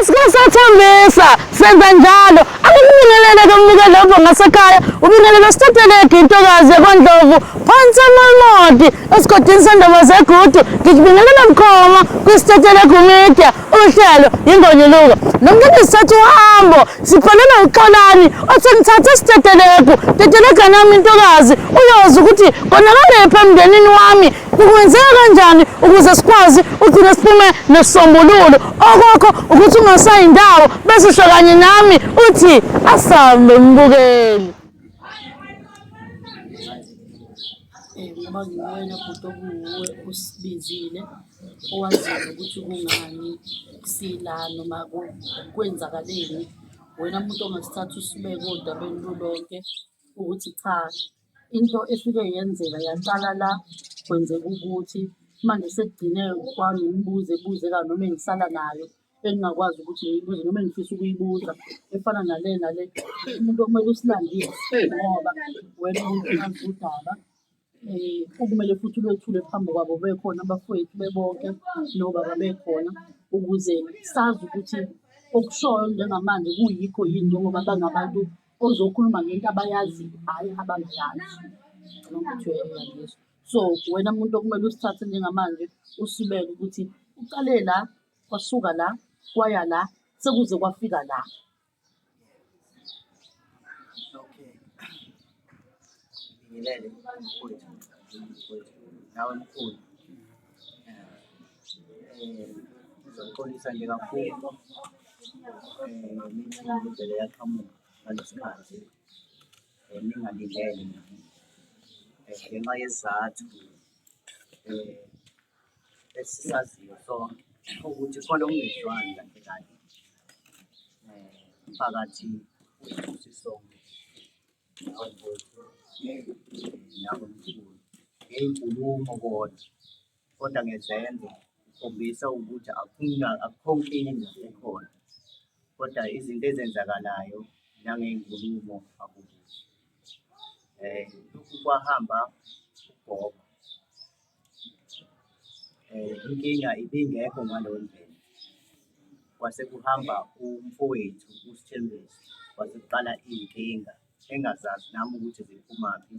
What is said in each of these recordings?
Sike sathembisa senza njalo. Akubingelele ke mbukeli lapho ngasekhaya. Ubingelele sithatheleke intokazi yakwaNdlovu phansi eMalmodi esigodini sendaba zegudu. Ngikubingelela bukhoma kwisithethelegu media uhlelo yingonyuluka. Namhlanje sithatha uhambo siphelele uXolani othe ngithathe sithethelegu. Tetelega nami intokazi uyoza ukuthi konakalепhi emndenini wami Kwenzeka kanjani ukuze sikwazi ugcine siphume nesisombululo? Okwakho ukuthi ungasayi ndawo bese usho kanye nami uthi asambe mbukeli. Ngoba ngiwena bhuti okuwuwe osibizile owaziyo ukuthi kungani sila noma kwenzakaleni. Wena muntu ongasithatha usibeke odabeni lulonke ukuthi cha into efike yenzeka yaqala la kwenzeka ukuthi manje sekugcine kwanemibuzo ebuzeka noma engisala nayo engingakwazi ukuthi ngiyibuze noma engifisa ukuyibuza efana nale nale. Umuntu okumele usilandise ngoba wena umuntu onazi udaba okumele futhi ulwethule phambi kwabo bekhona abafowethu bebonke nobaba bekhona ukuze sazi ukuthi okushoyo njengamanje kuyikho yini njengoba bangabantu ozokhuluma ngento abayaziyo hhayi abangayazi. Ngicabanga ukuthi uyangizwa. So, wena muntu okumele usithathe njengamanje usibeke ukuthi uqale la, kwasuka la, kwaya la, sekuze kwafika la. Okay. Ngibingelele mfowethu, mfowethu, nawe mkhulu. Ngizoxolisa nje kakhulu mina ngivele yaqhamuka ngalesi khathi ningalindele ngenxa yesizathu esisaziyo sonke ukuthi khona okungezwani kahle kahle phakathi kwethu sisonke. Nawe mfowethu, nawe mkhulu, ngey'nkulumo kodwa. Kodwa ngezenzo kukhombisa ukuthi akukho nkinga ekhona, kodwa izinto ezenzakalayo nangey'nkulumo akukuhle. Lokhu kwahamba ugogo, inkinga ibingekho ngaleyo ndlela. Kwase kuhamba umfowethu uSithembiso, kwase kuqala iy'nkinga engingazazi nami ukuthi ziphumaphi.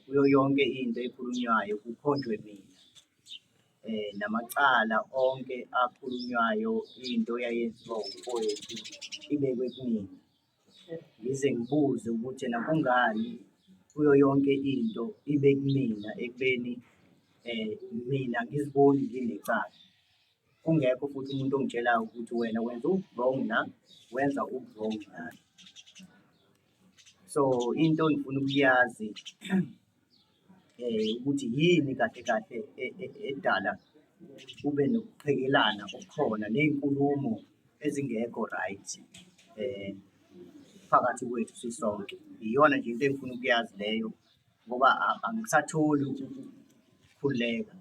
Kuyo yonke into ekhulunywayo kukhonjwe mina namacala onke akhulunywayo into eyayenziwa umfowethu ibekwe kumina. Ngize ngibuze ukuthi ena kungani kuyo yonke into ibe kumina ekubeni mina angiziboni nginecala. Kungekho futhi umuntu ongitshelayo ukuthi wena wenza oku-wrong la, wenza oku-wrong la. So into engifuna ukuyazi ukuthi yini kahle kahle edala kube nokuqhekelana okukhona ney'nkulumo ezingekho right phakathi kwethu sisonke. Iyona nje into engifuna ukuyazi leyo ngoba angisatholi ukukhululeka.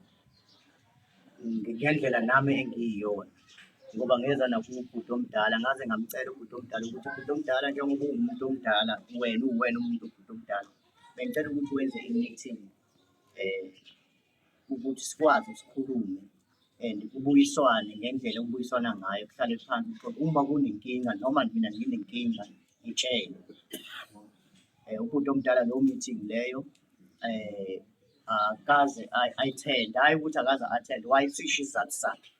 Ngendlela nami engiyiyona ngoba ngeza nakubhuti omdala ngaze ngamcela ubhuti omdala ukuthi bhuti omdala njengoba uwumuntu omdala wena uwuwena umuntu ubhuti omdala bengicela ukuthi wenze i-meeting ukuthi sikwazi sikhulume and kubuyiswane ngendlela okubuyiswana ngayo kuhlale phansi kuxoxwe. Uma kunenkinga noma mina nginenkinga ngitshele. Ubhuti omdala leyo meeting leyo akaze ayithende, hhayi ukuthi akaze athende, wayesisho isizathu sakhe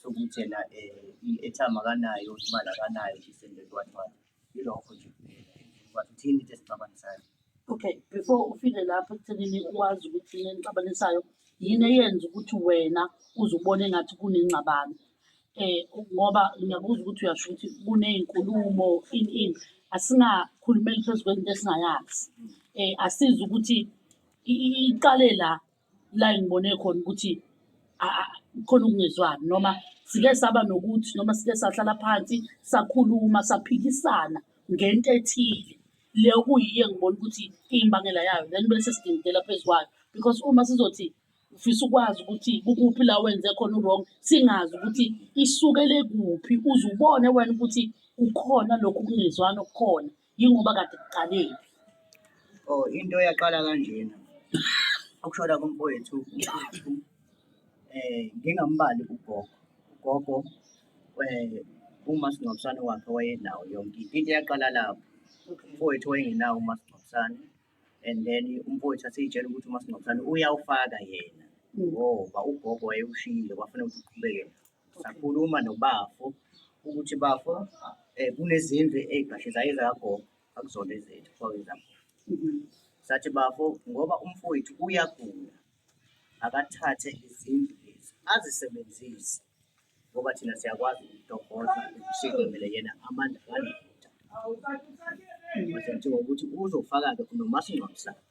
sokuthi yena i-airtime akanayo, imali akanayo, this and that what what. Yilokho nje kuphela engikwazi ukuthi yini into esixabanisayo. Okay, before ufike lapho ekuthenini wazi ukuthi yini enixabanisayo, yini eyenza ukuthi wena uze ubone engathi kunengxabano? Ngoba ngiyakuzwa ukuthi uyasho ukuthi kuney'nkulumo ini ini, asingakhulumeli phezu kwento esingayazi. Asizi ukuthi iqale la la engibone khona ukuthi khona ukungezwani noma sike saba nokuthi noma sike sahlala phansi sakhuluma saphikisana ngento ethile le okuyiyo engibona ukuthi iyimbangela yayo then bese sidingidela phezu kwayo because uma sizothi ufisa ukwazi ukuthi kukuphi la wenze khona u-wrong singazi ukuthi isukele kuphi uze ubone wena ukuthi kukhona lokhu kungezwani okukhona yingoba kade kuqalephi. Oh, into yaqala kanjena. Ukushona komfowethu ngingambali ugogo. Ugogo Umasingcwabisane wakhe wayenawo yonke into. Into yaqala lapho. Umfowethu wayengenawo umasingcwabisane and then umfowethu asey'tshela ukuthi umasingcwabisane uyawufaka yena ngoba ugogo wayewushiyile kwafanele ukuthi uqhubeke nawo. Sakhuluma nobafo ukuthi bafo kunezindlu ey'gqashizayo ezikagogo, akuzona ezethu, kwakuyizagogo. Sathi bafo ngoba umfowethu uyagula akathathe izindlu lezi azisebenzise ngoba thina siyakwazi ukutohoza sivumele yena amandla kanetha. Kwase kuthiwa ukuthi uzofaka-ke nomasingcwabisane.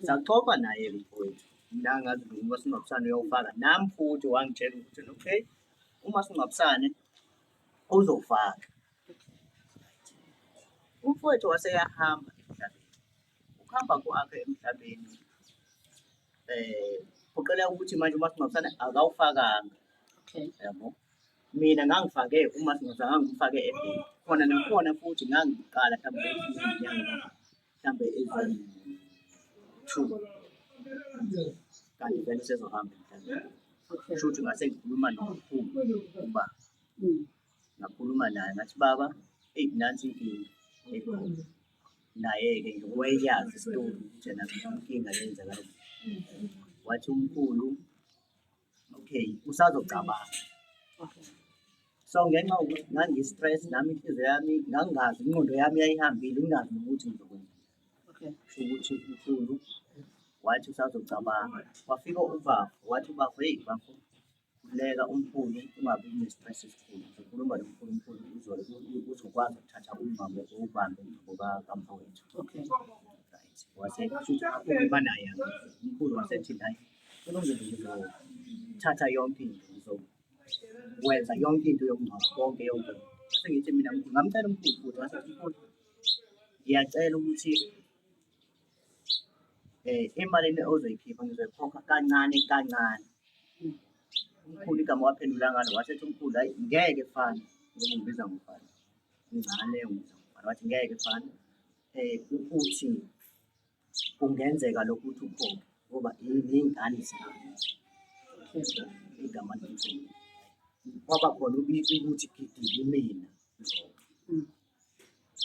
Saxoxa naye-ke mfowethu, mina ngazi umasingcwabisane uyawufaka, nami futhi wangitshela ukuthi okay, umasingcwabisane uzofaka. Umfowethu waseyahamba emhlabeni. Ukuhamba kwakhe emhlabeni phoqeleka ukuthi manje umasingcwabisane akawufakanga. Okay. Yabo. Mina ngangifake umasingcwabisane ngangimfake ebhenki. Khona nakhona futhi ngangiqala mhlawumbe izinyanga mhlawumbe ezi-two. Kanti vele usezohamba emhlabeni. Okay. Kusho ukuthi ngase ngikhuluma nomkhulu uba ngakhuluma naye ngathi baba, eyi nansi inkinga ekhona. Naye-ke nje wayeyazi isitori ukuthi ena inkinga yenzakala. Wathi umkhulu, okay, usazocabanga. Okay. So ngenxa yokuthi ngangi-stress nami inhliziyo yami ngangingazi ingqondo yami yayihambile ngingazi nokuthi ngizokwenza. Okay. Kusho ukuthi umkhulu wathi usazocabanga. Wafika ubafo wathi ubafo, heyi bafo khululeka umkhulu ungabi ne-stress esikhulu. Uzokhuluma nomkhulu umkhulu uzokwazi ukuthatha umngcwabo owubambe umngcwabo kamfowethu. Okay. Right. Wase kusho ukuthi akhuluma naye umkhulu wasethi naye kulungile ngizothatha yonke into ngizokwenza yonke into yomngcwabo konke yonke into. Ngase ngithi mina mkhulu ngamcela umkhulu futhi ngase ngithi mkhulu ngiyacela ukuthi emalini ozoyikhipha ngizoyikhokha kancane kancane. Umkhulu igama waphendula ngalo wasethi umkhulu hhayi ngeke fana ngoba ungibiza ngofana ngane ungibiza ngofana wathi ngeke fana ukuthi kungenzeka lokhu ukuthi ukhokhe ngoba iy'ngane zami igama limkhulu. Kwaba khona ukuthi gidi kimina lokho.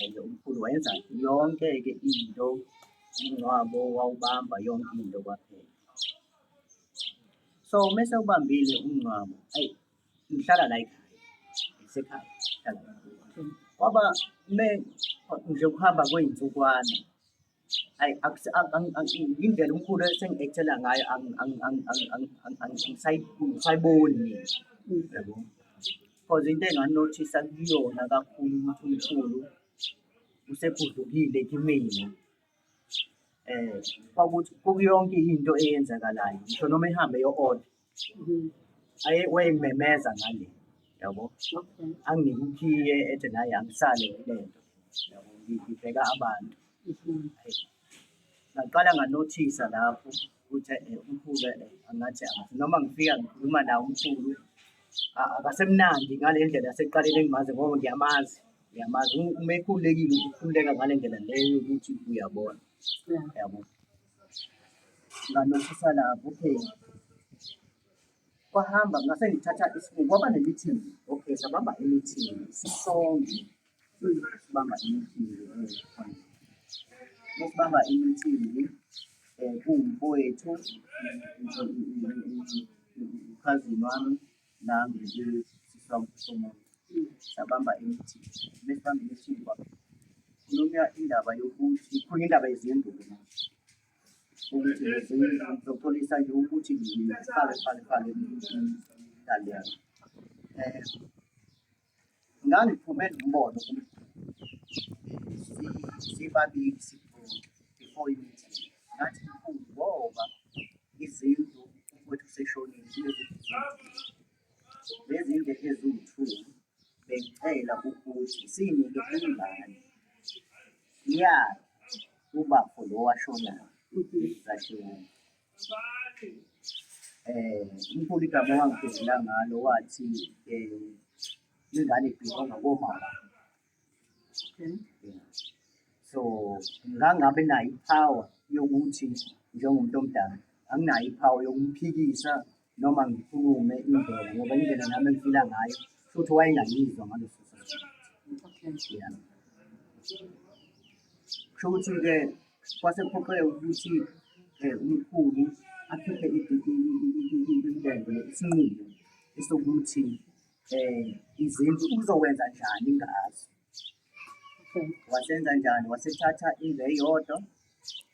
And umkhulu wayenza yonke-ke into, umngcwabo wawubamba yonke into kwaphela. So mese ubambile umngcwabo, ayi ngihlala la ekhaya, ngisekhaya ngihlala la. Kwaba me nje ukuhamba kwey'nsukwana ayi indlela umkhulu esengi-act-ela ngayo angisayiboni mina, yabo. Cause into enganothisa kuyona kakhulu ukuthi umkhulu usegudlukile kimina. Kwakuthi kukuyonke into eyenzakalayo, ngisho noma ehambe eyo-oda, aye wayengimemeza ngale, yabo. Anginike ukhiye ethi naye angisale kule nto, yabo, ngibheka abantu. Ngaqala nganothisa lapho ukuthi umkhulu angathi noma ngifika ngikhuluma naye umkhulu akasemnandi ngale ndlela yasekuqaleni engimazi ngoba ngiyamazi, ngiyamazi. Uma ekhululekile ukhululeka ngale ndlela leyo yokuthi uyabona, yabo. Nganothisa lapho, okay. Kwahamba ngase ngithatha isinqumo, kwaba ne-meeting, okay, sabamba i-meeting sisonke. Sibamba imicimbi Mesibamba imicimbi kuwumfowethu, ukhazini wami nami usisi wami omunye. Sabamba imicimbi, mesibamba imicimbi kwakhulunywa indaba yokuthi, kukhulunywa indaba yezindlu-ke manje. Ukuthi lezindlu ngizoxolisa nje ukuthi ngifake fake fake imidlalo yami. Ngangiphume nombono sibabili before i-meeting. Ngathi mkhulu ngoba izindlu umfowethu useshonile kunezindlu eziwu-two. Lezi zindlu eziwu-two bengicela ukuthi siy'nike ingane yakhe ubafo lo washonayo zashiwo. Umkhulu igama owangiphendula ngalo wathi ingane ibhilonga komama. Okay. Yeah. So ngangabe nayo i-power yokuthi njengomuntu omdala anginayo i-power yokumphikisa noma ngikhulume indlela ngoba indlela nami engifila ngayo futhi wayengayizwa ngaleso sikhathi. Okay. Yeah. Kusho ukuthi-ke kwase kuphoqeleka ukuthi umkhulu akhiphe isinqumo esokuthi izindlu uzokwenza njani ngazo. Okay. Wasenza njani? Wasethatha indlu eyodwa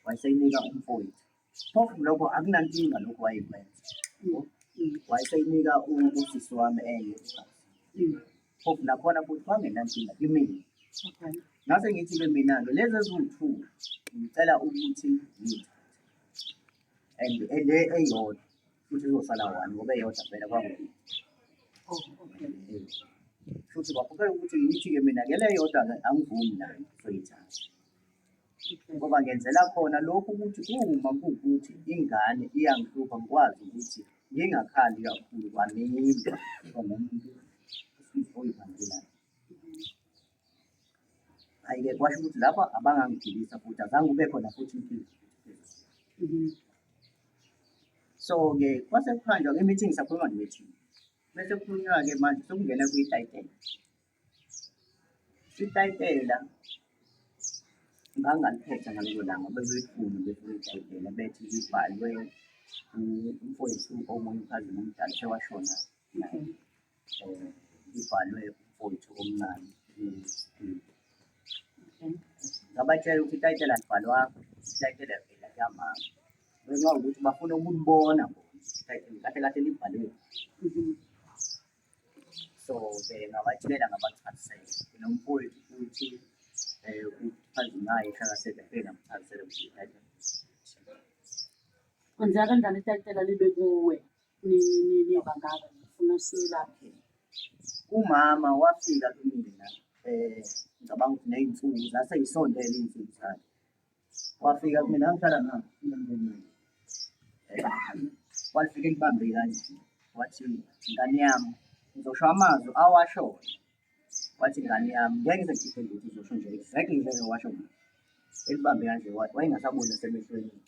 wayeseyinika umfowethu. Phofu lokho akunankinga lokho wayekwenza. Wayeseyinika usisi wami enye. Phofu nakhona futhi kwangenankinga kimina. Okay. Ngase ngithi-ke mina-ke lezi eziwu-two ngicela ukuthi ngiyithathe and le eyodwa futhi izosala one ngoba eyodwa vele kwangona. Oh, okay. Futhi kwaphoqeka ukuthi ngithi-ke mina-ke le eyodwa-ke angivumi nayo ngizoyithatha. Okay. Ngoba ngenzela khona lokhu ukuthi uma kuwukuthi ingane iyangihlupha ngikwazi ukuthi ngingakhali kakhulu kwamina ngomuntu oyibambelayo. Hhayi-ke kwasho ukuthi lapho abangangigibisa futhi azange kube khona futhi inkinga. So-ke kwase kuhanjwa i-meeting sakhuluma nge-meeting. Bese kukhulunywa-ke manje sekungena kwitayitela. Itayitela ngangaliphetha ngalelo langa bebefuna befuna itayitela bethi libhalwe umfowethu omunye ukhazini omdala sewashona naye. Libhalwe umfowethu omncane. Ngabatshela ukuthi itayitela alibhalwanga, itayitela vela kuyamama. Ngenxa yokuthi bafuna ukulibona bona itayitela kahle kahle libhalwe. So-ke ngabatshela ngabachazisela nomfowethu futhi uphazimlayo ehlakasele ngafike ngamchazisela ukuthi itayitela. Kwenzeka kanjani itayitela libe kuwe nibangaka ngifuna siyelaphe? Umama wafika kumina ngicabanga ukuthi ney'nsuku zase yisondele iy'nsuku zakhe. Wafika kumina ngangihlala walifike libambe kanje wathi ngane yami ngizosho amazwi awashoyo. Wathi ngane yami ngeke ngize ngikhiphe lutho uzosho nje exactly njengoba washo mina. Elibambe kanje wayengasaboni nasemehlweni.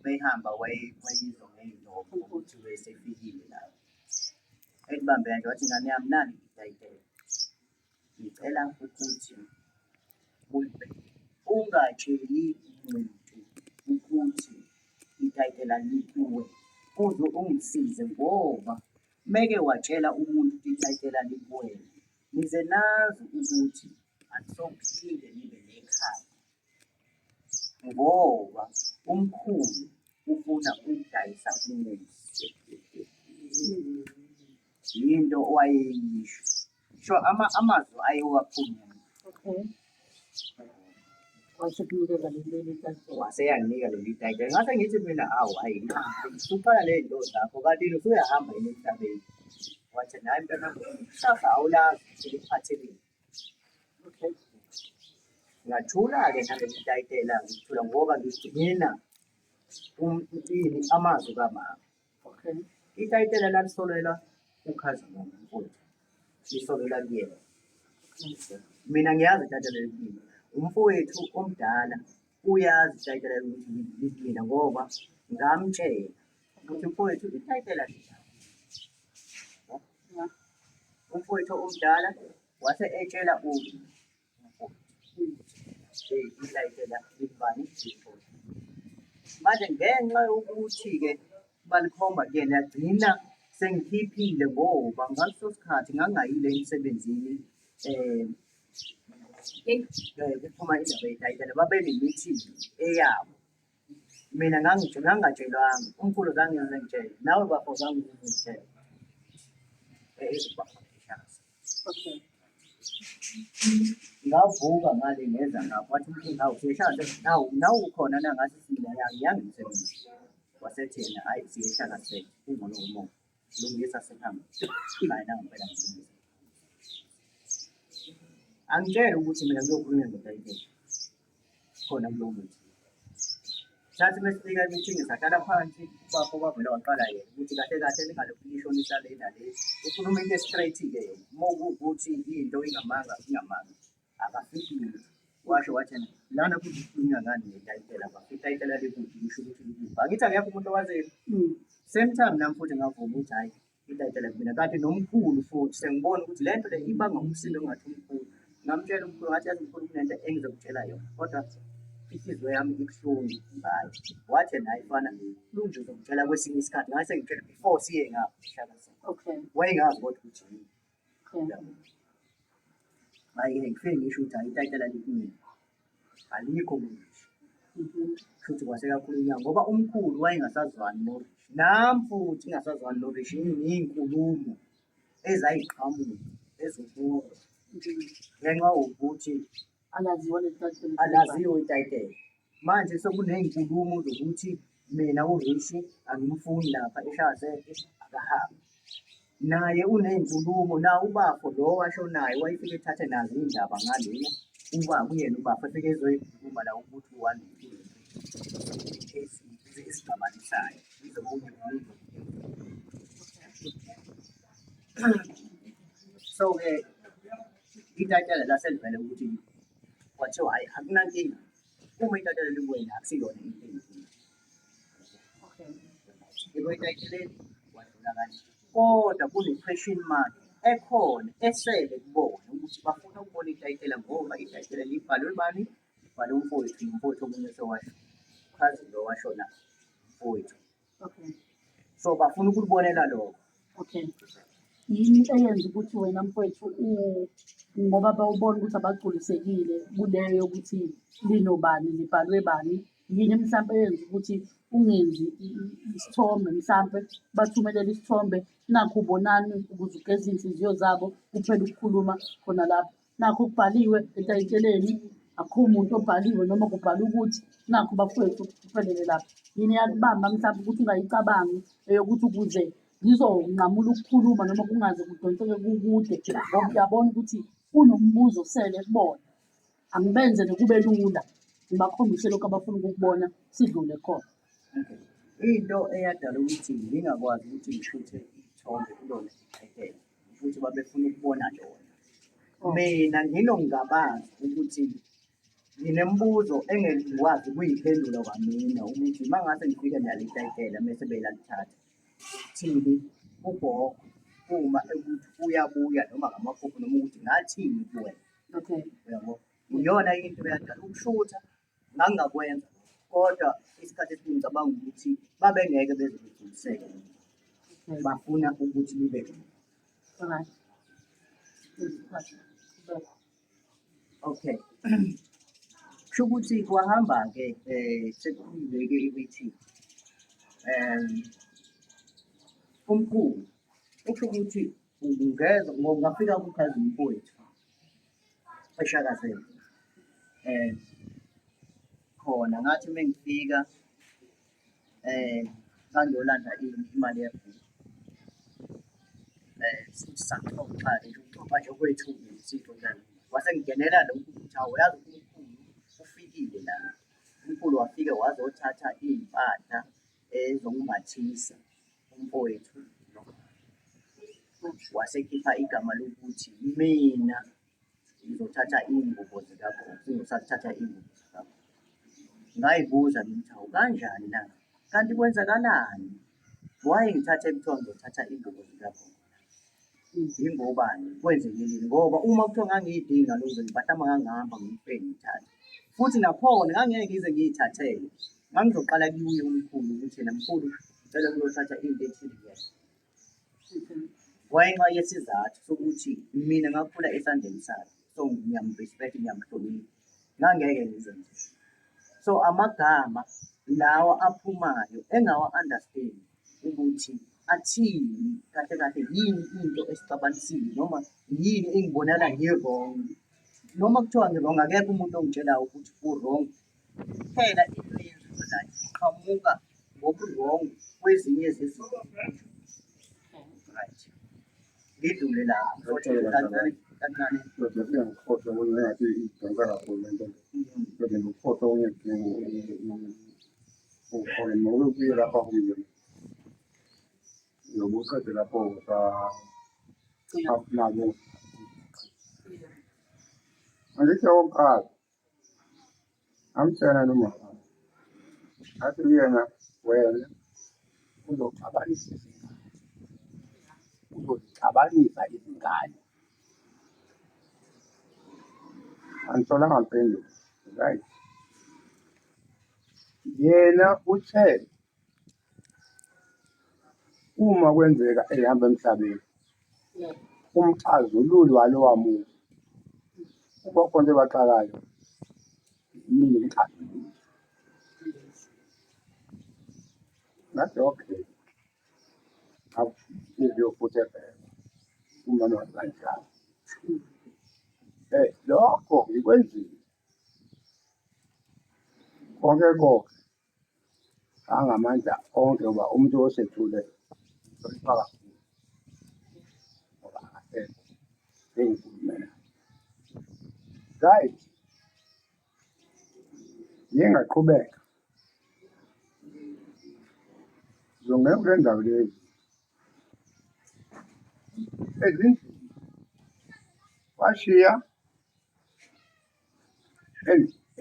Beyihamba wayizwa ngey'ndomo ukuthi wesefikile lapho. Elibambe kanje wathi ngane yami nali itayitela. Ngicela ukuthi ungatsheli muntu ukuthi itayitela likuwe uze ungisize ngoba meke watshela umuntu ukuthi itayitela likuwena, nize nazi ukuthi anisophinde nibe nekhaya ngoba umkhulu ufuna ukudayisa umuzi. Yinto owayeyisho. Sho amazwi ayewakhuluma. Okay. Wasekunikeza leli tayitela. Waseyanginika leli tayitela. Ngase ngithi mina awu hayi usuqala le zinto zakho kanti usuyahamba yini emhlabeni. Wathi nayi mntanami kusasa awulazi ukuthi likuphatheleni. Okay. Ngathula-ke naleli tayitela ngithula ngoba ngigcina ini amazwi kamama. Okay. Itayitela lalisolelwa ukhazini wami umfowethu. Lisolelwa kuyena. Mina ngiyazi itayitela likumina. Umfowethu omdala uyazi itayitela ukuthi likumina ngoba ngamtshela ukuthi mfowethu itayitela lila. Yeah. Umfowethu omdala wase etshela itayitela likubani limfowethu. Manje ngenxa yokuthi-ke balikhomba kuyena yagcina sengikhiphile ngoba ngaleso sikhathi ngangingayile emsebenzini kuphuma indaba yetayitela babe ne-meeting eyabo. Mina ngangingatshelwanga, umkhulu zange ngize ngitshele, nawe bafo zange uze ungitshele. Okay. Ngavuka ngale ngeza ngapho wathi umkhulu hawu siyeshaya nawu nawu ukhona na ngathi mina ya ngiyange emsebenzini. Wasethi yena hhayi siyeshaya set kungcono umoya lungisa sekuhamba. Hhayi nangempela ngilungisa. Angitshele ukuthi mina kuyokhulunywa ngetayitela khona kulowo muthi. Sathi mesifika emithini sahlala phansi ubafo kwavele waqala yena ukuthi kahle kahle ningalokhu nishonisa le nale. Ukhuluma into e-straight-ke yena. Uma kuwukuthi into ingamanga ingamanga akafihli lutho. Washo wathi yena lana kuzokhulunywa ngani ngetayitela bafo itayitela likude lisho ukuthi likude. Angithi akekho umuntu owaziyo. Same time nami futhi ngavuma ukuthi hhayi. Itayitela kumina kanti nomkhulu futhi sengibona ukuthi le nto le ibanga umsindo engathi umkhulu. Ngamtshela umkhulu ngathi yazi mkhulu kunento engizokutshela yona kodwa inhliziyo yami ibuhlungu ngayo. Wathi yena hhayi mfana kulungile uzongitshela kwesinye isikhathi. Ngase ngitshela before siye ngapha ehlakazeni. Okay. Wayengazi kodwa ukuthi yini. Okay. Hhayi-ke ngifike ngisho ukuthi hhayi itayitela likumina alikho kurisha. Kushuthi kwase kakhulunywa ngoba umkhulu wayengasazwani noRishi. Nami futhi ngingasazwani noRishi ngiyinkulumo ezayiqhamuka ezokulwa ngenxa yokuthi Alaziwa leli tayitela. Alaziwa itayitela. Manje sekuney'nkulumo zokuthi mina uRishi angimfuni lapha eShazeke akahambe. Naye uney'nkulumo nawo ubafo lo washonayo wayefike ethathe nazo iy'ndaba ngalena uba kuyena ubafo efike ezoyikhuluma la ukuthi u-one no-two no-three ezixabanisayo yize okunye kuningi. So-ke itayitela laselivele ukuthi kwathiwa hhayi akunankinga uma itayitela likuwena akusiyona into eyinkinga. Okay. Yebo etayiteleni wadlula kanje. Kodwa kune-question mark ekhona esele kubona ukuthi bafuna ukubona itayitela ngoba itayitela libhalwe bani? Libhalwe umfowethu nomfowethu omunye osewashona. Cousin lo washona mfowethu. Okay. So bafuna ukulibonela lokho. Okay. Yini eyenza ukuthi wena mfowethu ngoba bawubona ukuthi abagculisekile kuleyo yokuthi linobani libhalwe bani, yini mhlampe eyenza ukuthi ungenzi isithombe mhlampe bathumelele isithombe nakhu ubonani ukuze ugeze iy'nhliziyo zabo kuphele ukukhuluma khona lapho. Nakhu kubhaliwe etayiteleni, akukho muntu obhaliwe noma kubhalwe ukuthi nakhu bafowethu kuphelele lapho. Yini eyakubamba mhlawumbe ukuthi ungayicabangi eyokuthi ukuze ngizonqamula ukukhuluma noma kungaze kudonseke kukude ngoba uyabona ukuthi kunombuzo osele kubona. Angibenzele kube lula, ngibakhombise lokhu abafuna ukukubona sidlule khona. Okay. Into eyadala ukuthi ngingakwazi ukuthi ngishuthe iy'thombe kulona itayitela ukuthi babefuna ukubona lona. Oh. Mina nginongabazi ukuthi nginemibuzo engingikwazi ukuyiphendula kwamina ukuthi uma ngase ngifike nalo itayitela mese belalithatha thini ugogo uma ekuthi uyabuya noma ngamaphupho noma ukuthi ngathini kuwena. Okay. Uyabo? Iyona into eyadala ukushutha ngangingakwenza kodwa isikhathi esiningi ngicabanga ukuthi babengeke beze begculiseke bafuna ukuthi libe Alright. Okay. Kusho ukuthi kwahamba-ke um sekuyibeke i-meeting um umkhulu usho ukuthi ungeza ngafika kukhazini mfowethu eshakazela um khona ngathi uma ngifika um ngangiyolanda ini imali yebhuku um futhi saxoxa-ke nje ukuxoxa nje kwethu-ke sixoxela wase ngingenela lokhu ukuthi hawu uyazi umkhulu ufikile la umkhulu wafike wazothatha iy'mpahla ezongimbathisa umfowethu wasekhipha igama lokuthi mina ngizothatha iy'ngubo zikagogo, ngizothatha iy'ngubo zikagogo. Ngayibuza mina ukuthi hawu kanjani na? Kanti kwenzakalani? Why ngithathe kuthiwa ngizothatha iy'ngubo zikagogo? Yingobani? Kwenzekeleni? Ngoba uma kuthiwa ngangiyidinga lezo mpahla uma ngangihamba ngifike ngiyithathe. Futhi nakhona ngangeke ngize ngiyithathele. Ngangizoqala kuye umkhulu ukuthi yena mkhulu ngicela ukuyothatha into ethile kuyena. Ngenxa yesizathu sokuthi mina ngakhula esandleni sakhe, so ngiyam-respect, ngiyamhlonipha. Ngangeke ngizenze. So amagama lawa aphumayo engawa-understand ukuthi athini kahle kahle yini into esixabanisile noma yini engibonala ngi-wrong. Noma kuthiwa ngi-wrong akekho umuntu ongitshelayo ukuthi u-wrong. Kuphela into eyenziwa la iqhamuka ngobu-wrong kwezinye zezinto. Right. Ngidlule lapho. Kancane kancane. Kodwa singakhohlwa okunye engathi idonsa kakhulu le nto. Kodwa ngikukhohlwa okunye ukhona nobe ubuye lapha kumina. Ngoba uqede lapho nabo. Angithi owokuqala ngamtshela noma ngathi kuyena wena uzoxabanisa izingane. Uzozixabanisa izingane. Angitholanga mpendulo. Right. Yena uthe uma kwenzeka ehamba emhlabeni umxazululi walowa muntu kuba khona into ebaxakayo yini umxazululi. Ngathi okay. Inhliziyo futhi ebheka umama kanjani. Lokho ngikwenzile konke konke angamandla onke ngoba umuntu osethule uhlonipha kakhulu ngoba akasekho sengikhulume naye. Right, ngiye ngaqhubeka ngizongena kule ndawo lezi ezindlini washiya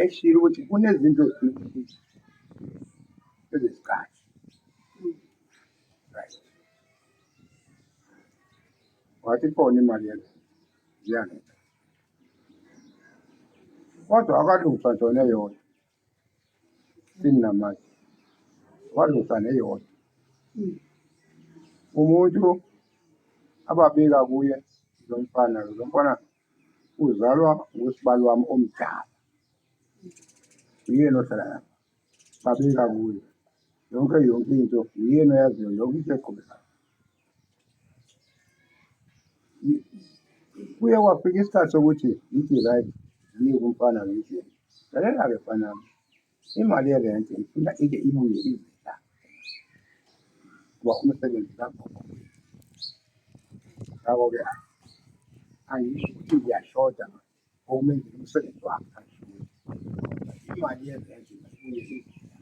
eshilo ukuthi kunezinto ezizikahle right wathi khona imali yena ziyanetha kodwa akalungiswa nje neyodwa sinamanje walungiswa neyodwa umuntu ababika kuye lo mfana lo mfana uzalwa ngusibali wami omdala uyena ohlala lapha babika kuye yonke yonke into uyena oyaziyo yonke into eqhubekayo Kuye kwafika isikhathi sokuthi ngithi right ngiye kumfana ngithi lalela-ke mfana wami imali yerenti ngifuna ike ibuye ize la ngoba umsebenzi kagogo. Ngakho-ke angisho ukuthi ngiyashoda okumenzela umsebenzi wakhe angisho ukuthi imali yerenti mayibuye ize la.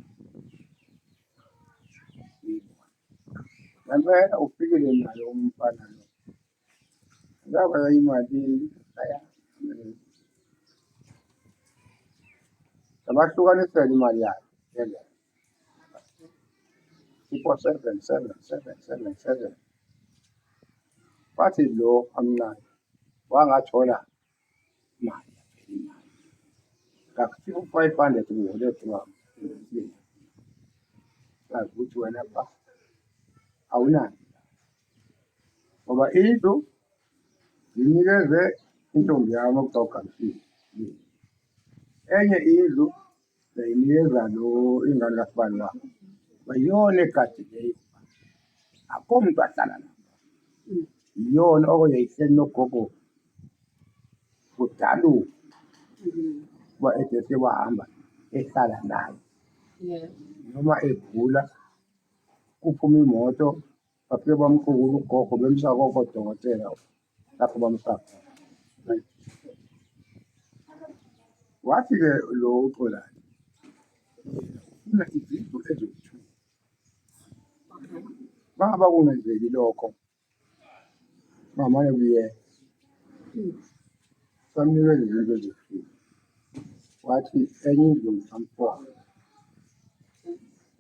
Ngempela ufikile naye umfana lo. Ngaba imali aya. Abahlukanisele imali yakhe. Ngendlela. 2 7 7 7 7 7. Wathi lo amncane wangathola imali yaphela imali. Ngakufika u-500 kuwolethu wami. Sazi ukuthi wena ba awunani. Ngoba indlu nginikeze intombi yami okuthiwa uGamsile. Enye indlu ngiyinikeza lo ingane kasibani wakho. Ngoba iyona egadileyo. Akukho muntu ahlala lapho. Iyona okuyayihleli nogogo kudala uba edese wahamba ehlala naye. Noma egula kuphuma imoto bafike bamqukula ugogo bemsa kokodokotela lapho bamsa khona. Wathi-ke lo uXolani ufuna izindlu eziwu-two. Baba kungenzeki lokho ngamane kuyena samnikeza izinto eziwu-two. Wathi enye indlu ngisamfona.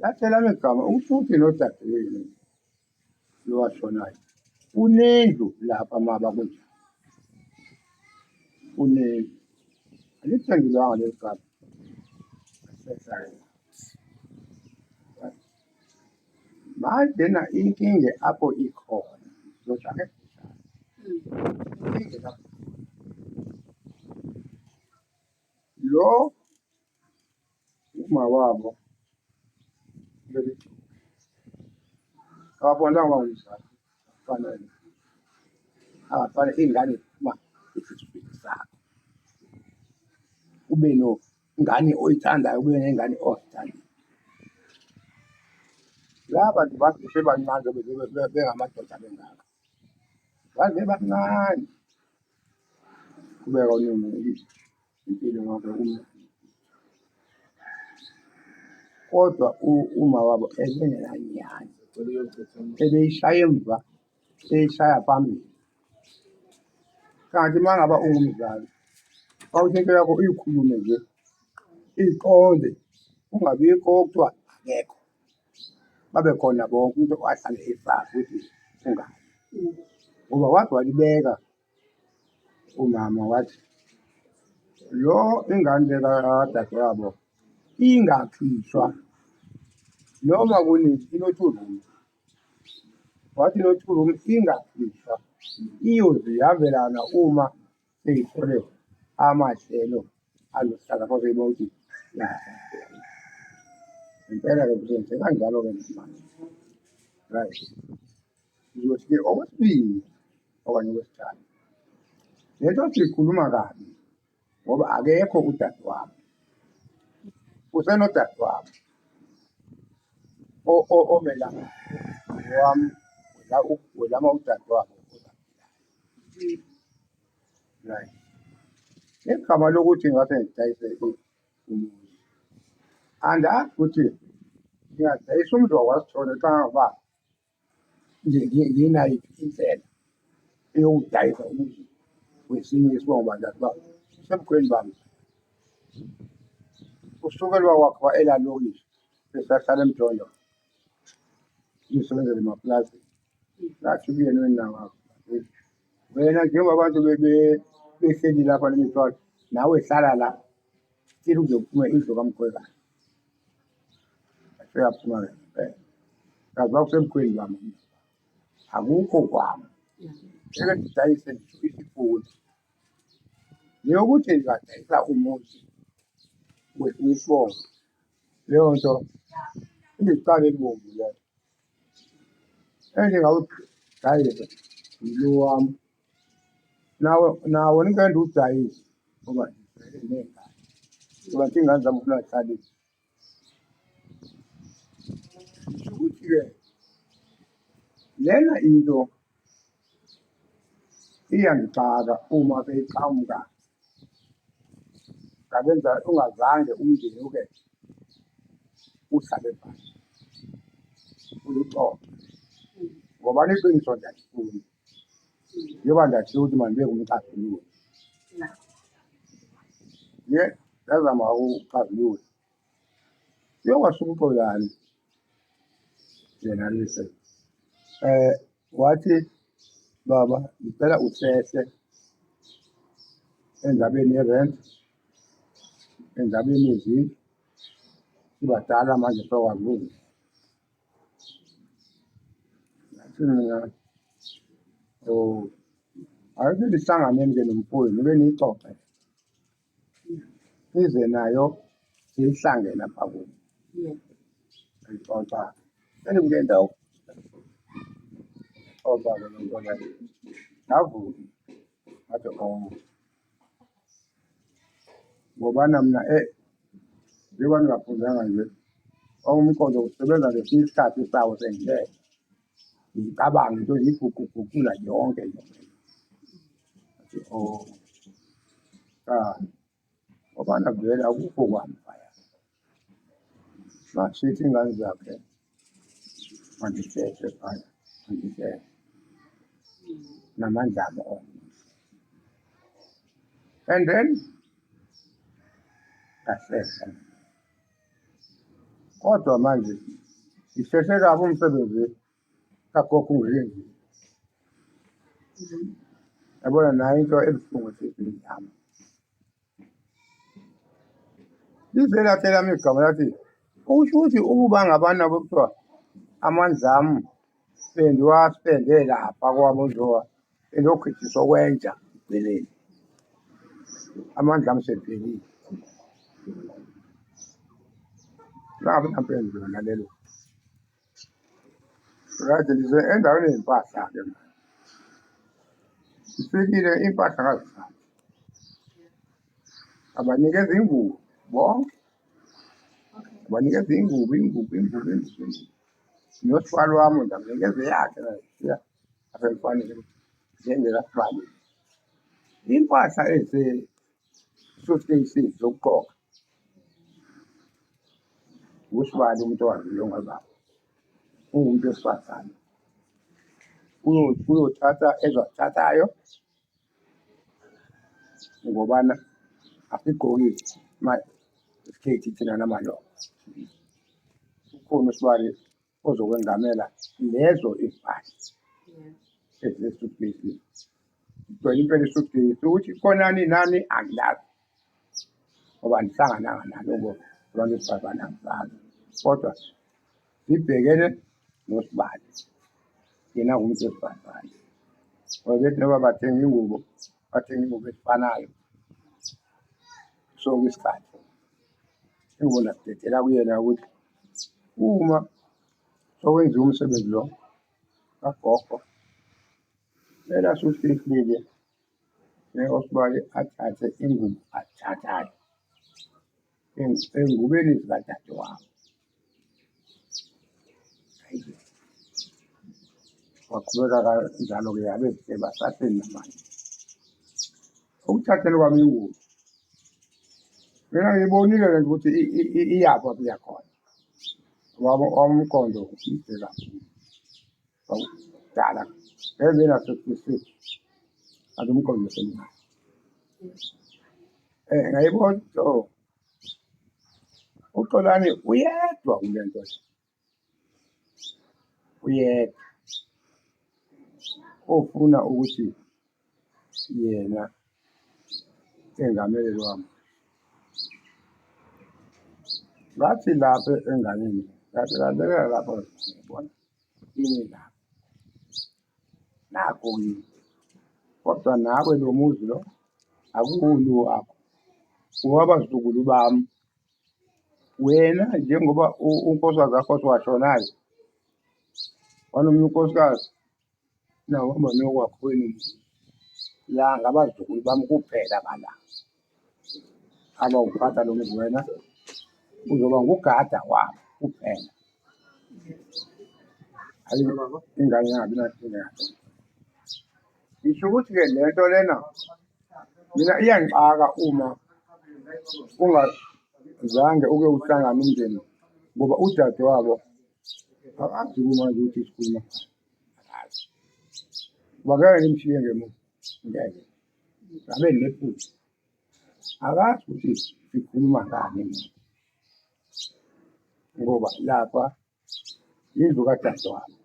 Lathi elami igama ukuthi nodadewenu lowashonayo unendlu lapha maba kunjalo unendlu aliphendulwanga leli gama manje na inkinga apho ikhona zoshake inkinga lapho lo uma wabo akabonanga uba ngumzali kufanele akafanele ingane iphuma esiswini sakho ube nongane oyithandayo ube nengane ongayithandiyo laba bantu bathi sebancane bengamadoda bengaka baze bancane kubeka unina impilo yonke kodwa uma wabo ebengenanyani ebeyishaya emva eyishaya phambili kanti uma ngaba ungumzali awuthi into yakho uyikhulume nje iqonde kungabikho okuthiwa akekho babe khona bonke umuntu ahlale esazi ukuthi ungani. Ngoba wathi walibeka umama wathi lo ingane lekadadewabo ingakhishwa noma kunini ino-two room. Wathi ino-two room ingakhishwa iyoze ihambelana uma seyithole amadlelo aluhlaza kodwa ibona ukuthi impela-ke kusenze kanjalo-ke namanje. Right. Ngizothi-ke okwesibili okanye okwesithathu, le nto siyikhuluma kabi ngoba akekho udadewabo, usenodadewabo omelana wami welama udadewabo right. Igama lokuthi ngase ngidayise umuzi, andazi ukuthi ngingadayisa umuzi wakwaSithole xa ngaba nginayiphi indlela eyokudayisa umuzi wesinye isibongo bantu uba usebukhweni bami usukelwa kwakhiwa elalokishi besahlala emjondo ngisebenzele emapulazini ngathi kuyena wena wakho wena njengoba abantu behleli lapha lemithwalo nawe hlala la till kuze kuphume indlu kamkhwekazi Uyaphuma-ke ngempela. Kazi bakusemkhweni bami. Akukho kwami. Ngeke ngidayise ngisho isipuni. Leyokuthi ngingadayisa umuzi wesinye isibongo, leyo nto iyicala elibomvu leyo. Engingawudayisa yilo wami. Nawe nawo ngeke ndiwudayise ngoba ngivele ney'ngane. Ngoba iy'ngane zami ufuna zihlale. Ngisho ukuthi-ke lena into iyangixaka uma seyiqhamuka ngabenza ungazange umndeni uke uhlale phansi uyixoxe ngoba iqiniso ndiyalifuna njengoba ndathi ukuthi mandibe kumxazululi ye ndazama ukuxazulula uyokwasuka uXolani yena lise eh wathi baba ngicela uhlehle endabeni ye-rent endabeni yezindlu sibadala manje sokwazi ukuzimela ngathi mina oh ake nihlanganeni-ke nomfowenu ke niyixoxe ize nayo siyihlangene lapha kubo ayixoxa sengikule ndawo xoxa-ke le nto leyo ngavuma ngathi oh ngobana mina njengoba ngingaphuzanga nje umqondo usebenza ngesinye isikhathi sawo sengilele ngicabange into ngiyiguquguqula yonke nje ngathi oh cha ngobana vele akukho kwami phaya masithi ingane zakhe mandithethe phaya mandithethe namandla ami onke and then ngahlehla kodwa manje ngisheshe kabi umsebenzi kagogo ungenzi yabona nayo into ebuhlungu enhliziyweni yami lize lathi elami igama lathi kusho ukuthi ukuba ngabanabo kuthiwa amandla ami bendiwaspende lapha kwami njengoba elokhu sokwenja ekugcineni amandla ami sephelile langabi nampendulo nalelo kade ngise endaweni yezimpahla-ke manje ngifikile impahla ngazithatha abanikeza ingubo bonke abanikeza ingubo ingubo ingubo ingubo ingubo nosifalo wami ndamnikeza eyakhe ya asemfanele ukuthi ngendlela sibali impahla eze-suitcases zokugqoka usibali umuntu owaziyo ngazabo uwumuntu wesifazane uyothatha ezwathathayo ngobana asigqoki isikhethi thina namaloko ukhona usibali ozokwengamela lezo izimpahla. Esuitcase igcwele impela isuitcase ukuthi khonani nani angilazi ngoba andihlangananga nalo ngo abantu besifazane angibazi kodwa sibhekene nosibali yena ngumuntu wesifazane ngoba bethi noma bathenga ingubo bathenga ingubo efanayo sonke isikhathi ingubo nasidedela kuyena ukuthi uma sokwenziwa umsebenzi lo kagogo kumele asufihlile osibali athathe ingubo athathayo engubeni zikadadewabo. Waqhubeka kanjalo-ke yabe sebasahleli namanje. Ukuthatheni kwami ingubo mina ngiyibonile le nto ukuthi iyaphi apho iya khona. Wami umqondo mude kakhulu. Kudala ngevela 66 kanti umqondo usemncane. Ngayibona ukuthi oh uXolani uyedwa kule nto le, uyedwa ofuna ukuthi yena engamele lwami. Ngathi lapho enganeni, ngathi lalela lapho ngibona ini lapho nakho yini kodwa nawe lo muzi lo akuwuni wakho owabazukulu bami wena njengoba unkosikazi wakho osewashonayo wanomunye unkosikazi nawo hamba nokwakho wena umuzi la ngabazukulu bami kuphela bala abawuphatha lo muzi wena uzoba ngugada wabo kuphela. Ayi ingane ingabi nankinga yalo. Ngisho ukuthi-ke le nto lena mina iyangixaka uma ungazange uke uhlangane umndeni ngoba udadewabo akazi kumanje ukuthi sikhuluma akazi. Ngoba ngeke ngimshiye ngemuva, ngeke. Ngabe nephutha. Akazi ukuthi sikhuluma ngani manje ngoba lapha indlu kadadewabo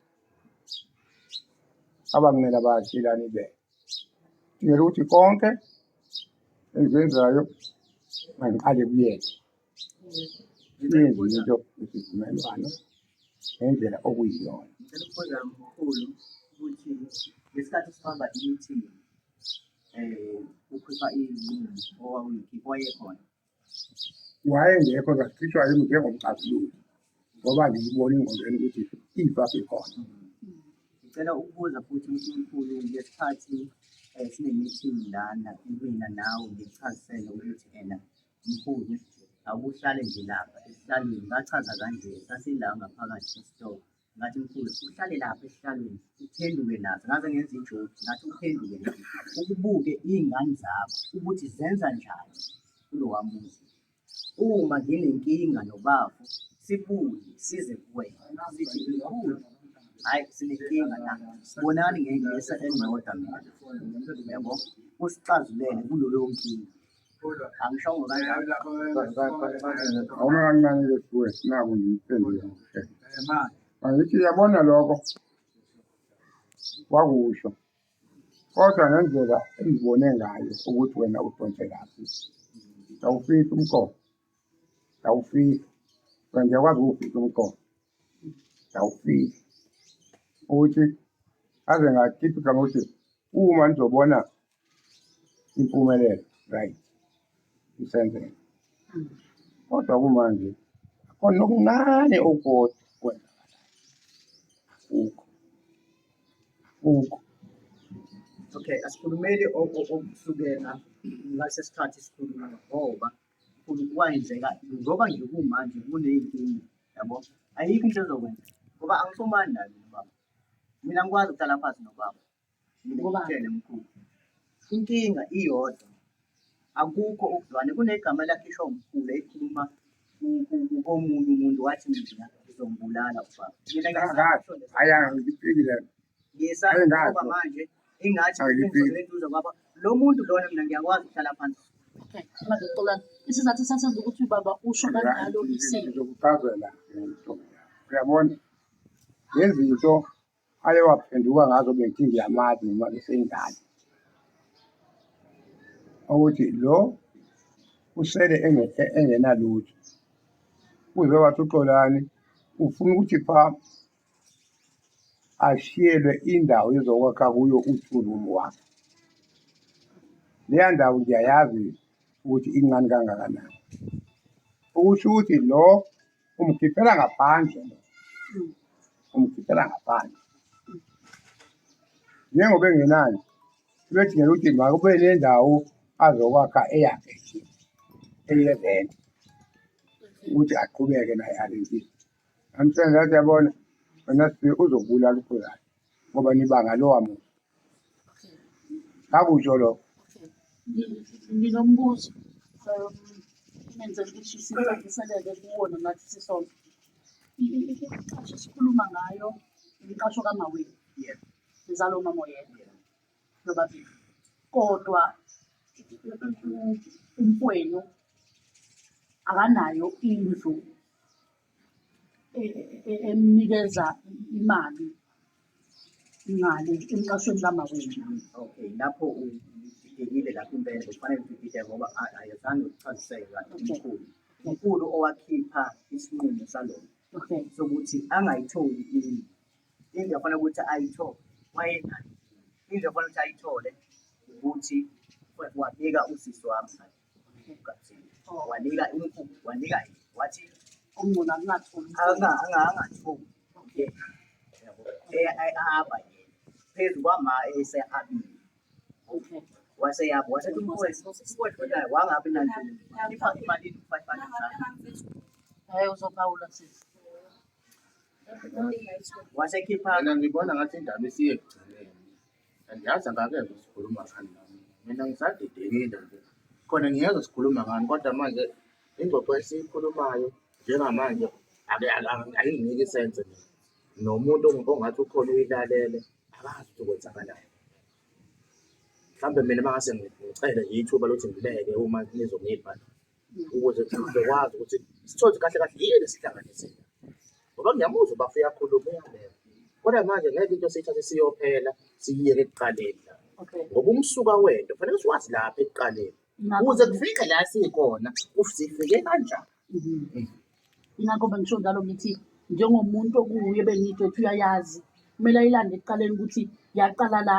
abanginela bayashilana ibele ngeke ukuthi konke engikwenzayo mangiqale kuyena yenze into isivumelwano ngendlela okuyiyona. Ngicela ukubuza mkhulu ukuthi ngesikhathi sihamba i-meeting ukhipha iy'nqumo owawuyikhipha wayekhona? Wayengekho zakhishwa yimi njengomxazululi ngoba ngiyibona engqondweni ukuthi ifa ikhona. Ngicela ukubuza futhi mkhulu ngesikhathi sine-meeting lana mina nawe ngikuchazisele ukuthi ena mkhulu awuhlale nje lapha esihlalweni ngachaza kanje sasila ngaphakathi esitolo Ngathi mkhulu uhlale lapha esihlalweni uphenduke nazo ngaze ngenza ijoki ngathi uphenduke nazo ukubuke iy'ngane zakho ukuthi zenza njani kulowa muzi. Uma nginenkinga nobafo sibuye size kuwena sithi mkhulu hhayi sinenkinga la bonani ngengesa enodwa mina yabo usixazulele kuloyo nkinga. Angishongo kanjalo. Awume kancane ke kuwe naku ngiphendule ngokushesha. Angithi uyabona lokho wakusho kodwa ngendlela engibone ngayo ukuthi wena udonselaphi awufihli umqondo awufihli wena ngiyakwazi ukuwufihla umqondo awufihli ukuthi aze ngakhipha igama ukuthi uma nizobona impumelelo right isenzeka kodwa kumanje khona okuncane okukodwa kwenzakalayo akukho akukho. Okay, asikhulumeli okusukela ngalesi sikhathi sikhuluma ngoba kwenzeka ngoba nje kumanje kuney'nkinga yabo, ayikho into ezokwenza ngoba angisomani naye mina ubaba. Mina angikwazi ukuhlala phansi nobaba. Mina ngikutshele mkhulu, inkinga iyodwa, akukho ukuzwana. Kunegama elakhishwa umkhulu ekhuluma komunye umuntu wathi mina ngizombulala ubaba. Mina Angazi, hhayi angiphiki le nto. ngisaoba manje ingathi Angiliphiki. eduze kwabo lo muntu lona mina ngiyakwazi ukuhlala phansi. Okay, manje Xolani, isizathu esasenza ukuthi ubaba usho kanjalo isimo. Ngizokuchazela ngentombi yakho. Uyabona lezi zinto Aye waphenduka ngazo bengithi ngiyamazi noma eseyingane ukuthi lo usele engenalutho. Uze wathi uXolani ufuna ukuthi pha ashiyelwe indawo ezokwakha kuyo u-two room wakhe. Leya ndawo ngiyayazi ukuthi incane kangakanani. Okusho ukuthi lo umkhiphela ngaphandle lo, umkhiphela ngaphandle. Njengoba engenani, sebedingela ukuthi makube nendawo azokwakha eyakhe nje eyerenti ukuthi aqhubeke naye arentise. Ngamtshela ngathi yabona wena Sibi uzokubulala uKhuzani ngoba nibanga lowa muntu. Ngakusho lokho. Nginombuzo engenzela ukuthi sicaciseleke kuwona nathi sisonke. Imiqasho esikhuluma ngayo imiqasho kamawenu, nizalwa umama oyedwa nobabili, kodwa umfwenu akanayo indlu emnikeza imali ngale emqashweni kamawenu. Okay, lapho udidekile lapho impela kufanele udideke ngoba ayizange uchaziseke kahle umkhulu. Umkhulu owakhipha isinqumo salokho sokuthi angayitholi indlu. Indlu afanele ukuthi ayithole wayenayo. Indlu afanele ukuthi ayithole ukuthi wanika usisi wami wanika umkhulu wanika yena wathi Okungcono akungatholi angatholi yabo ahamba yena phezu kwama esehabile waseyabo wasethi umfowethu umfowethu naye wangabi nanto wakhipha imali 500 Hayi uzophawula sisi. Wasekhipha Mina ngibona ngathi indaba isiye ekugcineni. Angiyazi angakeze sikhuluma ngani nami. Mina ngisadidekile nje. Khona ngiyezwa sikhuluma ngani kodwa manje ingxoxo esiyikhulumayo njengamanje ayinginiki isense mina. Nomuntu ongathi ukhona uyilalele akazi ukuthi kwenzakalani. Mhlawumbe mina uma ngase ngicele nje ithuba lokuthi ngibeke uma nizongipha ukuze sizokwazi ukuthi sithole ukuthi kahle kahle yini esihlanganisile. Ngoba ngiyamuzwa ubafo uyakhuluma uyabeka. Kodwa manje ngeke into siyithathe siyophela siyiyeke ekuqaleni la. Ngoba umsuka wento kufanele siwazi lapha ekuqaleni. Ukuze kufike la sikhona, sifike kanjani? Ingakho bengisho njalo ngithi njengomuntu okuwuye bengithi ethi uyayazi kumele ayilande ekuqaleni ukuthi yaqala la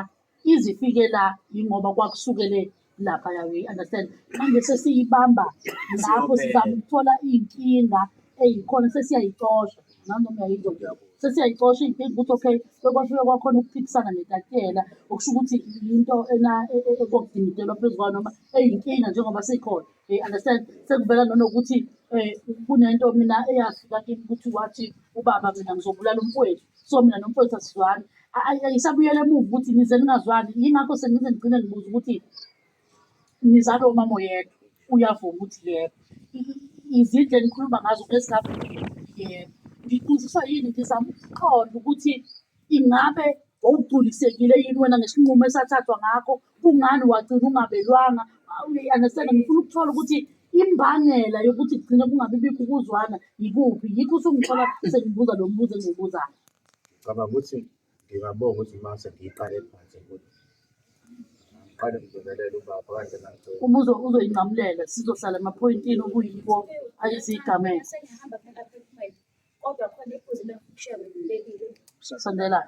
ize ifike la yingoba kwakusukele lapha yawe understand. Manje sesiyibamba lapho sizama ukuthola iy'nkinga ey'khona sesiyayixosha nanoma uyayizwa nje sesiyayixosha iy'nkinga ukuthi okay sekwafika kwakhona ukuphikisana netatela okusho ukuthi yinto ena ekwakudingidelwa phezu kwayo noma eyinkinga njengoba sikhona. You understand? Sekuvela nanokuthi kunento mina eyafika kimi ukuthi wathi ubaba mina ngizobulala umfowethu. So mina nomfowethu asizwani. Ayisabuyela emuva ukuthi nize ningazwani. Yingakho sengize ngigcine ngibuza ukuthi nizalwa umama oyedwa. Uyavuma ukuthi yebo. Izindlu enikhuluma ngazo ngezikababa yebo. Ngibuziswa yini ngizama ukuqonda ukuthi ingabe wawugculisekile yini wena ngesinqumo esathathwa ngakho kungani wagcina ungabelwanga understand ngifuna ukuthola ukuthi imbangela yokuthi kugcine kungabi bikho ukuzwana yikuphi yikho usungithola sengibuza lo mbuzo engiwubuzayo. Ngicabanga ukuthi ngingabonga ukuthi uma sengiyiqale phansi ukuthi ngiqale ngibingelele ubaba kanje ngangicela. Uma uzoyinqamulela sizohlala emaphoyintini okuyiwo ayizigameko. Sengihamba phela kodwa khona iphuzu ebengifuna ngilibekile. Sondela.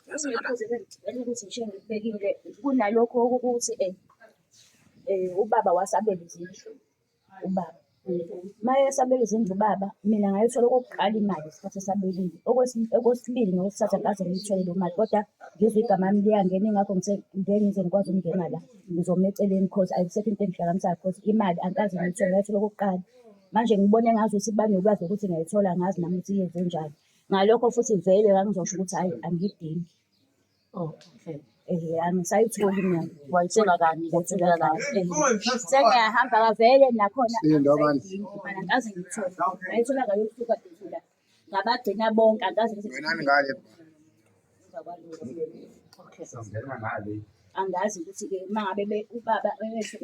Iphuzu ebengicela ukuthi ngishiye ngilibekile kunalokho okukuthi ubaba wasabela izindlu ubaba. Uma esabela izindlu ubaba, mina ngayithola okokuqala imali ngesikhathi esabelile. Okwesibili nokwesithathu angikaze ngiyithole leyo mali, kodwa ngizwe igama lami liyangena yingakho ngithe ngeke ngize ngikwazi ukungena la, ngizoma eceleni cause ayisekho into engihlakanisayo cause imali angikaze ngiyithole, ngayithola okokuqala. Manje ngibona engazuthi banolwazi lokuthi ngiyayithola angazi nami ukuthi iyenzenjani. Ngalokho futhi vele ngangizosho ukuthi hhayi angiyidingi. Oh, okay. Angisayitholi mina. Wayithola kanye Ngayithola kanye. Sengiyahamba kavele nakhona Sindo abantu. angisayidingi imali angikaze ngiyithole. Ngayithola ngayothuka thula. Ngabagcina bonke angikaze ngize Ngenani ngale. emva kwalokho. Okay. Sangena ngale. Angazi ukuthi-ke uma ngabe ubaba ethi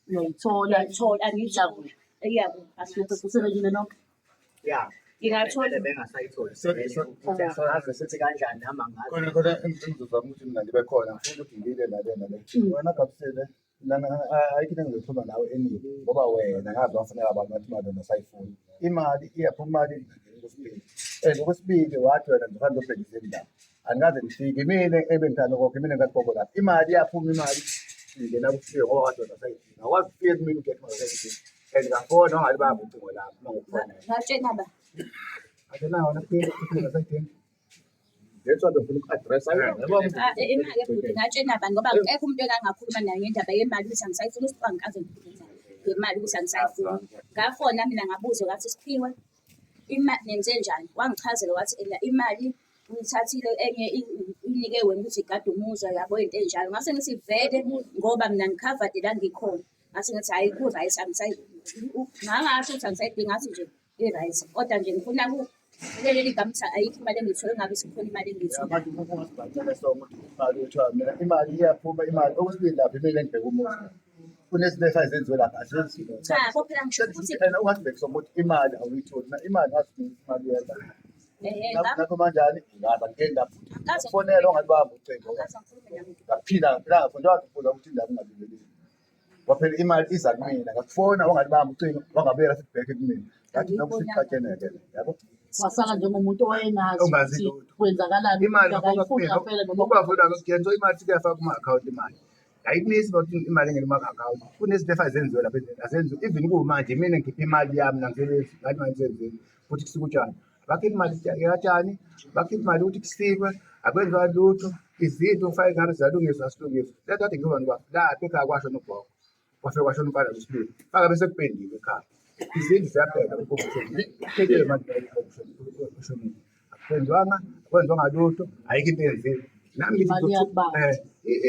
Uyayithola ngiyayithola angiyithola. Iyakuphi? Asukhe kusebenile nonke. Ya. Ngingathola Bengasayitholi Sorry, sorry, sorry. angazi ukuthi kanjani nami angazi. Khona khona engizozama ukuthi mina ngibe khona ngifuna ukuthi ngile nale nale. Wena Gabisile lana ayikho into engizokhuluma nawe eningi ngoba wena ngazi wafuneka abantu bathi imali wena sayifuni. Imali iyaphuma imali ingangeni kusibili. And okwesibili wathi wena ngizohamba ngiyobhekisa indaba. Angikaze ngifike mina ebengithanda konke mina ngathi lapha. Imali iyaphuma imali ingena kufike ngoba wathi wena sayifuni. Awukwazi ukufika kumina ugethe imali sayifuni. And ngafona wangalibamba ucingo lami uma ngikufonela. Ngatshena ba? Akenawo na kufika sayidinga. That's what ngifuna uku-address. Yabo. Ah, imali ebhuti ngatshena bani ngoba akekho umuntu engangakhuluma naye ngendaba yemali ukuthi angisayifuni usiphiwe angikaze ngikhulume naye ngemali ukuthi angisayifuni. Ngafona mina ngabuza ngathi Siphiwe imali nenze njani? Wangichazela wathi ena imali uyithathile enye uyinike wena ukuthi igade umuzi yabo into enjalo. Ngase ngithi vele ngoba mina ngi-covered la ngikhona. Ngase ngithi hhayi ku-right ngangasho ukuthi angisayidingi ngathi nje i-right kodwa nje ngifuna kuleli gama ukuthi ayikho imali engiyithole ngabe sekukhona imali engiyitholayo. Manje uma ungasibhacela sonke ukuthi imali kuthiwa mina imali iyaphuma imali okwesibili lapha imele ngibheke umuzi. Kunezinto ezifanele zenziwe lapha azenziwe. Cha, phela ngisho ukuthi And ungasibheki sonke ukuthi imali awuyitholi. Na imali ngathi imali iyeza. eh Nakho manjani ngaza ngeni lapho. Angikaze Fonela ongalibamba ucingo. angikaze ngikhulume namuntu. Ngaphila ngaphila ngafunda wathi ubuza ukuthi indaba ungabizelile. Kwaphela imali iza kumina ngakufona wangalibamba ucingo wangabuyela futhi back kumina. Ngathi lokhu sixatsheneke yabo. Wasala njengomuntu owayengazi Ongazi ukuthi lutho. kwenzakalani Imali akayifuni ngampela noma ubavula ngokuthenga imali siyafaka kuma-akhawunti imali. Ayimisi ukuthi imali ingene kuma-akhawunti. Kunezinto efanele zenziwe lapha endlini azenziwe. Even kumanje mina ngikhipha imali yami nangisebenzi ngathi mangisebenzini futhi kusuka utshani. Bakhipha imali yatshani, bakhipha imali ukuthi kusikwe, akwenziwa lutho. Izinto kufanele ngabe ziyalungiswa asilungiswa. Letha kade ngiba ngoba lapha ekhaya kwasho nogogo. Kwafike kwashona umfana wesibili. Faka bese kupendiwe ekhaya. Izindlu ziyabheka ugogo ushonile. Kupheliwe manje ugogo ushonile. Akupendwanga, akwenziwanga lutho, ayikho into eyenziwe. Nami ngithi Imali iyakubamba.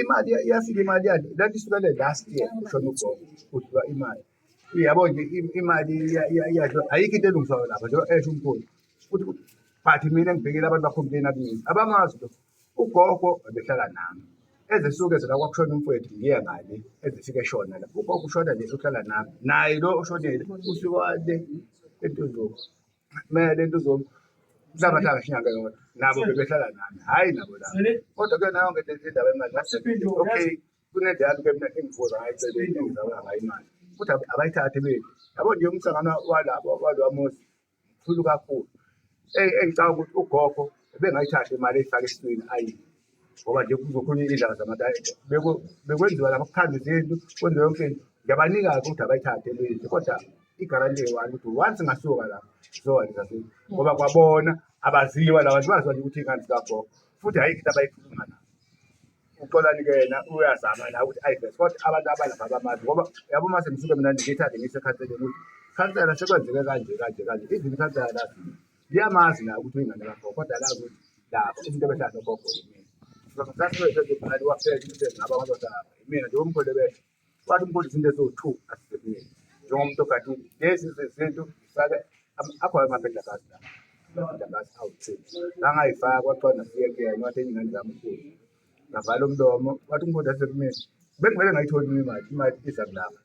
imali iyafika imali yayo. Lento isukele last year ushona ugogo kudliwa imali. Uyabo nje imali iyadliwa ayikho into elungiswayo lapha njengoba esho umkhulu. Futhi but mina ngibhekile abantu ba-complain-a kumina abamazi lo ugogo ebehlala nami ezesuke zela kwakushona umfowethu ngiye ngale ezifike eshona la ugogo ushona nje uhlala nami naye lo oshonile usuka le entuzuma mele entuzuma mhlawumbe ahlala ngisho inyanga eyodwa nabo bebehlala nami hhayi nabo labo kodwa kuyona yonke le ndaba yemali ngathi okay kunento yami ke mina engivuza ngayo eceleni engizabela ngayo imali futhi abayithathe bethu yabo nje umhlangano walabo walowa muzi mkhulu kakhulu. Engicabanga ukuthi ugogo ebengayithathi imali eyifake esiswini ayidle ngoba nje kuzokhulunywa iy'ndaba zamatayela. Bekwenziwa lapha kukhandwa izindlu, kwenziwa yonke into. Ngiyabanika-ke ukuthi abayithathe beyidle kodwa igaranti eyi-one ukuthi once ngasuka lapha zizowandisa futhi ngoba kwabona abaziwa la bantu baziwa nje ukuthi iy'ngane zikagogo futhi ayikho into abayikhuluma nabo. UXolani-ke yena uyazama la ukuthi ayiveze kodwa abantu abalapha abamazi ngoba yabo uma sengisuke mina ngiyithathe ngiyise ekhanseleni ukuthi khansela sekwenzeke kanje kanje kanje even ikhansela lazi liyamazi naye ukuthi uyingane kagogo kodwa lazi ukuthi lapha umuntu ebehlala nogogo yimina. Sasibhali waphela umsebenzi ngaba ngoba yimina nje umkhulu ebesho wathi umkhulu izinto eziwu-two asize kumina njengomuntu ogadile lezi zinto ngifake akhona amabhedlakazi la amabhedlakazi awu-two ngangayifaka kwaqonda siye kuyena wathi ingane zamkhulu ngavala umlomo wathi umkhulu asize kumina bengivele ngayitholi mina imali imali iza kulapha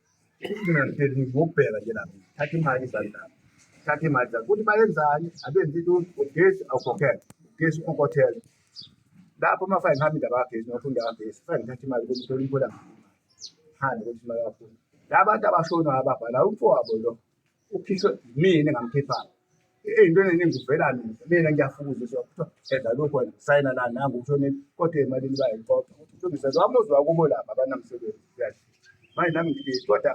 mina ngihleli ngokubheka nje lapha thatha imali iza kulapha thatha imali iza ukuthi bayenzani abenzi lutho ugesi awukhokhelwa ugesi unkothela lapho uma fanele ngihambe indaba kagesi nofunda indaba kagesi fanele ngithathe imali kumtholi umthola hambe ukuthi imali kakhulu la bantu abashonayo ababhala umfowabo lo ukhishwe mina engamkhiphayo ey'ntweni eningi uvela mina mina ngiyafukuziswa kuthiwa enza lokhu wena sayina la nangu ushonile kodwa ey'malini bayayiqoqa ukuthi ulungise lo muzi wakubo lapha abanamsebenzi manje nami ngihleli kodwa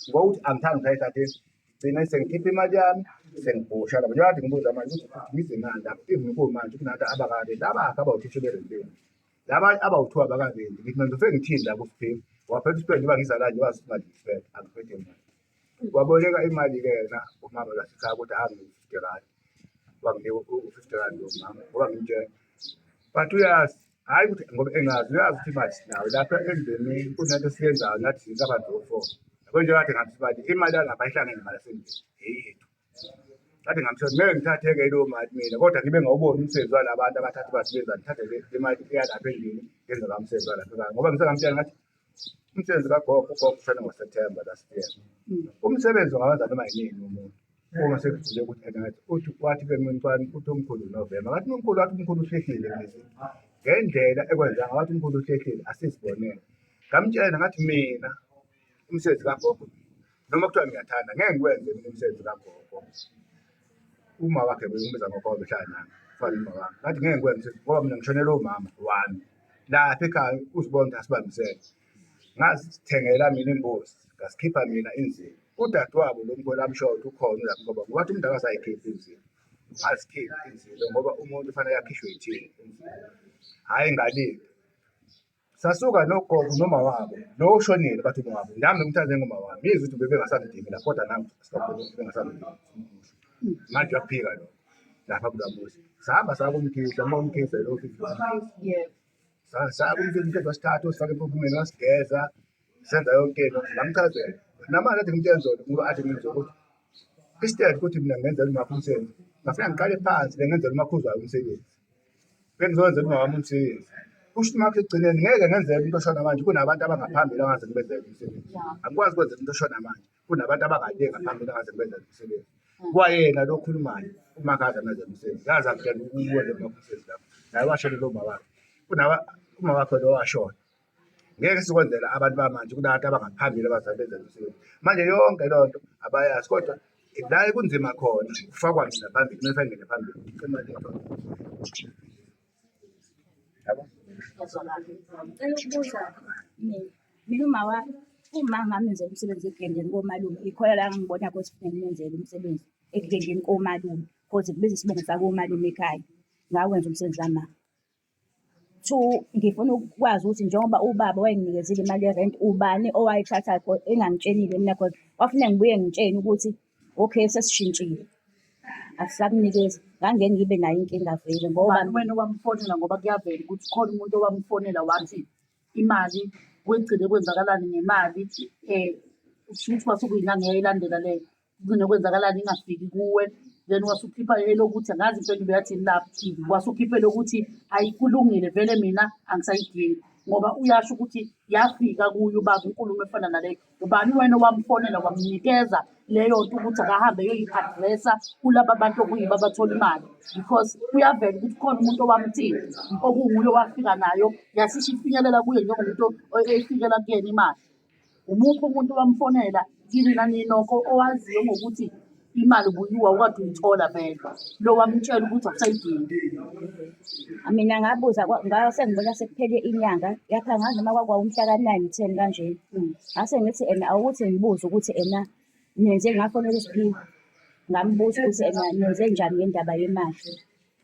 ngokuthi angithandi ngithathe gcina sengikhipha imali yami sengibhusha lapho njengoba kade ngibuza manje ukuthi ngize ngani lapho even kumanje kunabantu abakarendi abakhe abawuthisha berenteni laba abawu-two abakarendi ngithi mina ngizofike ngithini la kusiphiwe waphela usiphiwe njengoba ngiza la nje wazi imali ngiphethe angiphethe imali waboleka imali-ke yena umama lasekhaya ukuthi ahambe nge-50 rand wanginika u-50 rand lo mama ngoba ngimtshela but uyazi hhayi ukuthi ngoba engazi uyazi ukuthi imali sinayo lapha emndenini kunento esiyenzayo nathi singabantu o-four yabo nje kade ngathi imali imali yalapha ayihlangene nemali yasemndeni eyethu kade ngamtshela ngeke ngithathe-ke leyo mali mina kodwa ngibe ngawuboni umsebenzi wala bantu abathatha basebenza ngithathe le mali eyalapha endlini ngenze la msebenzi walapha ekhaya ngoba ngisengamtshela ngathi umsebenzi kagogo ugogo ushone ngoSeptember last year umsebenzi ungawenza noma yinini umuntu. Uma sekudlule ukuthi ena ngathi uthi wathi ke mntwana uthi umkhulu November ngathi umkhulu wathi umkhulu uhlehlile kulezi ngendlela ekwenza ngathi umkhulu uhlehlile asizibonele. Ngamtshela ngathi mina umsebenzi kagogo noma kuthiwa ngiyathanda ngeke ngikwenze mina umsebenzi kagogo. Uma wakhe bengimbiza ngogogo behlala nami fana noma wami ngathi ngeke ngikwenze ngoba mina ngishonelwe umama wami lapha ekhaya uzibona ukuthi asibambisene. Ngazithengela mina imbuzi ngasikhipha mina inzilo. Udadewabo lo mkhulu amshoyo ukuthi ukhona ulapha ngoba wathi umuntu akasayikhiphi inzilo. Azikhiphi inzilo ngoba umuntu ufanele akhishwe yithini inzilo. Hhayi ngalile. Sasuka nogogo noma wabo lo oshonile bathi uma wabo nami ngimthanda njengoma wami yize ukuthi bebengasamdingi la kodwa nami bengasamdingi manje uyakuphika lokho lapha kula muzi sahamba saya kumkhisa uma umkhisa lo Yebo. Saya kumkhisa umkhisa wasithatha wasifaka emphefumulweni wasigeza senza yonke into ngamchazela namanje athi ngimtshela zona ngoba athi ngenza ukuthi instead ukuthi mina ngenzela umakho umsebenzi ngafika ngiqale phansi bengenzela umakhuzwayo umsebenzi bengizowenzela umama umsebenzi kusho ukuthi makho ekugcineni ngeke ngenzele umuntu oshona manje kunabantu abangaphambili angaze ngibenzele umsebenzi angikwazi ukwenzela umuntu oshona manje kunabantu abangale ngaphambili angaze ngibenzele umsebenzi kwayena lo okhulumayo uma kaze amenzele umsebenzi ngaze angitshela ukuwenza umakho umsebenzi lapho naye washona lo mama wakhe kunaba uma wakhe lo washona ngeke sikwenzela abantu bamanje kunabantu abangaphambili abazali benzela umsebenzi manje yonke loo nto abayazi kodwa la ekunzima khona kufakwa mina phambili kumele fangene phambili imali yabo. Ngicela ukubuza mina, mina uma wami, uma ngamenzela umsebenzi ekugendeni komalume, ikhona la ngibona khona ukuthi kufanele ngimenzele umsebenzi ekugendeni komalume, cause kubiza isibongo sakomalume ekhaya. Ngawenza umsebenzi kama. Two, ngifuna ukwazi ukuthi njengoba ubaba wayenginikezile imali yerenti, ubani owayithatha engangitshelile mina cause kwakufuneka ngibuye ngitshene ukuthi okay sesishintshile, asisakunikezi. Ngangeke ngibe nayo inkinga vele ngoba Ubani wena owamfonela ngoba kuyavela ukuthi khona umuntu owamfonela wathi imali kwegcine kwenzakalani ngemali um kusho ukuthi kwase kuyinyanga eyayilandela leyo. Kugcine kwenzakalani ingafiki kuwe then wasukhipha elokuthi angazi impendulo yathini lapho wasukhipha elokuthi ayikulungile vele mina angisayidingi ngoba uyasho ukuthi yafika kuye ubaba inkulumo efana naleyo ubani wena owamfonela wamnikeza leyo nto ukuthi akahambe eyoyi-addressa kulaba bantu okuyibo abathola imali because kuyavela ukuthi khona umuntu owamthinta okunguye owafika nayo yasisho ifinyelela kuye njengomuntu efikela kuyena imali. Umuphi umuntu owamfonela kinina ninokho owaziyo ngokuthi imali ubuyiwa ukade uyithola vele lo wamtshela ukuthi awusayidingi? Mina ngabuza ngase ngibona sekuphele inyanga yapha ngazi noma kwakuwumhla ka-9 10 kanjena. Ngase ngithi ena awukuthi ngibuze ukuthi ena nenze ngafonela uSiphiwe ngambuza ukuthi ena nenze njani ngendaba yemali.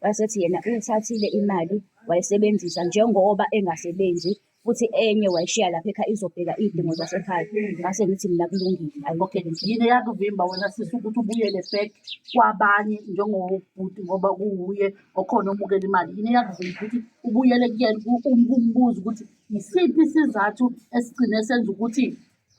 Wasethi yena uyithathile imali wayisebenzisa njengoba engasebenzi futhi enye wayishiya lapha ekhaya izobheka iy'dingo zasekhaya. Ngase ngithi mina kulungile ayikho Okay, yini eyakuvimba wena sisi ukuthi ubuyele back kwabanye njengobhuti ngoba kuwuye okhona omukela imali? Yini eyakuvimba ukuthi ubuyele kuyena umbuze ukuthi yisiphi isizathu esigcine senza ukuthi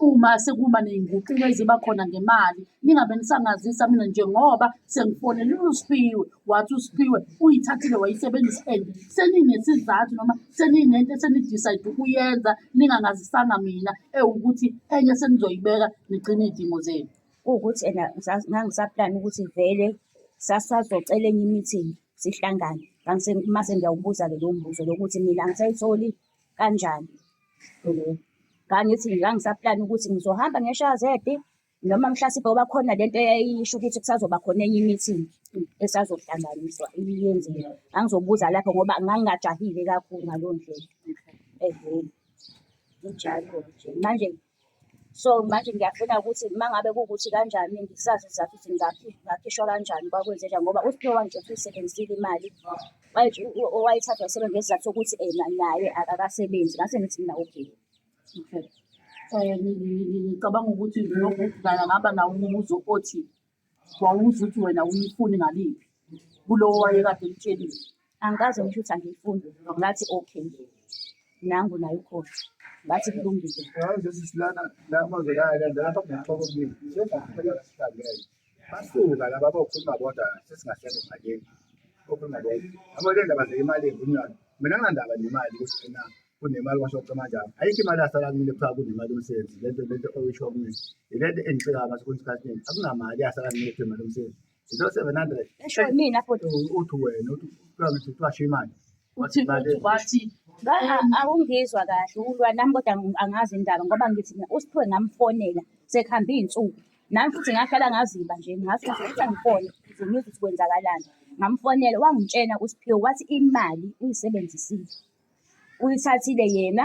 uma sekuba ney'nguquko eziba khona ngemali ningabe nisangazisa mina njengoba sengifonelile uSiphiwe wathi uSiphiwe uyithathile wayisebenzisa and seninesizathu noma seninento esenidicide ukuyenza ningangazisanga mina ewukuthi enye senizoyibeka nigcine iy'dingo zenu. Kuwukuthi ena ngangisaplana ukuthi vele sasazocela enye i-meeting sihlangane. Mase ngiyawubuza-ke lowo mbuzo lo ukuthi mina angisayitholi kanjani. Ngangithi ngangisaplana ukuthi ngizohamba ngiye eShakazede noma mhlasimpe ngoba khona lento eyayisho ukuthi kusazoba khona enye i-meeting esazohlanganiswa iyenziwe. Ngangizobuza lapho ngoba ngangingajahile kakhulu ngaleyo ndlela. Ehhe, kunjalo nje. Manje so manje ngiyafuna ukuthi uma ngabe kuwukuthi kanjani ngisazi isizathu ukuthi ngakhishwa kanjani kwakwenzenjani ngoba uSiphiwe wangitshela ukuthi uyisebenzisile imali owayithatha wayisebenza ngesizathu sokuthi ena naye akakasebenzi. Ngase ngithi mina okay. Okay. Ngicabanga ukuthi nobhuti naye angaba nawo umbuzo othi wawuze uthi wena uyifuni ngaliphi kulowo wayekade emtshelile. Angikaze ngisho ukuthi angiyifuni, ngathi okay, nangu naye ukhona, ngathi kulungile. Yazi sisilana la mazwe la la lapha kunexoxo okuningi. Njengaphela sihlangene. Basuka laba bokhuluma bodwa sesingahlele ngakini. Bokhuluma bodwa. Yabo le ndaba nje imali evunywayo. Mina nginandaba nemali ukuthi ena. Kunemali kwasho manjani. Ayikho imali yasala kumina kuthiwa kunemali yomsebenzi. Lento oyisho kumina. Ilento engicikayo mase kunesikhathi esiningi. Akunamali yasala kumina kuthiwa imali yomsebenzi. Ilo 700. Esho mina futhi. Uthi wena uthi kuthiwa ngithi kuthiwa shiya imali. Uthi uthi wathi Awungizwa kahle ulwa nami kodwa angazi indaba ngoba ngithi mina uSiphiwe ngamfonela sekuhambe iy'nsuku. Nami futhi ngahlala ngaziba nje ngathi ukuthi angifone ukuze ngizwe ukuthi kwenzakalani. Ngamfonela wangitshena uSiphiwe wathi imali uyisebenzisile. Uyithathile yena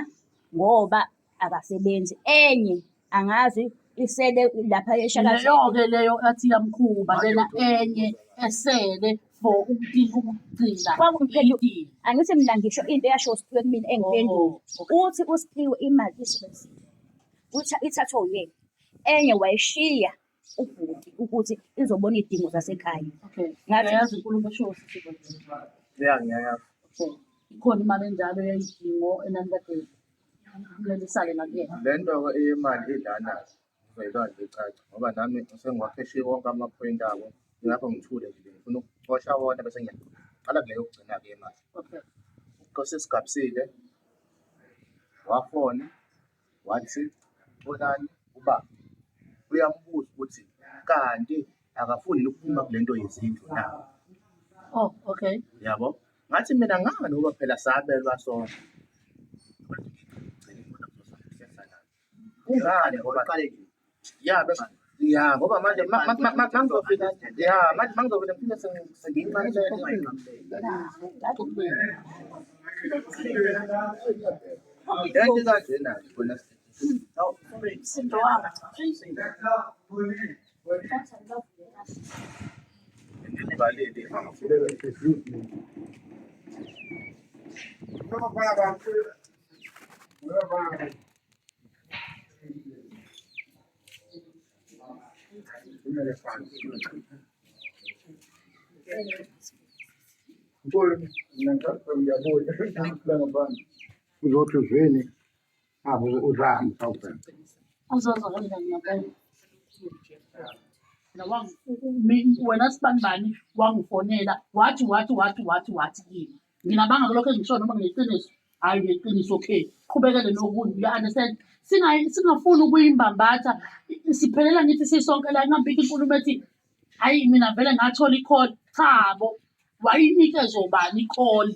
ngoba akasebenzi. Enye angazi isele lapha eShaka. Leyo-ke leyo athi iyamkhuba lena enye esele for ukugcina Kwakumphendula. Angithi mina ngisho into eyasho uSiphiwe kumina engiphendula. Oh, Uthi uSiphiwe imali isebenzile. Uthi ithathwe uyena. Enye wayishiya ubhuti ukuthi izobona iy'dingo zasekhaya. Okay. Ngathi- Uyayazi inkulumo eshiwo uSiphiwe. Ya, ngiyayazi. Okay. Ikhona imali enjalo yayidingo enanikade kumele isale ngakuyena. Le nto-ke eyemali ilana ngizoyibeka nje icace ngoba nami sengiwakheshe wonke amaphoyinti abo ingakho ngithule nje ngifuna ukucosha wona bese ngiyaqala kule yokugcina-ke yemali. Okay. Nkosi Sigabisile wafona wathi Xolani ubaba uyambuza ukuthi kanti akafuni yini ukuphuma kule nto yezindlu na? Oh, okay. Yabo? Ngathi mina ngani ngoba phela sabelwa sonke. Kungani ngoba Qale nje. ya bese ya ngoba manje mangizofika ya manje mangizofika ngifike sengiyinqamulele. Lento kanjena wena Msindo wami. ngibhalile. Uzothi uzweni abo uzahamba sawubheka. Uzoza kanjani ngempela? Wena sibanibani wangifonela wathi wathi wathi wathi wathi kimi. Nginabanga kulokho engisho noma ngineqiniso. Hhayi ngeqiniso okay. Qhubekele nokunye you understand? Singafuni ukuyimbambatha siphelela ngithi sisonke la ingambikho inkulumo ethi hhayi mina vele ngathola i-call. Chabo, wayinikezwa ubani i-call?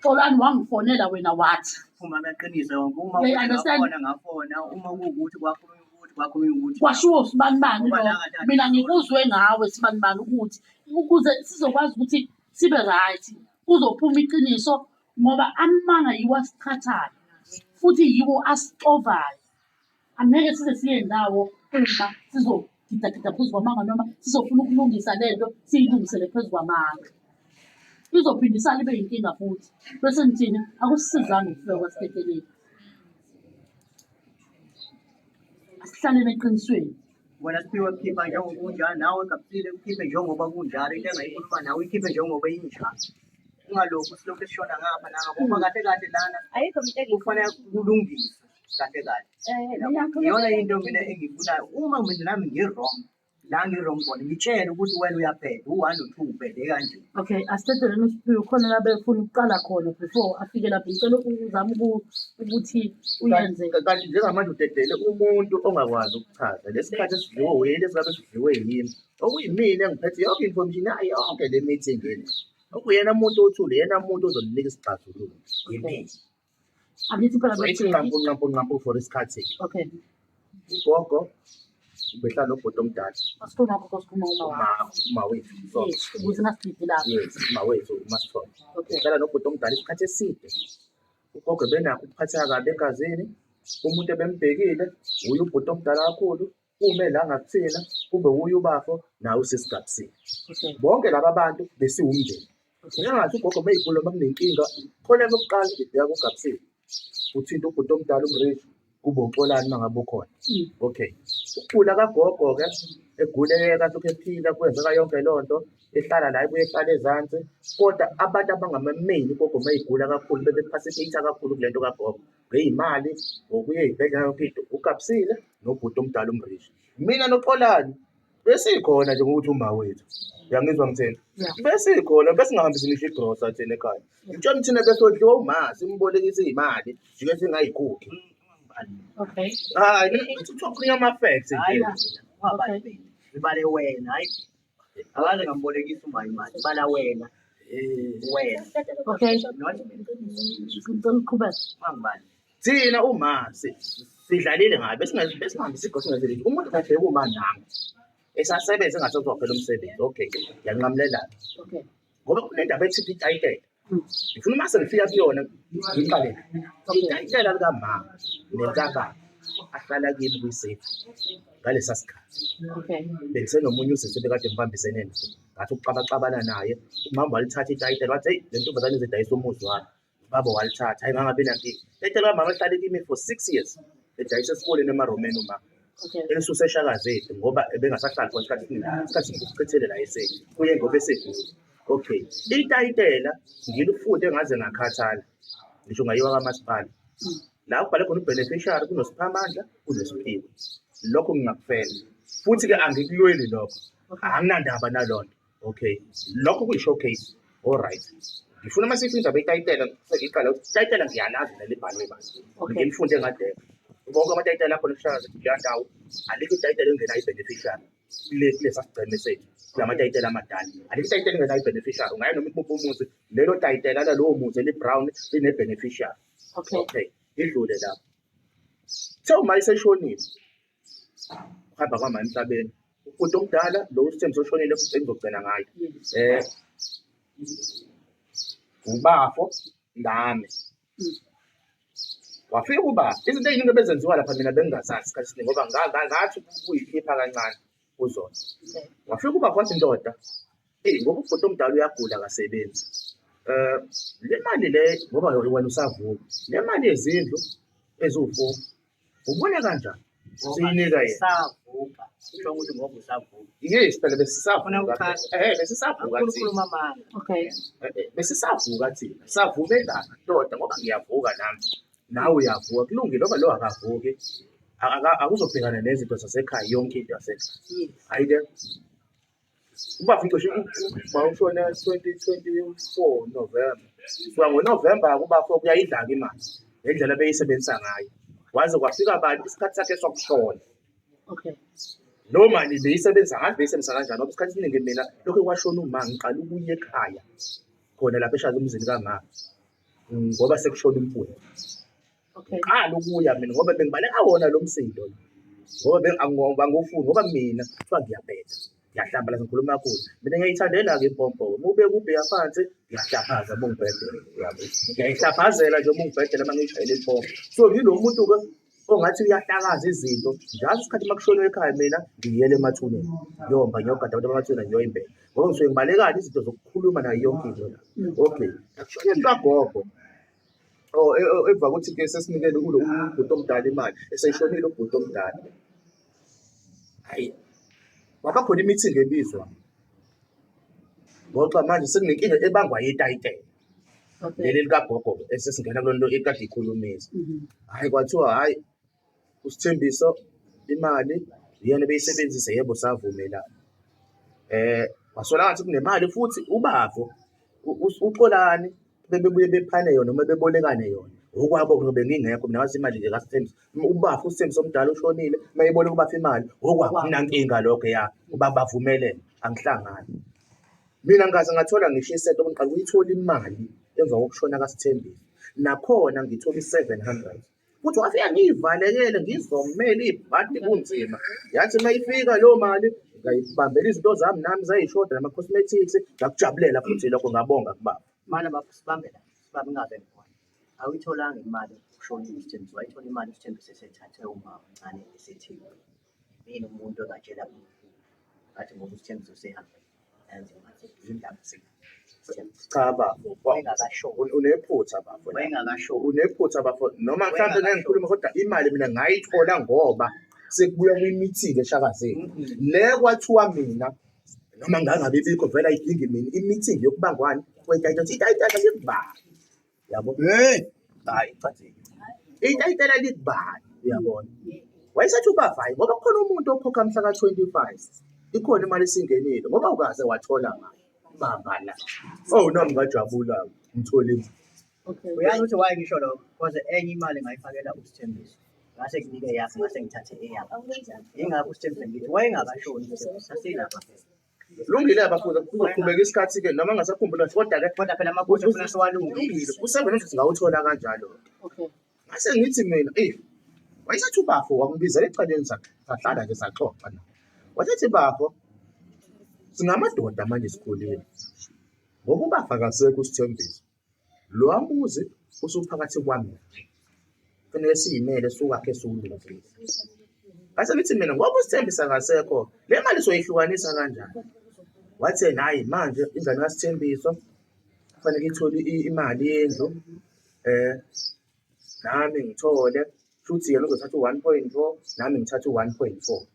Xolani wangifonela wena wathi. Phuma amaqiniso yonke uma You kuthi understand? ngafona ngafona uma kuwukuthi kwakhulunywa ukuthi kwakhulunywa ukuthi Kwashiwo sibanibani Ngoba lo la kade mina ngikuzwe ngawe sibanibani ukuthi ukuze sizokwazi ukuthi sibe right kuzophuma iqiniso ngoba amanga yiwo asiqhathayo futhi yiwo asixovayo. Angeke size siye ndawo uma sizogidagida phezu kwamanga noma sizofuna ukulungisa le nto siyilungisele phezu kwamanga. Izophinde isale ibe yinkinga futhi bese nithini akusisizanga ukufika kwaSitetelegu. Asihlaleni eqinisweni. Wena Siphiwe khipha njengoba kunjalo nawe Gabisile ukhiphe njengoba kunjalo into engayikhuluma nawe uyikhiphe njengoba injalo. Ungalokhu silokhu sishona ngapha nangapha ngoba kahle kahle lana Ayikho into kufanele kulungiswe kahle kahle. Mina Iyona into mina engiyifunayo uma mina nami ngi-wrong la ngi-wrong khona ngitshele ukuthi wena uyabheda u-one no-two ubhede kanje. Okay, asidedeleni uSiphiwe khona la befuna ukuqala khona before afike lapho. Ngicela uzame ukuthi uyenze. Kanti njengamanje udedele umuntu ongakwazi ukuchaza lesikhathi esidliwe uyena esingabe sidliwe yimi okuyimina engiphethe yonke information yayo yonke le meeting lena okuyena muntu othule yena muntu ozoninika isixazululo yimina. Angithi phela So ithi bekutheni. nqampu nqampu nqampu for isikhathi. Okay. Ugogo ubehlala nobhuti omdala Asikhuluma gogo sikhuluma uma uma wakho. uma wethu. So Yes, ukuze singasididi lapho. yes, uma wethu uMasithole. Okay. Uhlala nobhuti omdala isikhathi eside. Ugogo ebenakho ukuphatheka kabi egazini. Umuntu ebembhekile uye ubhuti omdala kakhulu ume la ngakuthina kube wuye ubafo nawe usesigabisile. Okay. Bonke laba bantu besiwumndeni. Ngingathi ugogo meyigula uma kunenkinga khona lokuqala ngibheka kuGabisile. Uthinta ubhuti omdala umrich kube uXolani uma ngabe ukhona. Okay. Ukugula kagogo-ke eguleka lokhu ephila kwenzeka yonke leyo nto ehlala la ebuye ehlala ezansi kodwa abantu abangama-main ugogo uma egula kakhulu bebe-participate kakhulu kule nto kagogo ngey'mali ngokuya ey'bhedlela yonke into uGabisile nobhuti omdala umrich. Mina noXolani. Besikhona nje ngokuthi uma wethu. Uyangizwa ngithini? Besikhona besingahambisi ngisho igrosa thina ekhaya. Ngitshela thina besodliwa uma simbolekisa iy'mali jike singayikhokhi. Okay. Hayi mina ngithi kuthiwa khulunywa ama-facts Hayi nje. mina, ungabali Okay. mina. Ngibale wena, hayi. Akaze ngambolekisa uma imali, bala wena. Wena. Okay. Not mina. Ngicela uqhubeke. Ungangibali. Thina uma sidlalile ngayo besingahambisi igrosa singazelile. Umuntu kahle uma nami esasebenza engasezophela umsebenzi. Okay, ngiyanqamulelana. Okay. Ngoba kunendaba ethi itayitela. Ngifuna uma sengifika kuyona ngiqale. Itayitela likamama nelikababa ahlala kimi kwisefu ngalesa sikhathi. Okay. Bengisenomunye usisi ebekade ngibambisene naye. Ngathi ukuxabaxabana naye, umama walithatha itayitela wathi, heyi le ntombazane izodayisa umuzi wami. Ubaba walithatha, hhayi ngangabi nankinga. Itayitela kamama lihlale kimi for 6 years. Edayisa esikoleni emaRomeni umama. Okay. Elisuse eshakazethu ngoba ebengasahlali khona isikhathi esiningi. Isikhathi sikuchithele la esethi. Kuye ngoba esegula. Okay. Itayitela ngilifunde ngaze ngakhathala. Ngisho ngayiwa kamasipala. La kubhale khona ubeneficiary kunoSiphamandla, kunoSiphiwe. Lokho ngingakufela. Futhi-ke angikulweli lokho. Anginandaba nalonto. Okay. Lokho kuyi-showcase. All right. Ngifuna uma sifika indaba yetayitela sengiqala ukuthi itayitela ngiyalazi nelibhalwe bani. Okay. Ngilifunde ngadeka. Bonke amatayitela akhona kushaka kuleya ndawo alikho itayitela engenayo i-beneficiary kule kulesa sigceme sethu kula matayitela amadala. Alikho itayitela engenayo i-beneficiary. Ungaya noma ikuphi umuzi lelo tayitela lalowo muzi eli-brown line-beneficiary. Okay. Okay. Idlule lapho. Kuthe uma iseshonile uhamba kwama emhlabeni ubhuti omdala lo usithembiso oshonile engizogcina ngayo ubafo nami wafika ubaba izinto ey'ningi ebezenziwa lapha mina bengingazazi isikhathi esiningi ngoba ngathi kuyikhipha kancane kuzona. Wafika ubaba wathi ndoda, eyi ngoba ubhuti omdala uyagula akasebenzi. Le mali le ngoba wena usavuka, le mali yezindlu eziwu-4 ubona kanjani? Siyinika yena. Savuka. Kusho ukuthi ngoba usavuka. Yes, phela besisavuka. Ufuna ukuchaza? Besisavuka Angifuni thina. ukukhuluma amanga. Okay. Besisavuka thina. Savumelana ndoda ngoba ngiyavuka nami. Nawe uyavuka. Kulungile ngoba lo akavuki. Akuzobhekana nezinto zasekhaya yonke into yasekhaya. Yes. Hhayi-ke ubaba cishe mawushona 2024 November. Suka ngoNovember-ke ubafo kuyayidla-ke imali ngendlela abeyisebenzisa ngayo. Waze kwafika abantu isikhathi sakhe sokushona. Okay. Lo mali beyisebenzisa ngathi beyisebenzisa kanjani ngoba isikhathi esiningi mina lokhu kwashona uma ngiqala ukuya ekhaya khona lapha eshaza umzini kama ngoba sekushona umfula. Okay. Ngiqala ukuya mina ngoba bengibaleka wona lo msindo lo. Ngoba bengangufuni ngoba mina kuthiwa ngiyabheda. Ngiyahlambalaza ngikhuluma kakhulu. Mina ngiyayithandela-ke impompo. Uma ubeka ubheka phansi, ngiyahlaphaza uma ungibhedela. Uyabo? Ngiyayihlaphazela nje uma ungibhedela uma ngiyishayela impompo. So ngilo muntu-ke ongathi uyahlakaza izinto. Njalo isikhathi uma kushoniwe ekhaya mina ngiyela emathuneni. Ngiyomba ngiyogada abantu bamathuna ngiyoyimbela. Ngoba ngisuke ngibalekani izinto zokukhuluma nayo yonke into la. Okay. Ekushoneni kagogo, Oh, emva kokuthi ke sesinikele kulo ubhuti omdala imali, eseshonile ubhuti omdala. Hayi, kwaba khona i-meeting ebizwa. Ngoxa manje sekunenkinga ebangwa yitayitela. Okay. Leli likagogo esesingena kulento ekade ikhulumisa. Hhayi kwathiwa hhayi uSithembiso imali iyona ebeyisebenzisa yebo savumelana. Wasola ngathi kunemali futhi ubafo uXolani bebebuye bephane yona noma bebolekane yona. Okwabo ngobe ngingekho mina ngathi imali nje kaSithembiso. Ubafo uSithembiso omdala ushonile, uma eboleka ubafo imali, okwabo akunankinga lokho ya, uba bavumelene, angihlangani. Mina ngikaze ngathola ngisho isenti okungiqala ukuyithola imali emva kokushona kaSithembiso. Nakhona ngithola i-700. Futhi wafika ngiyivalekele ngizomela ibhadi kunzima. Yathi uma ifika leyo mali ngayibambela izinto zami nami zayishoda nama-cosmetics ngakujabulela futhi lokho ngabonga kubaba. Mana baba sibambe la, sibambe ngingabe ngibona. Awuyitholanga imali ushonile uSithembiso, wayithola imali uSithembiso esethathe umama omncane esethiwe. Yini umuntu ongatshela umkhulu ngathi ngoba uSithembiso usehambile. Nansi imali, izindaba Sithembiso. Cha bafo, Wayengakashoni. unephutha bafo. Wayengakashoni. Unephutha bafo. Noma mhlawumbe ngeke ngikhulume kodwa imali mina ngayithola ngoba sekubuya kwi-meeting eshakazeni. Le kwathiwa mina noma ngangabe ibikho vele ayidingi mina i-meeting yokubangwana kwetayitela itayitela likubani yabo Hey, hayi cha itayitela likubani uyabona wayesethi ubavayi ngoba kukhona umuntu okhokha mhla ka-25. Ikhona imali esingenile ngoba ukaze wathola mali. Bamba la. Oh nami ngajabula ngithole imali. Okay. Uyazi ukuthi why ngisho lokho? Because enye imali ngayifakela uSithembiso. Ngase nginike eyakhe, ngase ngithathe eyakhe. Yingakho uSithembiso ngithi wayengakashoni uSithembiso, sasilapha phela. Lungile abafundi kuzoqhubeka isikhathi-ke noma ngasakhumbula kodwa-ke Kodwa phela amaphutha funa siwalungise. U-700 singawuthola kanjalo. Okay. Ngase ngithi mina, eyi, wayesethi ubafo wangibizela eceleni sahlala nje saxoxa naye. Wasethi bafo, singamadoda manje sikhulile. Ngoba ubafa akasekho uSithembiso. Lowa muzi usuphakathi kwami naye. Kufanele siyimele siwakhe siwulungise. Ngase ngithi mina ngoba uSithembiso akasekho, le mali soyihlukanisa kanjani? Wathi yena hhayi manje ingane kaSithembiso kufanele ithole imali yendlu nami ngithole shuthi yena uzothatha u-1.4 nami ngithathe u-1.4.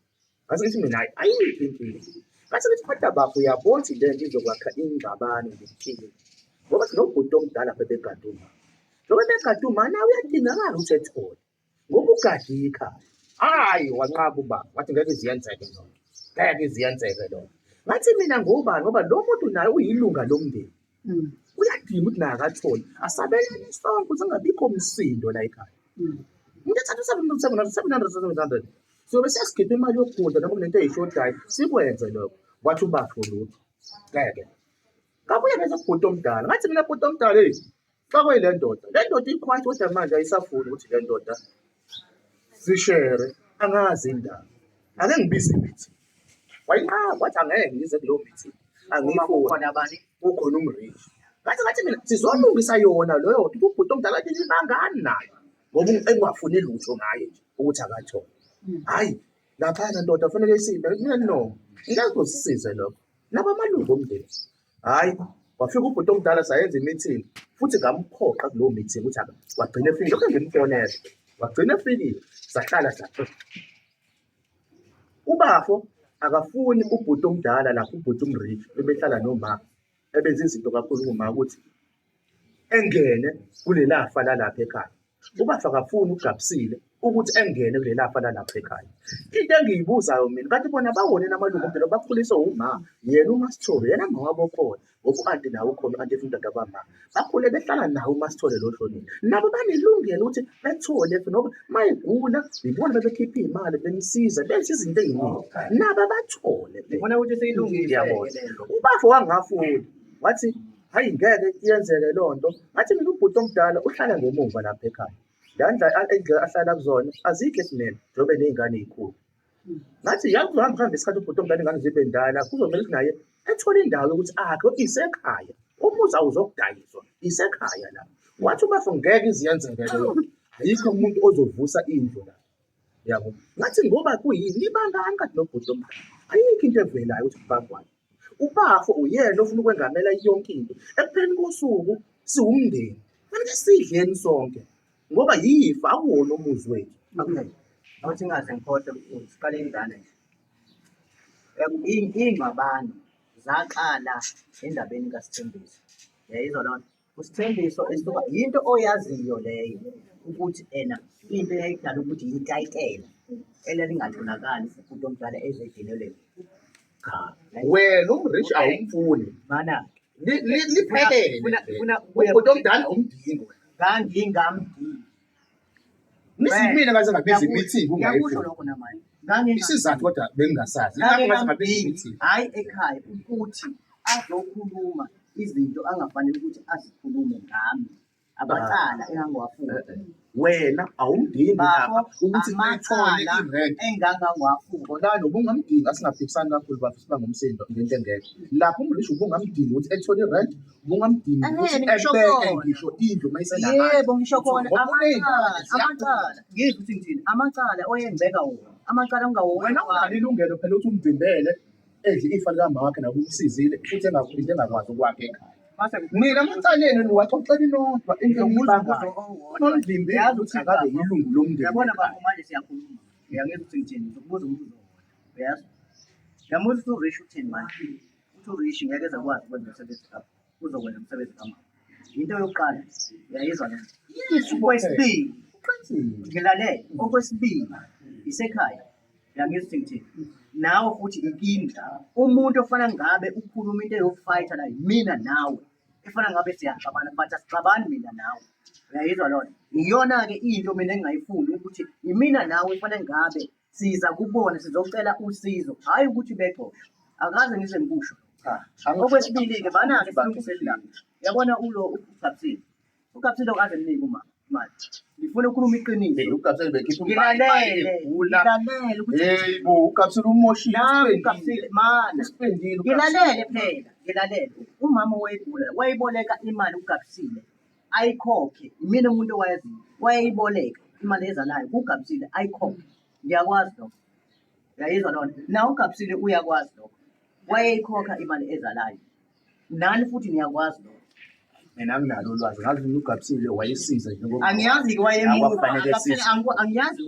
Ngase ngithi mina hhayi ayikho inkinga. Ngase ngithi kodwa bafo uyabona ukuthi le nto izokwakha ingxabano nenkinga ngoba sinobhuti omdala bebegade umama. Njengoba ebegade umama nawe uyadingakala ukuthi ethole ngoba ugade ikhaya. Hhayi wanqaba ubaba wathi ngeke ize yenzeke loo nto, ngeke ize yenzeke loo nto. Ngathi mina ngobani ngoba lo muntu naye uyilunga lomndeni. Uyadinga ukuthi naye akathole asabelane sonke ukuze kungabikho msindo la ekhaya. Umuntu ethatha u-seven seven hundred seven hundred seven hundred siyobe sesikhipha imali yokudla noma kunento eyishodayo sikwenze lokho. Wathi ubafo lutho ngeke. Ngabuye ngeza kubhuti omdala ngathi mina bhuti omdala eyi xakwe le ndoda le ndoda ikhwathi kodwa manje ayisafuni ukuthi le ndoda sishere angazi indaba ake ngibize imithi wayinqaba wathi angeke ngize kuleyo meeting angifuni Kukhona bani? kukhona umrich ngathi mina sizolungisa yona leyo nto ubhuti omdala athi nibangani naye ngoba engingafuni lutho ngaye nje ukuthi akathole hhayi laphana ndoda kufanele isimbe mina no ngeke kusisize lokho nabo amalungu omndeni hhayi wafika ubhuti omdala sayenza i-meeting futhi ngamphoqa kulowo meeting ukuthi wagcina efikile lokho ngimfonela wagcina efikile sahlala saxoxa Ubafo akafuni ubhuti omdala lapho ubhuti umrich ebehlala noma ebenza izinto kakhulu kuma ukuthi engene kulelafa lalapha ekhaya. Ubafo akafuni ugabisile ukuthi engene kulelafa lalapha ekhaya. Into engiyibuzayo mina kanti bona bawona amalungu omndeni bakhuliswe uma yena uMaSithole yena mawabo khona ngoba u-anti nawe ukhona u-anti efuna udade kwama bakhule behlala nawo uMaSithole lo oshonile nabo banelungelo ukuthi bethole ngoba mayegula yibona bebekhipha iy'mali bemsiza benza izinto ey'ningi nabo abathole Ngibona ukuthi seyilungile Ngiyabona. Ubafo wangafuni wathi hayi ngeke iyenzeke loo nto ngathi mina ubhuti omdala uhlala ngemuva lapha ekhaya la ndlela ahlala kuzona azikho esimele njengoba eney'ngane ey'khulu Ngathi yazi kuzohamba kuhambe isikhathi ubhuti omdala ingane zibe ndala kuzomele ukuthi naye ethole indawo yokuthi akhe isekhaya umuzi awuzokudayiswa isekhaya la wathi ubafo ngeke iziyenzeke leyo ayikho umuntu ozovusa indlu la yabo ngathi ngoba kuyini nibangani kade nobhuti omdala ayikho into evelayo ukuthi kubangwane ubafo uyena ofuna ukwengamela yonke into ekupheleni kosuku siwumndeni fanele sidleni sonke ngoba yifa akuwona umuzi wethu Okay. Awuthi ngaze ngikhohlwe mkhulu, siqale ingane nje. Iy'ngxabano zaqala endabeni kaSithembiso. Uyayizwa loo nto? USithembiso esuka yinto oyaziyo leyo ukuthi ena into eyayidala ukuthi yitayitela elalingatholakali umuntu omdala ezedinelwe. Cha. Wena umrich awumfuni. Mana Liphelele. Ubhuti omdala awumdingi wena. Ngangingamdingi. Nisimile ngaze ngabiza i-meeting Ngiyakusho ungayifuni. lokho namanje. Nganginga- Isizathu kodwa bengingasazi. Yingakho ngaze ngabiza i-meeting. Hhayi ekhaya ukuthi azokhuluma izinto angafanele ukuthi azikhulume ngami. Amacala engangiwafuna. Wena awumdingi Bafo, lapha ukuthi ethole amacala i-rent. engangangiwafuna. Xolani ubungamdingi asingaphikisani kakhulu bafo siba ngumsindo ngento engekho. Lapho umrisho ubungamdingi ukuthi ethole i-rent, ubungamdingi ukuthi Ehhe, ngisho ebeke khona. ngisho indlu uma isenamandla. Yebo, ngisho khona Ngoba uney'ngane, amacala, amacala. Ngizwe ukuthi ngithini, amacala oyengibeka wona, amacala ongawona. Wena unalo ilungelo phela ukuthi umvimbele edle ifa likamama wakhe nakuba umsizile futhi engaphinde engakwazi ukwakha ekhaya. Mina amacaleni niwaxoxela inodwa into engiyibangayo. Ungamvimbeli ukuthi akabe yilungu lomndeni. Uyabona bafo manje siyakhuluma. Uyangizwa ukuthi ngithini? Ngizokubuza umbuzo owodwa. Uyazi? Uyamuzwa ukuthi uRish uthini manje? Uthi uRish ngeke eze akwazi ukwenza umsebenzi kapho. Uzokwenza umsebenzi kamama. Into yokuqala uyayizwa le nto. Okwesibili, Uqinisile. ngilalele. Okwesibili isekhaya. Uyangizwa ukuthi ngithini? Nawe futhi inkinga umuntu ofana ngabe ukhuluma into eyofayitha la yimina nawe. Efana ngabe siyaxabana but asixabani mina nawe. Uyayizwa lona? Iyona-ke into mina engingayifuni ukuthi yimina nawe efana ngabe siza kubona sizocela usizo, hhayi ukuthi begxoshwe. Akaze ngize ngikusho. Cha, Okwesibili-ke bana-ke silungiseni la. Uyabona ulo uGabsile. UGabsile okaze mnike umama imali. Ngifuna ukukhuluma iqiniso. Hey, uGabsile bekhipha imali Ngilalele, egula. ngilalele ukuthi Hey bo, uGabsile umoshile, nangu uspendile. uGabsile mana. Uspendile uGabsile. Ngilalele phela, ngilalele. Umama wayegula, wayiboleka imali uGabsile. Ayikhokhe. Imina umuntu owayaziyo. Wayeyiboleka imali ezalayo kuGabsile ayikhokhe. Ngiyakwazi lokho. Uyayizwa lona? Na uGabsile uyakwazi lokho. Wayeyikhokha imali ezalayo. Nani futhi niyakwazi lokho. Mina anginalo ulwazi, ngazi mina uGabsile wayesiza njengoba Angiyazi-ke wayemuva. Akufanele Gabsile, size. angiyazi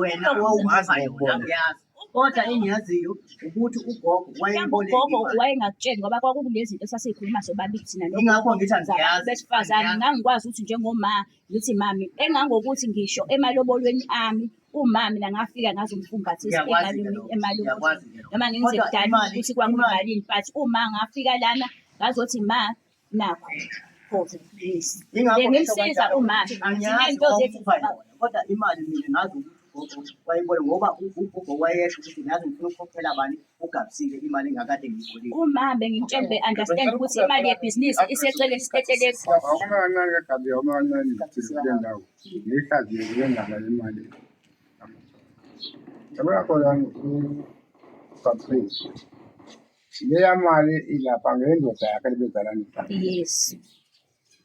wena owawumupha yona, angiyazi. Kodwa engiyaziyo ukuthi ugogo Mhlawumbe wayeyiboleka ugogo imali. wayengakutsheli ngoba kwakukunezinto esasiyikhuluma sobabili thina nogogo Yingakho ngithi zabantu angiyazi, besifazane. angiyazi. Ngangikwazi ukuthi njengoma ngithi mami engangokuthi ngisho emalobolweni ami uma mina ngafika ngazomfumbathisa Ngiyakwazi-ke lokho, emalobolweni ngiyakwazi-ke lokho. noma ngize Kodwa kudala imali, ukuthi imali, kwakuyimalini but uma ngafika lana ngazothi ma nakho phoze yes yingakho ngisho bengimsiza kanjalo uma ukuthi angiyazi zinento zethu owawumupha yona, kodwa imali mina ngazi ukuthi ugogo wayibona ngoba ugogo wayesho ukuthi ngazi ngifuna ukukhokhela bani uGabsile imali engakade ngiyibolile. Uma bengimtshela be-understand ukuthi imali yebhizinisi iseceleni isitetelegu. Awume kancane ke Gabi, awume kancane ngithile kule ndawo. Ngiyihlaziye kule ndaba yemali. Yabona khona uGabsile. Leya mali ilapha ngendoda yakhe lebezalana nayo. Yes.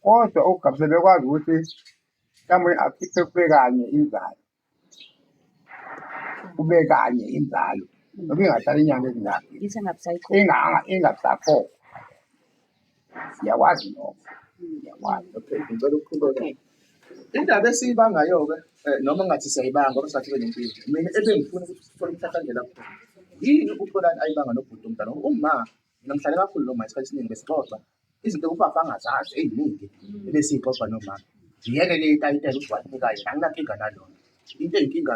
Kodwa uGabsile bekwazi ukuthi mhlawumbe akhiphe kube kanye inzalo. Kube kanye inzalo. Noma ingahlala inyanga ezingaki. Ithi engabisayikhokhi. Ingabisakhokhwa. Siyakwazi lokho. Siyakwazi. Okay, ngicela ukuqhubeka. Indaba esiyibangayo-ke noma ngathi siyayibanga ngoba sathi benempilo. Mina ebengifuna ukuthi sithole umhlahlandlela kuphela. Yini uXolani ayibanga nobhuti omdala? Ngoba uma mina ngihlale kakhulu noma isikhathi esiningi besixoxa izinto ufafa angazazi ey'ningi ebesiyixoxa nomama. Ngiyeke le itayitela ukuthi wanika yena, anginankinga nalona. Into eyinkinga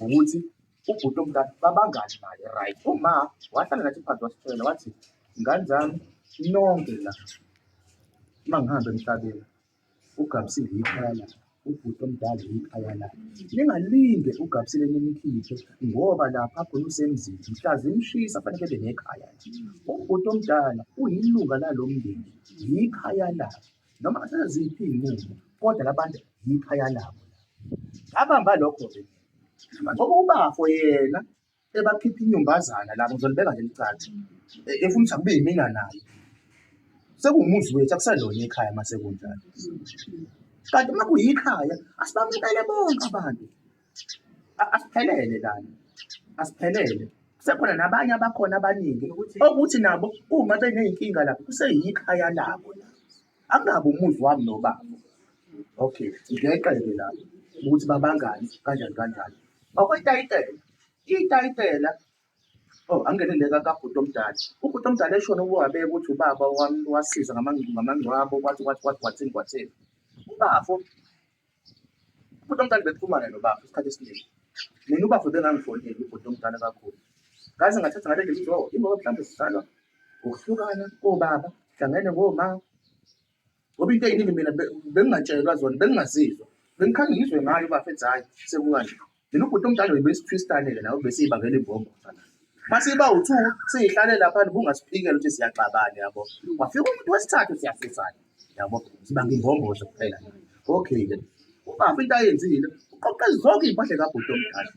ukuthi ubhuti omdala babangani naye right. Uma wahlala nathi phansi wasitshela wathi, ngane zami nonke la uma ngihamba emhlabeni uGabsile yikhaya lakhe, ubhuti omdala yikhaya lakhe. Ningalinge uGabsile nimkhiphe ngoba lapha khona usemzini, mhla zimshisa fanele ebe nekhaya nje. Ubhuti omdala uyilunga lalo mndeni, yikhaya lakhe. Noma ngaseziphi iy'nqumo, kodwa labantu yikhaya labo. Ngabamba lokho-ke ngoba ubafo yena ebakhipha inyumbazana labo ngizolibeka nje licace efuna ukuthi akube yimina naye sekuwumuzi wethu akuselona ikhaya uma sekunjalo kanti uma kuyikhaya asibamukele bonke abantu asiphelele lana asiphelele kusekhona nabanye abakhona abaningi okuthi nabo uma beney'nkinga lapho kuseyikhaya labo la Angabi umuzi wami nobaba. Okay, ngeqeke lapho ukuthi babangani kanjani kanjani. Okwetayitela, itayitela Oh, angene le kabhuti omdala. Ubhuti omdala eshona wabeka ukuthi ubaba wami wasiza ngamangcwabo kwathi kwathi kwathi kwathini kwathini. Ubafo ubhuti omdala bexhumana nobafo isikhathi esiningi. Mina ubafo bengangifoneli ubhuti omdala kakhulu. Ngaze ngathatha ngale ndlela ukuthi oh ingoba mhlawumbe sizalwa ngokuhlukana kobaba, sihlangene ngoma. Ngoba into ey'ningi mina bengingatshelwa zona, bengingazizwa. Bengikhange ngizwe ngayo ubafo ethi hhayi sekukanje. Mina ubhuti omdala besiphistane-ke nawe besiyibangela imbombo. Masiba u-two siyihlale laphana ubungasiphikela ukuthi siyaxabana yabo. Kwafika umuntu wesithathu siyasusana yabo. Sibanga imbombozo kuphela. Okay-ke. Ubaba into ayenzile uqoqe zonke iy'mpahla kabhuti omdala.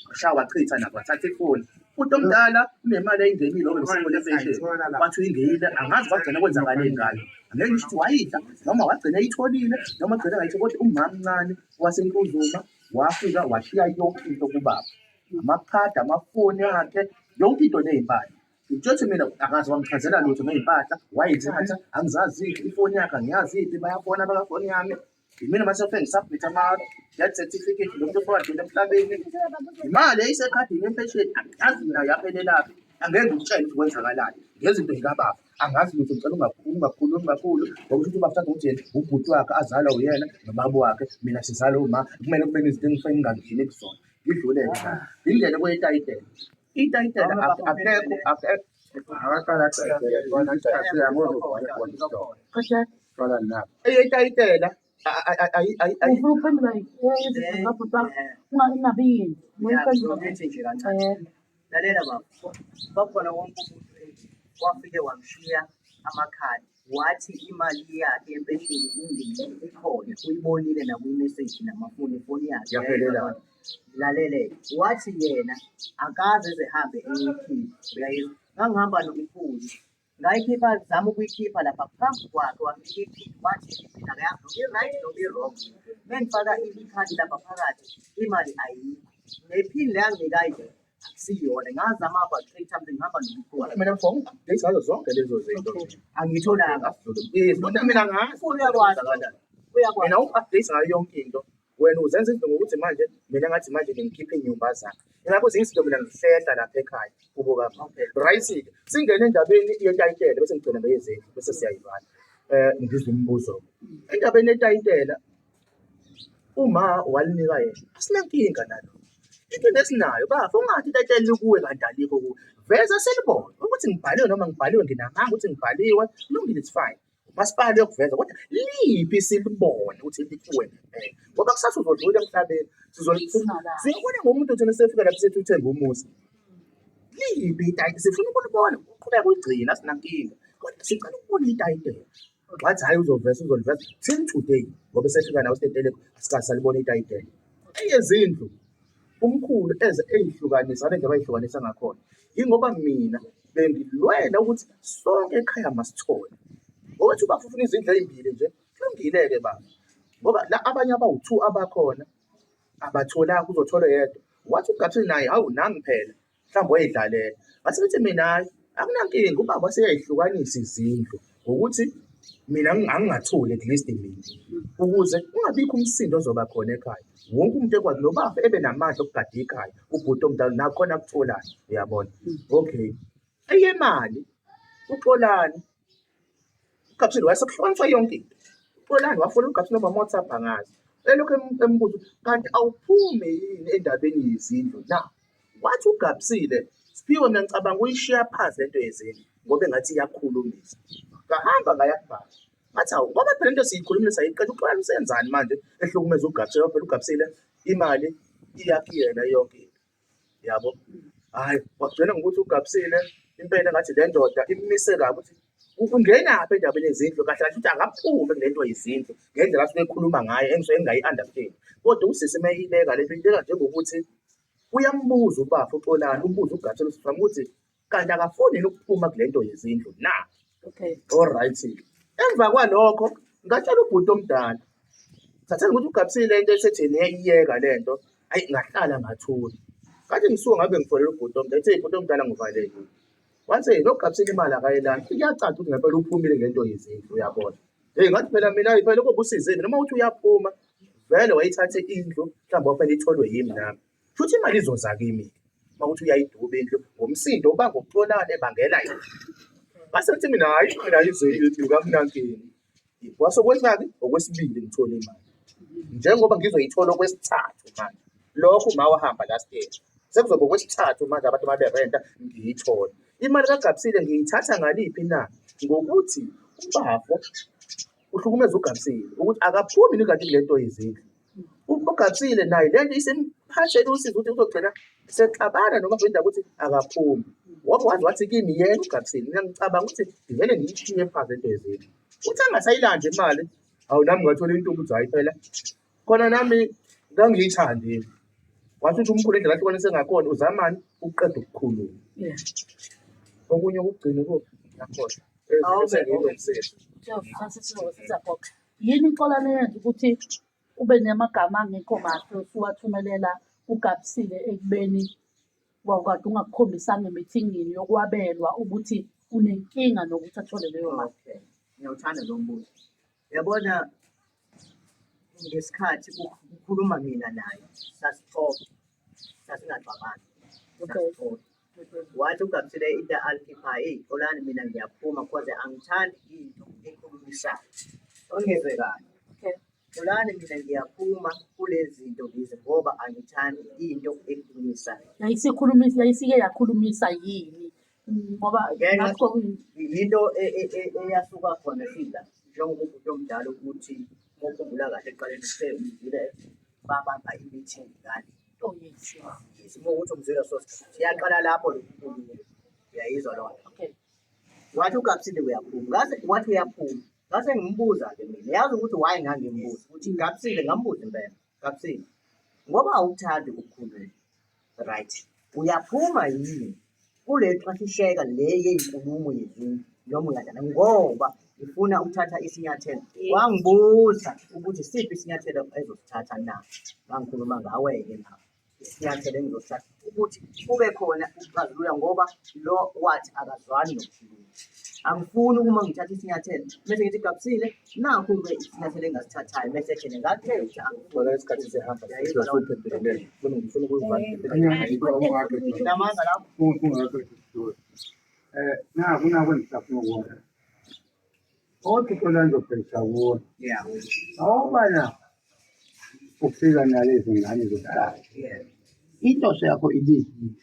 Washaya wachitha nakho wathatha ifoni. Ubhuti omdala unemali ayingenile ngoba nesimo lefeshini. Wathi uyingenile angazi kwagcina kwenzakaleni ngayo. Angeke ngisho ukuthi wayidla noma wagcina eyitholile noma agcina engayitholi kodwa umama mncane waseNtuzuma wafika washiya yonke into kubaba. Amakhadi, amafoni akhe, yonke into ney'mpahla. Ngitsho mina akaze wamchazela lutho ngey'mpahla, wayithatha, angizazi ifoni yakhe angiyazi iphi, bayafona abakafoni yami. Yimina mase kufanele ngisubmit ama-death certificate lo muntu osewadlula emhlabeni. Imali eyisekhadini yempesheni angiyazi mina yaphelelaphi. Angeke ngikutshele ukuthi kwenzakalani ngezinto zikababa. Angazi lutho ngicela ungakhulumi kakhulu ngoba kusho ukuthi ubaba uthatha ukuthi yena ubhuti wakhe azalwa uyena nobaba wakhe mina sizalwa uma kumele kube nezinto engifanele ngingangeni kuzona. Ngidlule-ke la. Ngingene kweyitayitela. Itayitela akekho akekho. Akaqala aqedele khona isikhathi ngozovala khona isitolo. Kahle. Qala nabo. Eyitayitela Ufuna ukuphendula izinto zabhuti bakho ungabi yini. Uyaphendula nje kancane. Lalela baba, kwakhona wonke umuntu ethi wafike wamshiya amakhadi wathi imali yakhe yempesheni ingenile ikhona uyibonile nakwimeseji namafoni ifoni yakhe Yaphelela. Lalele, wathi yena akaze ezehambe eyikhipha uyayizwa. Ngangihamba nomkhulu ngayikhipha zama ukuyikhipha lapha phambi kwakhe wanginika iphini wathi iphini akayazi noma i-right noma i-wrong. Mengifaka ikhadi lapha phakathi imali ayikho nephini le anginika yona akusiyona ngazama about three times ngihamba nomkhulu. Mina mfo ngi-update ngazo zonke lezo zinto. Angitholanga. Yes, kodwa mina ngazi. Uyakwazi. Uyakwazi. Mina u-update ngayo yonke into. Wena uzenza izinto ngokuthi manje mina ngathi manje ngikhiphe inyumbazana. Ingakho ezinye izinto mina ngihlehla lapha ekhaya kubo kababa. Right-ke, singene endabeni yetayitela bese ngigcina ngeyezindlu bese siyayivala. Ngizwe imibuzo. Endabeni yetayitela uma walinika yena asinankinga nalokho. Inkinga esinayo bafo ungathi itayitela likuwe kanti alikho kuwe. Veza silibone ukuthi ngibhaliwe noma ngibhaliwe nginamanga ukuthi ngibhaliwe kulungile it's fine. Umasipala uyokuveza kodwa liphi silibone ukuthi likuwe ngempela ngoba kusasa uzodlula emhlabeni siyobona ngomuntu thina sefika lapho sethi uthenga umuzi liphi itayitela sifuna ukulibona uqhubeka uyigcina asinankinga kodwa sicela ukubona itayitela wathi hhayi uzoveza uzoliveza till today ngoba sefika nawo siteteleko asikaze salibona itayitela eyezindlu umkhulu eze eyihlukanisa ngale ndlela abayihlukanisa ngakhona yingoba mina bengilwela ukuthi sonke ekhaya masithole ngokuthi ubaba ufuna izindlu ey'mbili nje kulungile-ke baba ngoba la abanye abawu-two abakhona abatholanga uzothola yedwa wathi uGatsini naye hawu nami phela mhlawumbe wayedlalela ngase ngithi mina hhayi akunankinga ubaba waseyayihlukanisa izindlu ngokuthi mina angingatholi at least mina ukuze kungabikho umsindo ozoba khona ekhaya wonke umuntu ekwazi nobaba ebe namandla okugada ikhaya ubhuti omdala nakhona akutholayo uyabona okay eyemali uXolani uGabsile wayesekuhlukaniswa yonke into uXolani wafuna uGabsile noma ama-WhatsApp angazi elokhu embuza kanti awuphume yini endabeni yezindlu na wathi uGabsile Siphiwe mina ngicabanga uyishiya phansi lento yezindlu ngoba engathi iyakhulumisa ngahamba ngaya kubaba ngathi awu ngoba phela into siyikhulumile sayiqeda uXolani usenzani manje ehlukumeza uGabsile phela uGabsile imali iyakuyena yonke into yabo hhayi wagcina ngokuthi ugabisile impela engathi le ndoda immise kabi ukuthi ungenaphi endabeni yezindlu kahle kahle ukuthi akaphume kule nto yezindlu ngendlela asuke ekhuluma ngayo engisuke engingayi-understand kodwa usisi uma eyibeka le nto uyibeka njengokuthi uyambuza ubafo uXolani ubuza uGatsheni usifama ukuthi kanti akafuni yini ukuphuma kule nto yezindlu na Okay. Alright. Emva kwalokho ngatshela ubhuti omdala. Thathela ukuthi ugabisile into esetheni iyeka lento. Ayi ngahlala ngathula. Ngathi ngisuka ngabe ngifonela ubhuti omdala. Ethe ubhuti omdala ngivalekile. Wathi hey nogabisile imali akayelani. Kuyacaca ukuthi ngempela uphumile ngento yezindlu uyabona. Hey ngathi phela mina hayi phela kokusize mina uma uthi uyaphuma vele wayithathe indlu mhlawumbe waphela itholwe yimi nami. Futhi imali izoza kimi uma kuthi uyayiduba indlu ngomsindo ubanga ukuxolana ebangela yena. Ngase ngithi mina hhayi mina ize kakunankinga. Kwase kwenzani? Okwesibili ngithole imali. Njengoba ngizoyithola okwesithathu manje. Lokho uma wahamba last year. Sekuzoba okwesithathu manje abantu uma berenta ngiyithole. Imali kaGabsile ngiyithatha ngaliphi na? Ngokuthi ubafo uhlukumeza uGabsile ukuthi akaphumi ningati kule nto yezindlu. UGabsile naye le nto isimphathele usizi ukuthi uzogcina sexabana noma kuyindaba ukuthi akaphumi. Ngoba waze wathi kimi yena uGabsile mina ngicabanga ukuthi ngivele ngiyishiye phansi lento yezindlu. Uthi angasayilandi imali, hawu nami ngathola intombi ukuthi hhayi phela khona nami ngangiyithandi. Wathi ukuthi umkhulu indlela ahlukanise ngakhona uzamani ukuqeda ukukhuluma. Okunye okugcina kuphi? Ngiyakhohlwa. Sengiyilungisile. Yini ixolane yenza ukuthi ube namagama angekho mahle usuwathumelela uGabsile ekubeni wawukade ungakukhombisanga emithingini yokwabelwa ukuthi unenkinga nokuthi athole leyo mali? Okay. Ngiyawuthanda lo mbuzo. Yabona ngesikhathi kukhuluma mina naye sasixoxa sasingaxabani. Sasixoxa. Wathi uGabsile into alikhiphayo, eyi Xolani mina ngiyaphuma cause angithandi into ekhulumisayo. Ungizwe kahle. Okay. Xolani mina ngiyaphuma kule zinto lezi ngoba angithandi into ekhulumisayo. Yayisikhulumisa, yayisike yakhulumisa yini? Ngoba Ngenxa ngathi kwakuyi- yinto eyasuka khona sila njengoba ubhuti omdala ukuthi uma ukhumbula kahle ekuqaleni uthe umzile babamba i-meeting ngale. Oh yes, yes. Yes, uma ukuthi umzile so siyaqala lapho lokukhuluma. Uyayizwa loo nto. Okay. Wathi uGabsile uyaphuma. Ngase wathi uyaphuma. Ngase ngimbuza-ke mina. Yazi ukuthi why ngangimbuza ukuthi Gabsile ngambuza impela. Gabsile. Ngoba awuthandi ukukhuluma. Right. Uyaphuma yini kule xashisheka le yeyinkulumo yezindlu noma uyadlala ngoba ngifuna ukuthatha isinyathelo. Wangibuza ukuthi siphi isinyathelo ezosithatha na. Ngangikhuluma ngawe-ke lapho. Isinyathelo engizosithatha ukuthi kube khona ukuxazulula ngoba lo wathi akazwani nokukhuluma. Angifuni uma ngithatha isinyathelo bese ngithi Gabsile nakhu-ke isinyathelo engasithathayo bese ethene ngakuthe ukuthi angifuni. Bona isikhathi sihamba ngifuna ngifuna ukuyivala. Namanga lapho. Naku naku engisafuna ukubona. Othi Orlando bhekisa kuwo. Yeah. Awubana ufika nalezi ngane zokuqala. Yeah. Inhloso yakho ibiyini?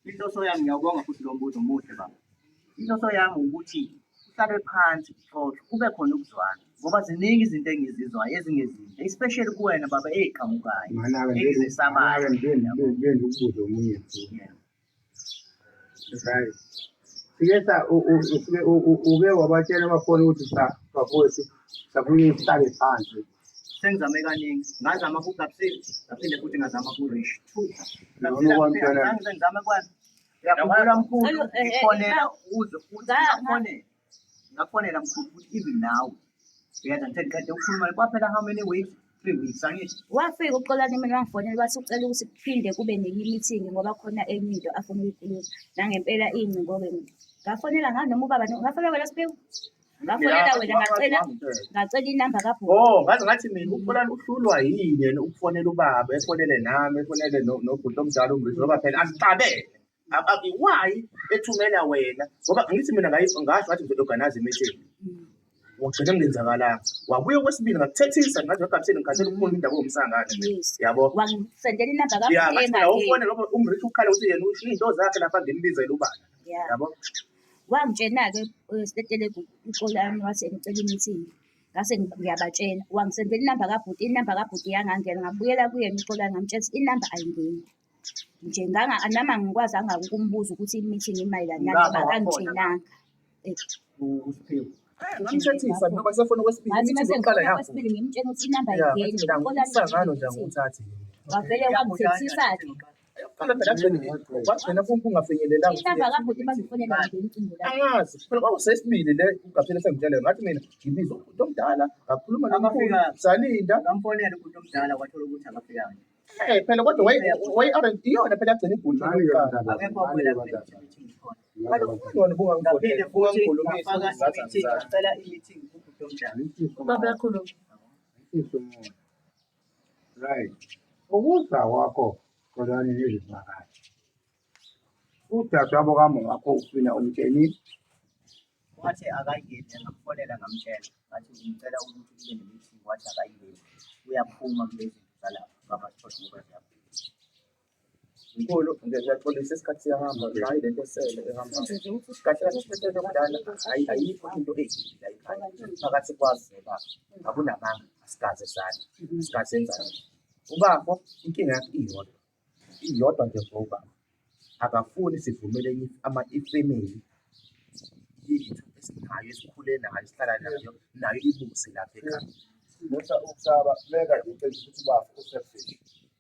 Inhloso yami ngiyawubonga futhi lo mbuzo muhle baba. Inhloso yami ukuthi kuhlalwe phansi kuxoxwe kube khona ukuzwana ngoba ziningi izinto engizizwayo ezingezinhle especially kuwena baba ey'qhamukayo Mana-ke engizesabayo. ngiye ngikubuze omunye futhi. Yeah. Right. Sike sa usuke uke wabatshela abafoni ukuthi cha bafowethu sabuye sihlale phansi. Sengizame kaningi ngazama kuGabsile ngaphinde futhi ngazama kuRish two. Noma kwamtshela Ngizame ngizame kwani. Uyakhumbula mkhulu Ayo, ngifonela uze uthi ngakufonela. Ngakufonela mkhulu ukuthi even now. Uyazi ngithe ngiqede ukukhuluma kwaphela how many weeks? 3 weeks angithi. Wafika uXolani mina wangifonela wathi ucela ukuthi kuphinde kube nenye i-meeting ngoba khona enye into afuna ukuyikhuluma. Nangempela iy'ngcingo-ke ngafonela ngani noma ubaba ngafonela wena Siphiwe? Ngafonela wena ngacela ngacela inamba kabhuti. Oh, ngaze ngathi mina uXolani uhlulwa yini yena ukufonela ubaba, efonele nami, efonele nobhuti omdala uMrishi ngoba phela asixabene. Why ethumela wena? Ngoba ngithi mina ngasho ngathi ngizo-organize i-meeting. Wagcina kungenzakalanga. Wabuya okwesibili ngakuthethisa ngathi wegabisile ngikhathele ukukhuluma indaba yomsangano mina. Yes. Yabo. Wangisendela inamba Ya, kabhuti ngathi mina engangeni. awufonele ngoba uMrishi ukhala ukuthi yena ushiya iy'nto zakhe lapha ngimbizele ubala. Yeah. Yabo. Wangitshena-ke Stetelegu uXolani wathi ngicela i-meeting. Ngase ngiyabatshela, wangisendela inamba kabhuti, inamba kabhuti yangangena. Ngabuyela kuyena uXolani ngamtshela ukuthi inamba ayingeni. Nje nami angikwazanga ukumbuza ukuthi i-meeting imayelana nani Ngapha ngoba wakhona akangitshelanga. Eh, uSiphiwe. Ngamthethisa ngoba sefona okwesibili Ngathi i-meeting mase yokuqala ngifona yavuma. okwesibili ngimtshela ukuthi inamba Ya, ayingeni. ngathi mina Uxolani umsangano nje i-meeting. angiwuthathi. Wavele wangithethisa-ke. Eyokuqala phela kwagcina kungafinyelelanga Inamba kabhuti bangifonela nje ucingo lakhe. Angazi phela kwakusesibili le uGabsile sengitshela ngathi mina ngibiza ubhuti omdala ngakhuluma nomkhulu Akafika. salinda Ngamfonela ubhuti omdala wathola ukuthi akafikanga. eh phela kodwa waye arrange iyona phela yagcina ibhuti Mani-ke lokuqala. bantabami, Akekho mani-ke wabuya kule bantabami. meeting khona. Kaloku kungani Ngaphinde wena futhi bungangikhulumisi ngafaka ukuthi i-meeting ngizani. ngacela i-meeting kubhuti omdala. Ngifiso Ubaba umoya, uyakhuluma. ngifiso umoya. Right. Ukuza kwakho Xolani nezivakashi. Udadewabo kama wakho ufina umtshenile. Wathi akayingeni ngamfonela ngamtshela ngathi ngicela ukuthi kube ne-meeting wathi akayingeni uyaphuma kulezi zinto zalapha baba sithole ngoba ziyaphuma. Mkhulu ngiyaxolisa isikhathi siyahamba hayi lento esele ehamba kahle kahle isiphethe omdala hayi ayikho into eyidlula ekhaya phakathi kwazo baba akunamanga asikaze sani asikaze senzani ubafo inkinga yakhe iyodwa iyodwa nje ngoba akafuni sivumele ama ifemeli yethu esinayo esikhule nayo esihlala nayo nayo ibuse lapha ekhaya. Musa ukusaba beka iqiniso ukuthi ubafo uselfish.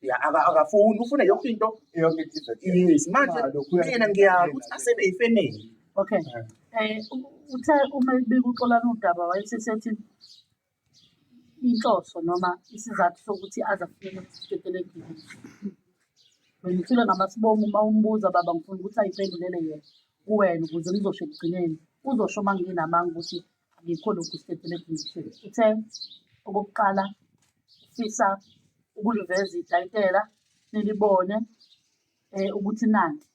Ya akafuni ufuna yonke into Yonke into ize kuyena. yes manje Ah, lokhuya mina ngiyazi ukuthi asebe yifemeli. Okay. Uthe uma ebika uXolani udaba wayesesethi inhloso noma isizathu sokuthi aze afunele isitetelegile. Bengithule ngamasibomu uma umbuza baba ngifuna ukuthi ayiphendulele yena kuwena ukuze ngizosho ekugcineni. Uzosho uma nginamanga ukuthi akikho lokhu isitetelegile. Uthe okokuqala ufisa ukuliveza itayitela nilibone ukuthi nanti.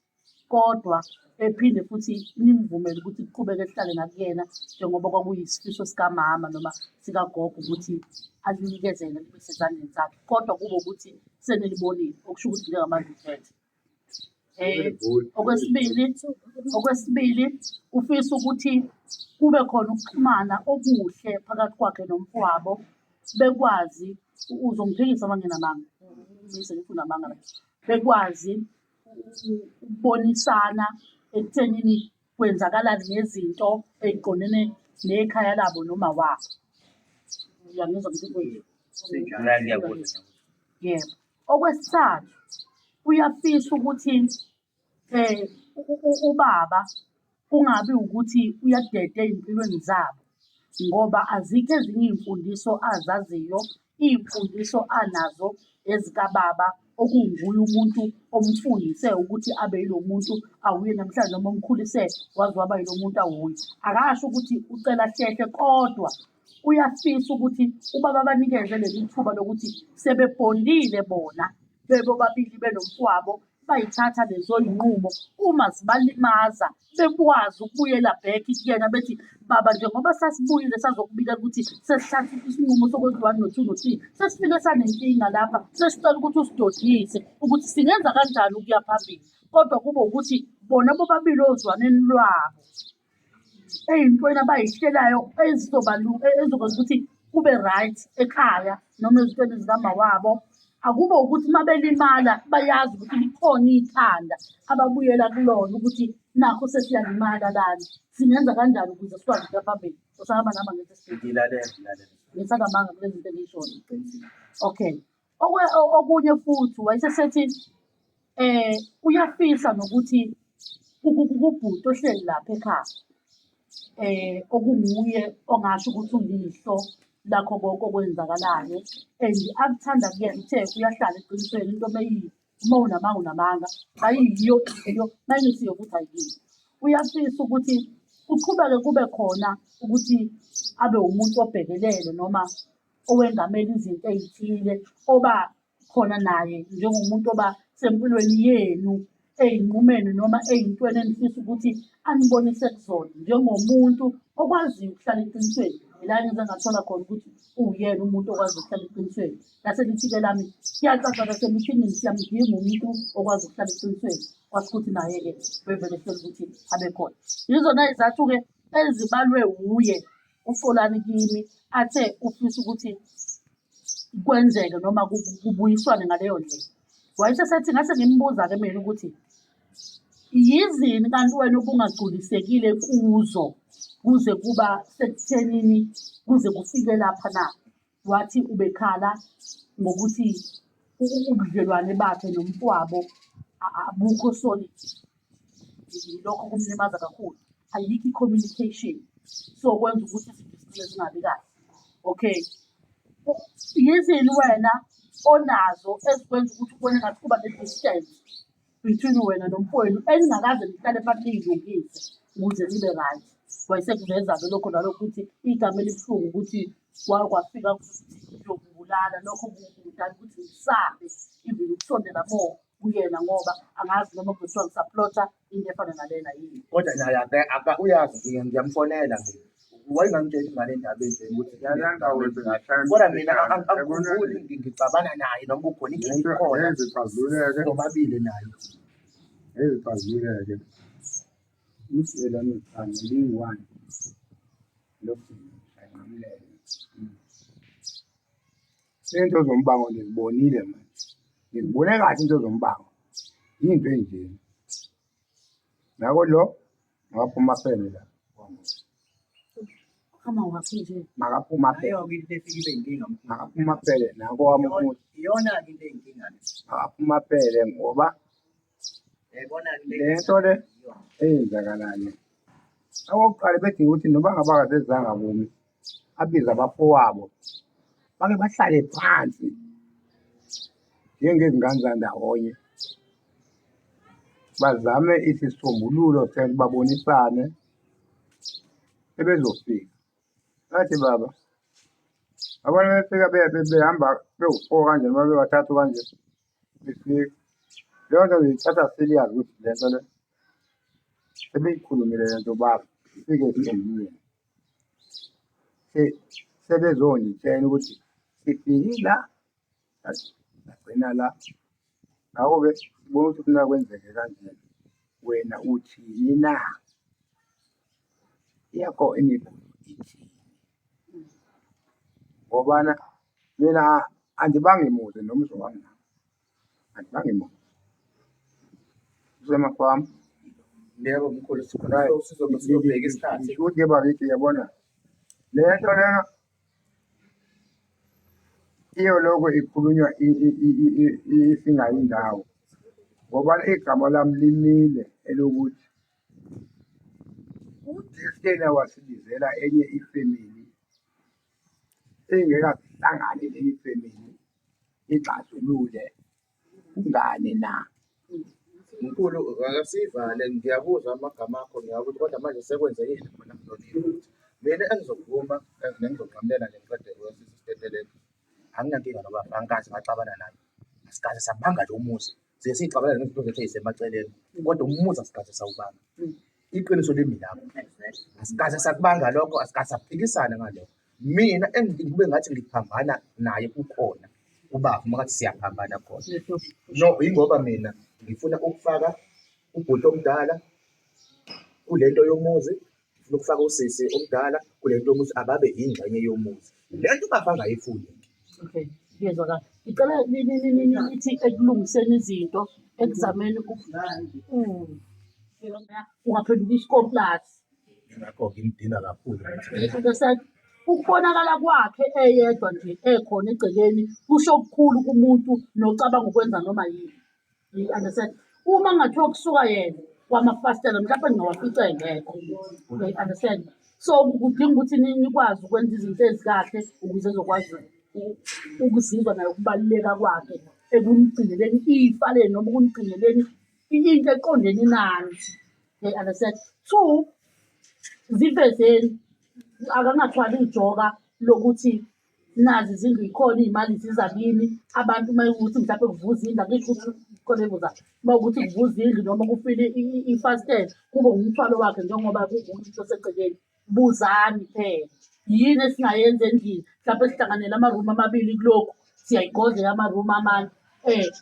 Kodwa ephinde futhi nimvumele ukuthi kuqhubeke kuhlale nakuyena njengoba kwakuyisifiso sikamama noma sikagogo ukuthi alinikeze yena libe sezandleni zakhe, kodwa kube ukuthi senilibonile, okusho ukuthi njengamanje uphethe. Okwesibili, ufisa ukuthi kube khona ukuxhumana okuhle phakathi kwakhe nomfowabo, bekwazi, uzongiphikisa uma nginamanga, ngimise ngithi unamanga la, bekwazi ukubonisana ekuthenini kwenzakalani ngezinto ey'qondene nekhaya labo noma wabo. Uyangizwa mfowethu? Yebo. Okwesithathu, uyafisa ukuthi ubaba kungabi ukuthi uyadeda ey'mpilweni zabo ngoba azikho ezinye iy'mfundiso azaziyo, iy'mfundiso anazo ezikababa okunguye umuntu omfundise ukuthi abe yilo muntu awuye namhlanje noma omkhulise waze waba yilo muntu awuye. Akasho ukuthi ucela ahlehle kodwa uyafisa ukuthi ubaba abanikeze leli thuba lokuthi sebebhondile bona bebobabili benomfowabo bayithatha lezo y'nqumo uma zibalimaza bekwazi ukubuyela back kuyena bethi baba njengoba sasibuyile sazokubikela ukuthi sesithatha isinqumo sokwenza one no-two no-three sesifike sanenkinga lapha sesicela ukuthi usidodise ukuthi singenza kanjani ukuya phambili kodwa kube ukuthi bona bobabili ozwaneni lwabo ey'ntweni abay'hlelayo ezokwenza ukuthi kube right ekhaya noma ezintweni zikamawabo. Akube ukuthi uma belimala bayazi ukuthi likhona ikhanda ababuyela kulona ukuthi nakhu sesiyalimala lana, singenza kanjani ukuze sikwazi ukuya phambili. Usahamba nami angithi Steve? Ngilalela, ngilalela. Ngisakamanga kulezi zinto engiyishoyo. Okay. Okunye futhi wayesesethi uyafisa nokuthi kubhuti ohleli lapha ekhaya okunguye ongasho ukuthi ulihlo lakho konke okwenzakalayo and akuthanda kuyena uthe uyahlala eqinisweni into uma unamanga unamanga, ayiyiyo iyo mayingesiyo futhi ayiyiyo. Uyafisa ukuthi kuqhubeke kube khona ukuthi abe umuntu obhekelele noma owengamela izinto ey'thile oba khona naye njengomuntu oba sempilweni yenu ey'nqumeni noma ey'ntweni enifisa ukuthi anibonise kuzona njengomuntu okwaziyo ukuhlala eqinisweni. Ila ngize ngathola khona ukuthi uwuyena umuntu okwazi ukuhlala eqinisweni. Lase lithi-ke lami kuyacaca nasemithingini siyamdinga umuntu okwazi ukuhlala eqinisweni. Kwasho ukuthi naye-ke bevele hlele ukuthi abe khona. Yizona y'zathu-ke ezibalwe wuye uXolani kimi athe ufisa ukuthi kwenzeke noma kubuyiswane ngaleyo ndlela. Wayesesethi ngase ngimbuza-ke mina ukuthi yizini kanti wena obungagculisekile kuzo kuze kuba sekuthenini kuze kufike lapha na? Wathi ubekhala ngokuthi ubudlelwane bakhe nomfowabo abukho solid. Yilokho kumlimaza kakhulu. Ayikho i-communication, so kwenza ukuthi izinto zigcine zingabi kahle. Okay, yizini wena onazo ezikwenza ukuthi ubone ngathi kuba ne-distance between wena nomfowenu eningakaze nihlale phansi niyilungise ukuze nibe right? Wayesekuveza-ke lokho nalokho ukuthi igama elibuhlungu ukuthi kwafika ukuthi uyokubulala, lokho kudala ukuthi ngisabe even ukusondela more kuyena ngoba angazi noma kuzothiwa ngisaplotha into efana nalena yini. Kodwa naye uyazi ngiyamfonela mina. Wayengangitsheli ngale ndaba enje ukuthi kodwa mina angikhumbuli ngixabana naye noma kukhona inkinga ikhona sobabili naye. Ezixazululeke izwe lami liyi-one lokugcina nginqamulele. Into zombango ngizibonile manje, ngizibone kahle into zombango, yinto enjena. Ngakho lo makaphuma aphele la. Kama wakhe nje. Makaphuma aphele. Nayo-ke into efike ibe inkinga mkhulu. Makaphuma aphele nanko wami umuzi. Iyona-ke into eyinkinga le. Makaphuma aphele ngoba Uyayibona-ke into le nto le eyenzakalayo. Okokuqala bedinga ukuthi noma ngabe akazezanga kumi abize abafowabo bake bahlale phansi njengezingane zandawonye bazame isisombululo sento babonisane ebezofika bathi baba abona befika behamba bewu-four kanje noma bebathathu kanje befika leyo nto ngiyithatha serious ukuthi le nto le Sebeyikhulumile le nto bafike esisombululweni. Sebezongitshela ukuthi sifike la sagcina la. Ngakho-ke sibona ukuthi kufuneka kwenzeke kanjena. Wena uthini na? Eyakho imibono ithini? Ngobana mina andibangi muzi nomzi wami nami. Andibangi muzi. Usemafamu. Yebo mkhulu, sizobe sizobheka isikhathi. Ngisho ukuthi bakithi yabona le nto lena iyoloko ikhulunywa isingayi ndawo ngoba igama lami limile elokuthi uDestiny wasibizela enye ifemeli engeke sihlangane leli family ixazulule kungani na? Mkhulu akasivale ngiyakuzwa amagama akho ngiyakuthi kodwa manje sekwenzekile khona kulolile ukuthi mina engizokuvuma nengizoqamulela nje ngiqede sisiteteleka anginankinga noba angikaze ngaxabana naye asikaze sabanga nje umuzi siye siyixabana nezinto zethu ey'semaceleni kodwa umuzi asikaze sawubanga iqiniso limi lapho asikaze sakubanga lokho asikaze saphikisana ngalokho mina engikube ngathi ngiphambana naye kukhona ubaba uma ngathi siyaphambana khona no yingoba mina ngifuna ukufaka ubhuti omdala kule nto yomuzi ngifuna ukufaka usisi omdala kule nto yomuzi ababe yingxenye yomuzi le nto ubaba angayifuni. Okay, ngiyezwakala. Ngicela nithi ekulungiseni izinto, ekuzameni ungaphenduka isikoplasi. Ingakho-ke imdina kakhulu. Understand? Ukubonakala kwakhe eyedwa nje ekhona egcekeni kusho okukhulu kumuntu nocabanga ukwenza noma yini. You understand? Uma kungathiwa kusuka yena kwamafasitela mhlawumbe ngingawafica engekho. You understand? So kudinga ukuthi nikwazi ukwenza izinto ezikahle ukuze ezokwazi ukuzizwa naye ukubaluleka kwakhe ekunigcineleni ifa lenu noma ukunigcineleni into eqondene nani. You understand? Two, zivezeni akangathwali ijoka lokuthi nazi izindlu yikhona iy'mali ziza kimi abantu uma ukuthi mhlawumpe kuvuza indlu akusho ukuthi khona evuza uma ukuthi kuvuza indlu noma kufile ifasitela kube umthwalo wakhe njengoba kuwumuntu osegcekeni buzani phela yini esingayenza endlini mhlawumpe sihlanganele amarumu amabili kulokhu siyayigodlela amarumu amanye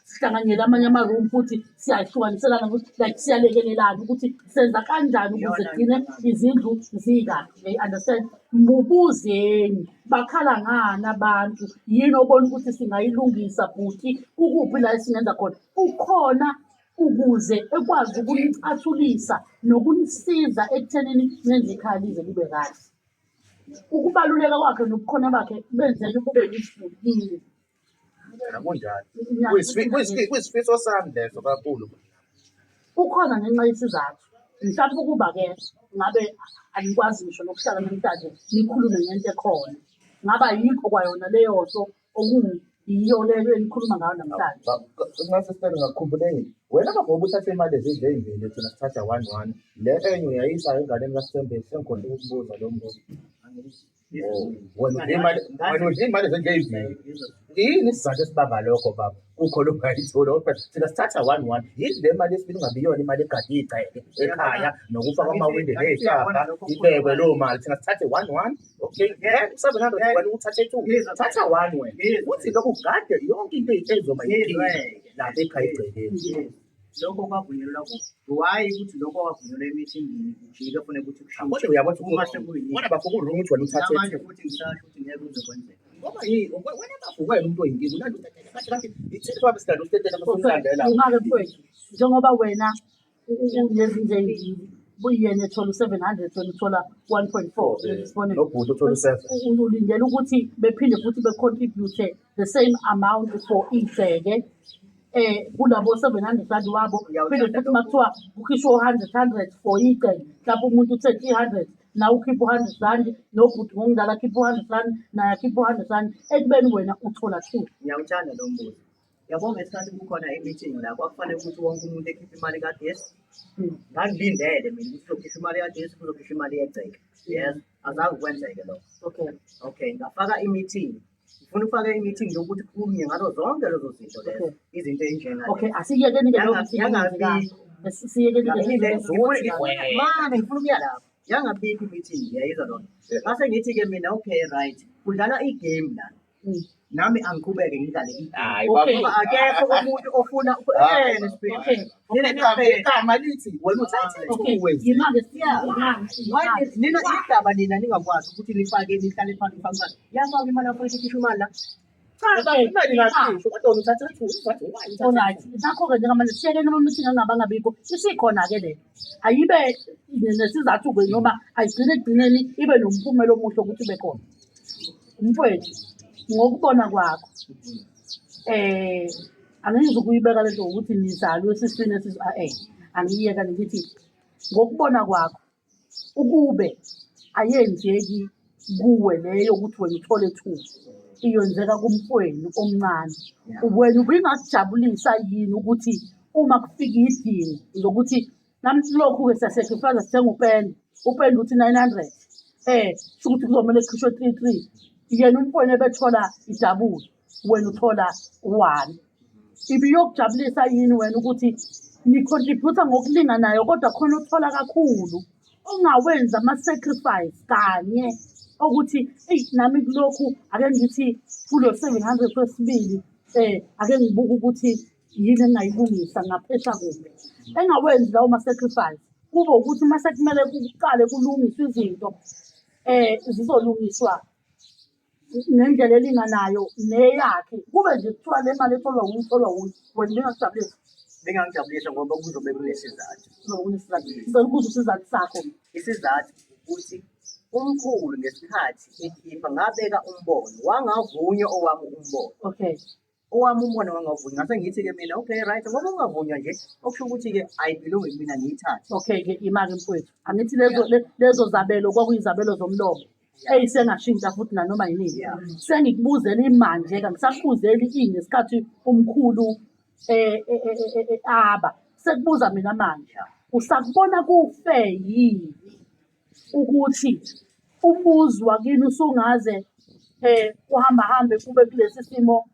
sihlanganyele amanye ama-room futhi siyahlukaniselana ukuthi like siyalekelelana ukuthi senza kanjani ukuze kugcine izindlu zikahle you understand mubuzeni bakhala ngani abantu yini obona ukuthi singayilungisa bhuti kukuphi la esingenza khona ukhona ukuze ekwazi ukunicathulisa nokunisiza ekuthenini nenze ikhaya lize libe kahle ukubaluleka kwakhe nobukhona bakhe benzeni kube useful kini. Akunjalo. Kuyisifiso sami leso kakhulu. Ukhona ngenxa yesizathu. Mhlawumbe ukuba-ke ngabe anikwazi ngisho nokuhlala namhlanje nikhulume ngento ekhona. Ngaba yikho kwayona leyo nto okuyiyo leyo enikhuluma ngayo namhlanje. Ngase sicela ngakukhumbulekile. Wena baba ubuthatha imali ezidle ey'mbili thina sithatha one one. Le enye uyayisa enganeni kaSithembeni sengikhohlwe ukukubuza lo mbuzo. Wena udla imali, wena udla imali zendlu ezimbili. Yini isizathu esibanga lokho baba? Kukhona ongayitholi kodwa thina sithatha one one. Yini le mali yesibili ingabi iyona imali egade igceke ekhaya nokufaka amawindi ney'cabha ibekwe leyo mali. Thina sithathe one one. Okay, 700 wena uthathe two. Thatha one wena. Uthi lokhu ugade yonke into ezoba yinkinga lapha ekhaya egcekeni. Lokho kwavunyelwa kuphi? Why ukuthi lokho kwavunyelwa emithingini kujike fune ukuthi kushintshe? Kodwa uyabona ukuthi Uma sekuyiningi. Wena bafo ku-wrong ukuthi wena uthathe Namanje futhi ngisasho ukuthi ngeke kuze kwenzeke. Ngoba yini? Wena bafo wena umuntu oyinkinga ulanda utetele kahle kahle. Ithini wabe silanda utetele bese umlandela. Ungake mfowethu njengoba wena unezinto ey'mbili kuyena ethola u-700 wena uthola 1.4 isibonelo Nobhuti uthola u-seven. Ulindele ukuthi bephinde futhi be-contribute the same amount for igceke kulabo 700 rand wabo phinde futhi uma kuthiwa kukhishwe u-hundred hundred for igceke mhlawumpe umuntu uthe 300 nawe ukhiphe u-hundred rand nobhuti ngokundala akhiphe u-hundred rand naye akhiphe u-hundred rand ekubeni wena uthola two. Ngiyawuthanda lo mbuzo. Yabo ngesikhathi kukhona i-meeting la kwakufanele ukuthi wonke umuntu ekhiphe imali kagesi. Ngangilindele mina ukuthi kuzokhishwa imali kagesi, kuzokhishwa imali yegceke. Yes, azange kwenzeke lokho. Okay. Okay, ngafaka i-meeting. Ngifuna ukufaka i-meeting yokuthi kukhulunywe ngazo zonke lezo zinto lezo. Okay. Izinto ey'njenga Okay, asiyekeni-ke leyo meeting Yangabi yenzekayo. Siyekele Mane ngifuna ukuya lapho. Yangabikho i-meeting, ngiyayizwa lona. Ngase ngithi-ke mina okay right, kudlala i-game la. Nami angiqhubeke ngidlale i-game. Hayi, Okay. Ngoba akekho umuntu ofuna Hayi. Okay. Igama lithi wena uthathe Okay, two wezi. yima-ke Why nina indaba nina ningakwazi ukuthi nifake nihlale phansi nifake imali. Yafaka imali afuna ikhishwe imali la. Cha, imali ingakhishwa kodwa wena uthathe two, uthathe one, uthathe Alright, nakho-ke njengamanje siyeke noma meeting angabangabikho, isikhona-ke le. Ayibe nesizathu-ke noma ayigcine ekugcineni ibe nomphumela omuhle ukuthi ibe khona. Mfwethu, ngokubona kwakho, angizukuyibeka lento ngokuthi nizalwe esiswini angiyiyeka ngithi ngokubona kwakho ukube ayenzeki kuwe leyo ukuthi wena uthole two, iyenzeka kumfwenu omncane. Wena ubingakujabulisa yini ukuthi uma kufika idingo lokuthi namhlokhu-ke siyasacrifice sithenga upende, upende uthi 900, kusho ukuthi kuzomele kukhishwe three three, yena umfwenu ebethola idabula, wena uthola one. Ibiyokujabulisa yini wena ukuthi ni-contribute ngokulinganayo kodwa khona uthola kakhulu, ungawenzi ama-sacrifice kanye okuthi eyi nami kulokhu ake ngithi kulo 700 wesibili ake ngibuke ukuthi yini engingayilungisa ngaphesha kuphi. Engawenzi lawo ma-sacrifice, kube ukuthi uma sekumele kuqale kulungiswe izinto zizolungiswa ngendlela elinganayo neyakhe, kube nje kuthiwa le mali etholwa wuye itholwa wuye, wena ibingakujabulisa? Bengangijabulisa ngoba kuzobe kunesizathu. Kuzobe kunesizathu. Ngicela ukubuza isizathu sakho. Isizathu ukuthi umkhulu ngesikhathi ekhipha ngabeka umbono, wangavunywa owami umbono. Okay. Owami umbono wangavunywa. Ngase ngithi-ke mina okay right, ngoba ungavunywa nje okusho ukuthi-ke ayibhilongi kumina ngiyithathe. Okay-ke imali mfowethu. Angithi lezo lezo zabelo kwakuyizabelo zomlomo. Eyisengashintsha futhi nanoma yinini. Sengikubuzela imanje-ke, angisakubuzeli ini ngesikhathi umkhulu aba. Sekubuza mina manje. Usakubona ku-fair yini ukuthi umuzi wakini usungaze uhamba hambe kube kulesi simo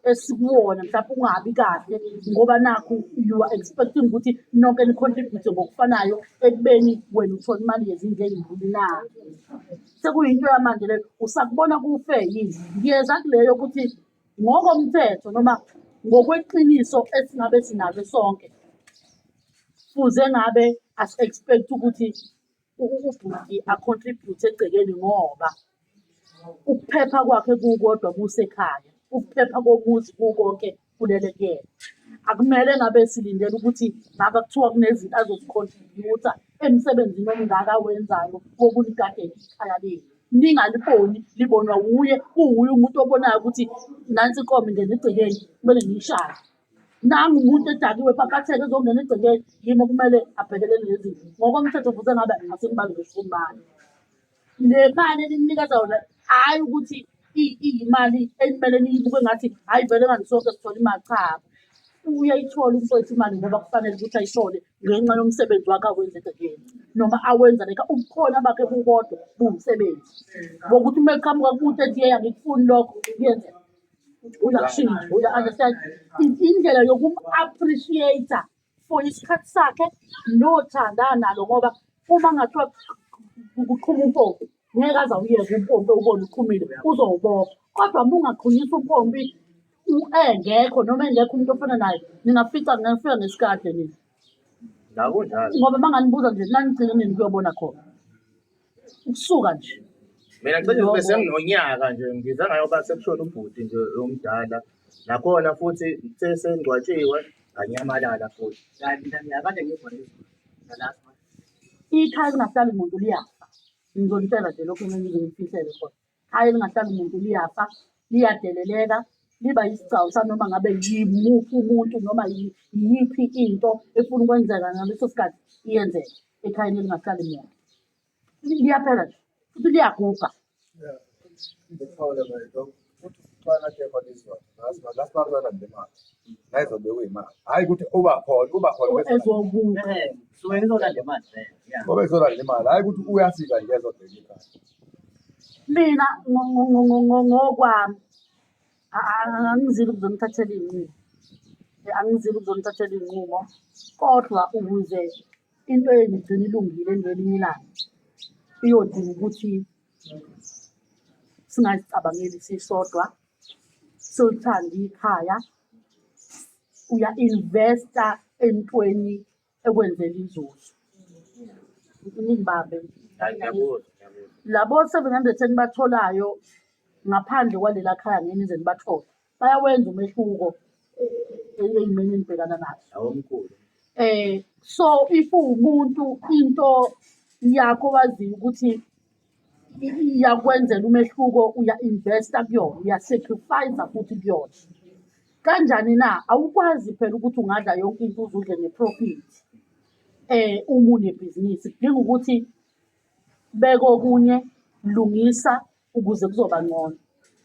esikuwona, mhlawumbe ungabi kahle ngoba nakhu you are expecting ukuthi nonke ni-contribute ngokufanayo ekubeni wena uthola imali yezindlu ey'mbili na? Sekuyinto yamanje leyo, usakubona ku-fair yini? Ngiyeza kuleyo ukuthi ngokomthetho noma ngokweqiniso esingabe sinalo sonke, fuze ngabe asi-expect ukuthi ubhuti a-contribute egcekeni ngoba ukuphepha kwakhe kukodwa kusekhaya, ukuphepha komuzi kukonke kulele kuyena. Akumele ngabe silindele ukuthi ngabe kuthiwa kunezinto azozi-contribute-a emsebenzini omngaka awenzayo wokunigadela ikhaya lenu. Ningaliboni, libonwa wuye, kuwuye umuntu obonayo ukuthi nansi inkomo ingena egcekeni, kumele ngiyishaye. Nangu umuntu edakiwe ephaphatheka ezongena egcekeni, yimi okumele abhekelele lezi zinto. Ngokomthetho futhi engabe asimubali ngisho imali. Le mali enimnikeza yona, hhayi ukuthi iyimali ekumele niyibuke ngathi hhayi vele ngathi sonke sithola imali, cha. Uyayithola umfowethu imali ngoba kufanele ukuthi ayithole ngenxa yomsebenzi wakhe awenza egcekeni noma awenza like ubukhona bakhe bukodwa buwumsebenzi wokuthi uma eqhamuka kumuntu ethi yey angikufuni lokho kuyenzeka uyakushintsha, uya-understand indlela yokum-appreciate-a for isikhathi sakhe nothando analo ngoba uma ngathiwa kuqhuma umpompi ngeke aze awuyeke umpompi ewubone uqhumile, uzowubopha. Kodwa uma ungaqhunyiswa umpompi engekho noma engekho umuntu ofana naye, ningafica ningafika ngesikade nina. La kunjalo. Ngoba uma nganibuza nje nanigcine nini kuyobona khona. Ukusuka nje. Mina ngicela ngibe senginonyaka nje ngize ngayoba sekushona ubhuti nje omdala. Nakhona futhi sesengcwatshiwe nganyamalala futhi. Kade ngibona izolo. Ngalapha. Ikhaya lingahlali muntu liyafa. Ngizonitshela nje lokhu ngeke ngize ngifihlele khona. Ikhaya lingahlali muntu liyafa, liyadeleleka, liba yisigcawu sanoma ngabe yimuphi umuntu noma yiyiphi into efuna ukwenzeka ngaleso sikhathi iyenzeka ekhayeni elingahlali muntu. Liyaphela nje futhi liyaguga. Ngixole wena futhi uxwana ke khona izolo. Ngazi ngazi bakulanda imali. La izobe kuyimali. Hhayi ukuthi uba khona, uba khona bese Ezobuka. Suke ngizolanda imali vele. Yeah. ngoba ezolanda imali. Hhayi ukuthi uyafika nje ezobheka ikhaya. Mina ngokwami angizile ukuzonithathela iy'nqumo. Angizile ukuzonithathela iy'nqumo kodwa ukuze into yenu igcine ilungile ngelinye ilanga iyodinga ukuthi singazicabangeli sisodwa, silithande ikhaya. Uya-invest-a entweni ekwenzela inzuzo. Ningibambe. Labo 700 enibatholayo ngaphandle kwalela khaya ngeke nize nibathole. Bayawenza umehluko ey'meni enibhekana nazo. Awomkhulu. So if uwumuntu into yakho waziyo ukuthi iyakwenzela umehluko uya-invest-a kuyona, uya-sacrifice-a futhi kuyona. Kanjani na? Awukwazi phela ukuthi ungadla yonke into uze udle ne-profit uma unebhizinisi. Kudinga ukuthi beka okunye, lungisa ukuze kuzoba ngcono.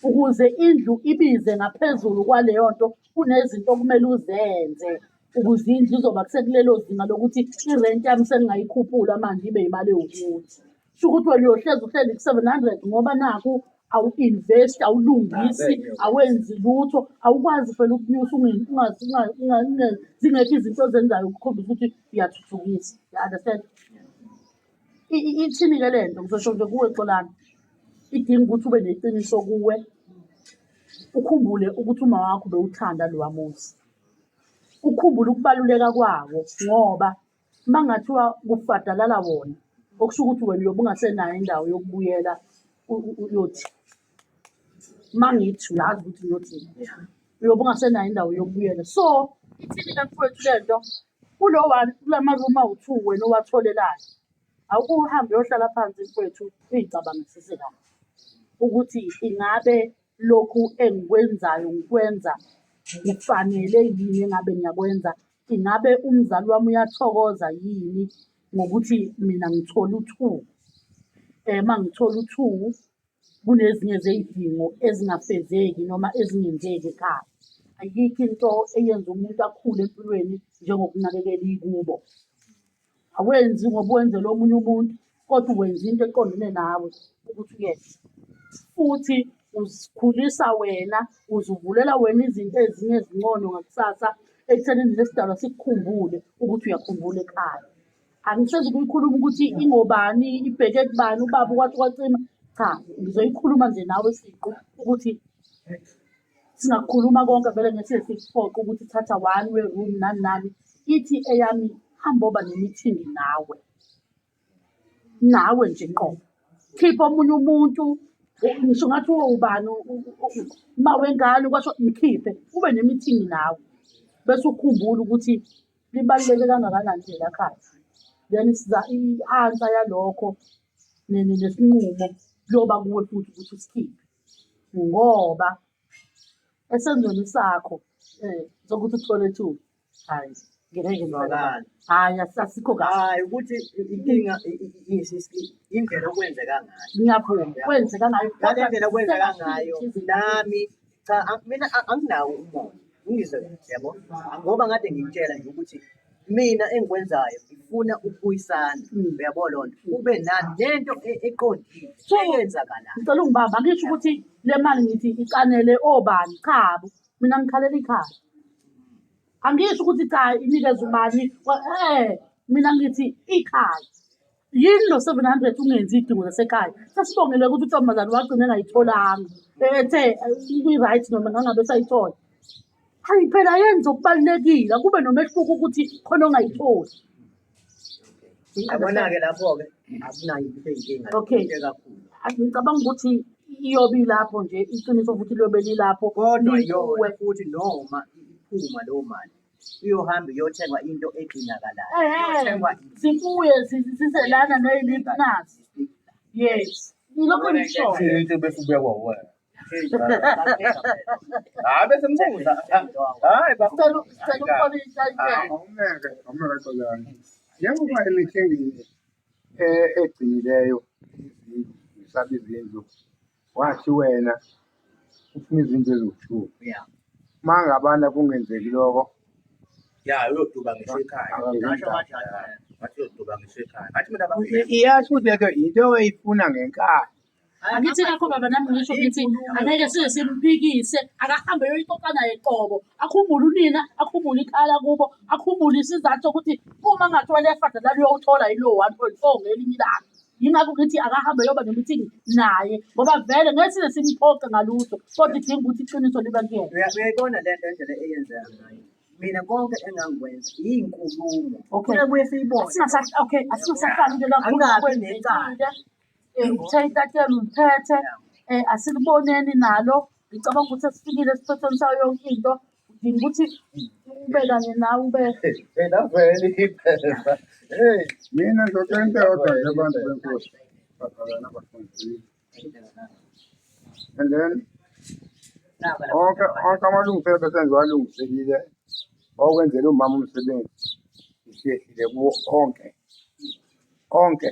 Ukuze indlu ibize ngaphezulu kwaleyo nto, kunezinto okumele uzenze ukuze indlu izoba sekulelo zinga lokuthi irenti yami sengingayikhuphula manje ibe imali ewukuthi. Kusho ukuthi wena uyohlezi uhleli ku-700 ngoba naku awu-invest, awulungisi, awenzi lutho, awukwazi phela ukunyusa zingekho izinto ozenzayo ukukhombisa ukuthi uyathuthukisa. You understand? Ithini-ke le nto? Ngizosho nje kuwe Xolani, idinga ukuthi ube neqiniso kuwe, ukhumbule ukuthi uma wakho bewuthanda lowa muzi. Ukhumbule ukubaluleka kwawo ngoba uma kungathiwa kufadalala wona, okusho ukuthi wena uyobe ungasenayo indawo yokubuyela uyothi uma ngithi uyazi ukuthi ngiyothini, uyobe ungasenayo indawo yokubuyela. So ithini-ke mfowethu le nto? Kulo one, kula marumu awu-two wena owatholelayo, awuke uhambe uyohlala phansi mfowethu uyicabangisise kahle ukuthi ingabe lokhu engikwenzayo ngikwenza kufanele yini engabe ngiyakwenza. Ingabe umzali wami uyathokoza yini ngokuthi mina ngithole u-two? Uma ngithola u-two kunezinye zey'dingo ezingafezeki noma ezingenzeki ekhaya. Ayikho into eyenza umuntu akhule empilweni njengokunakekela ikubo. Awenzi ngoba wenzela omunye umuntu kodwa wenza into eqondene nawe ukuthi uyenze. Futhi uzikhulisa wena, uzivulela wena izinto ezinye ezingcono ngakusasa ekuthenini lesidalwa sikukhumbule ukuthi uyakhumbula ekhaya. Angisezi ukuyikhuluma ukuthi ingobani, ibheke kubani, ubaba ukwathi kwacima. Cha, ngizoyikhuluma nje nawe siqu ukuthi singakukhuluma konke vele ngeke sikuphoqe ukuthi thatha one we-room nani nani. Ithi eyami hamba oba ne-meeting nawe, nawe nje ngqo. Khipha omunye umuntu, ngisho ngathi ubani uma wengane kwasho mkhiphe, ube ne-meeting nawe. Bese ukhumbula ukuthi libaluleke kangakanani lela khaya. Then siza i-answer yalokho nesinqumo kuyoba kuwe futhi ukuthi usikhiphe. Ngoba esenzweni sakho sokuthi uthole two, hhayi ngeke Zwakala. Hhayi asikho kahle. Hhayi ukuthi inkinga indlela okwenzeka ngayo. Ngiyavuma kwenzeka ngayo. Ngale ndlela okwenzeka ngayo nami cha mina anginawo umona. Ungizwe kahle yabo? Ngoba ngade ngikutshela nje ukuthi mina engikwenzayo ngifuna ukubuyisana. Uyabo loo nto? Kube nani nento eqondile So, eyenzakalayo. Ngicela ungibambe, angisho ukuthi le mali ngithi icanele obani, chabo. Mina ngikhalela ikhaya. Angisho ukuthi cha inikeze ubani, mina ngithi ikhaya. Yini lo 700 ungenzi iy'dingo zasekhaya? Sesibongile ukuthi untombazane wagcina engayitholanga. Ethe kwi-right noma ngangabe esayithola. Hayi phela yenza okubalulekile, akube nomehluko ukuthi khona ongayitholi. Yabona-ke lapho-ke akunayo into eyinkinga. Okay. Into kakhulu. Ngicabanga ukuthi iyobe ilapho nje, iqiniso futhi liyobe lilapho. Kodwa Likuwe. yona futhi noma iphuma leyo mali iyohamba iyothengwa into edingakalayo. Iyothengwa Sibuye sizelana ney'liphinazi. Yes. Ngilokhu ngishoyo. Into bese ubekwa uwena. Hayi bese ngibuza. Hayi ba. Sicela sicela ukuxolisa nje. Awumeke, awumeke Xolani. Njengoba emithingini egcinileyo izindlu, ngisaba izindlu, wathi wena ufuna izindlu eziwu-two. Yeah. Uma ngabana kungenzeki lokho, Ya uyoduba ngisho ekhaya. Ngasho kanjalo. Ngathi uyoduba ngisho ekhaya. Ngathi mina bafika. Iyasho ukuthi leyo into oyifuna ngenkani. Angithi ngakho baba nami ngisho ngithi angeke size simphikise, akahambe eyoyixoxa naye qobo, akhumbule unina, akhumbule ikhaya lakubo, akhumbule isizathu sokuthi uma kungathiwa liyafadalala uyowuthola yilowo 1.4 ngelinye ilanga. Yingakho ngithi akahambe eyoba ne-meeting naye ngoba vele ngeke size simphoqe ngalutho, kodwa idinga ukuthi iqiniso libe kuyena. Uyayibona le nto indlela eyenzeka ngayo. Mina konke engangikwenza iyinkulumo. Okay. Kubuye siyibone. Okay, asingasahlali nje lapho Angabi necala. Uthe itatela uliphethe, asiliboneni nalo. Ngicabanga ukuthi sesifikile esiphethweni sayo yonke into. Udinga ukuthi ube kanye nawe ube Phela vele iphepha. Hey, Mina ngizocela into eyodwa nje abantu benkosi. Bazalwane abafundile. And then onke onke amalungiselelo bese ngiwalungiselile okwenzela umama umsebenzi ngishehlile kuwo onke onke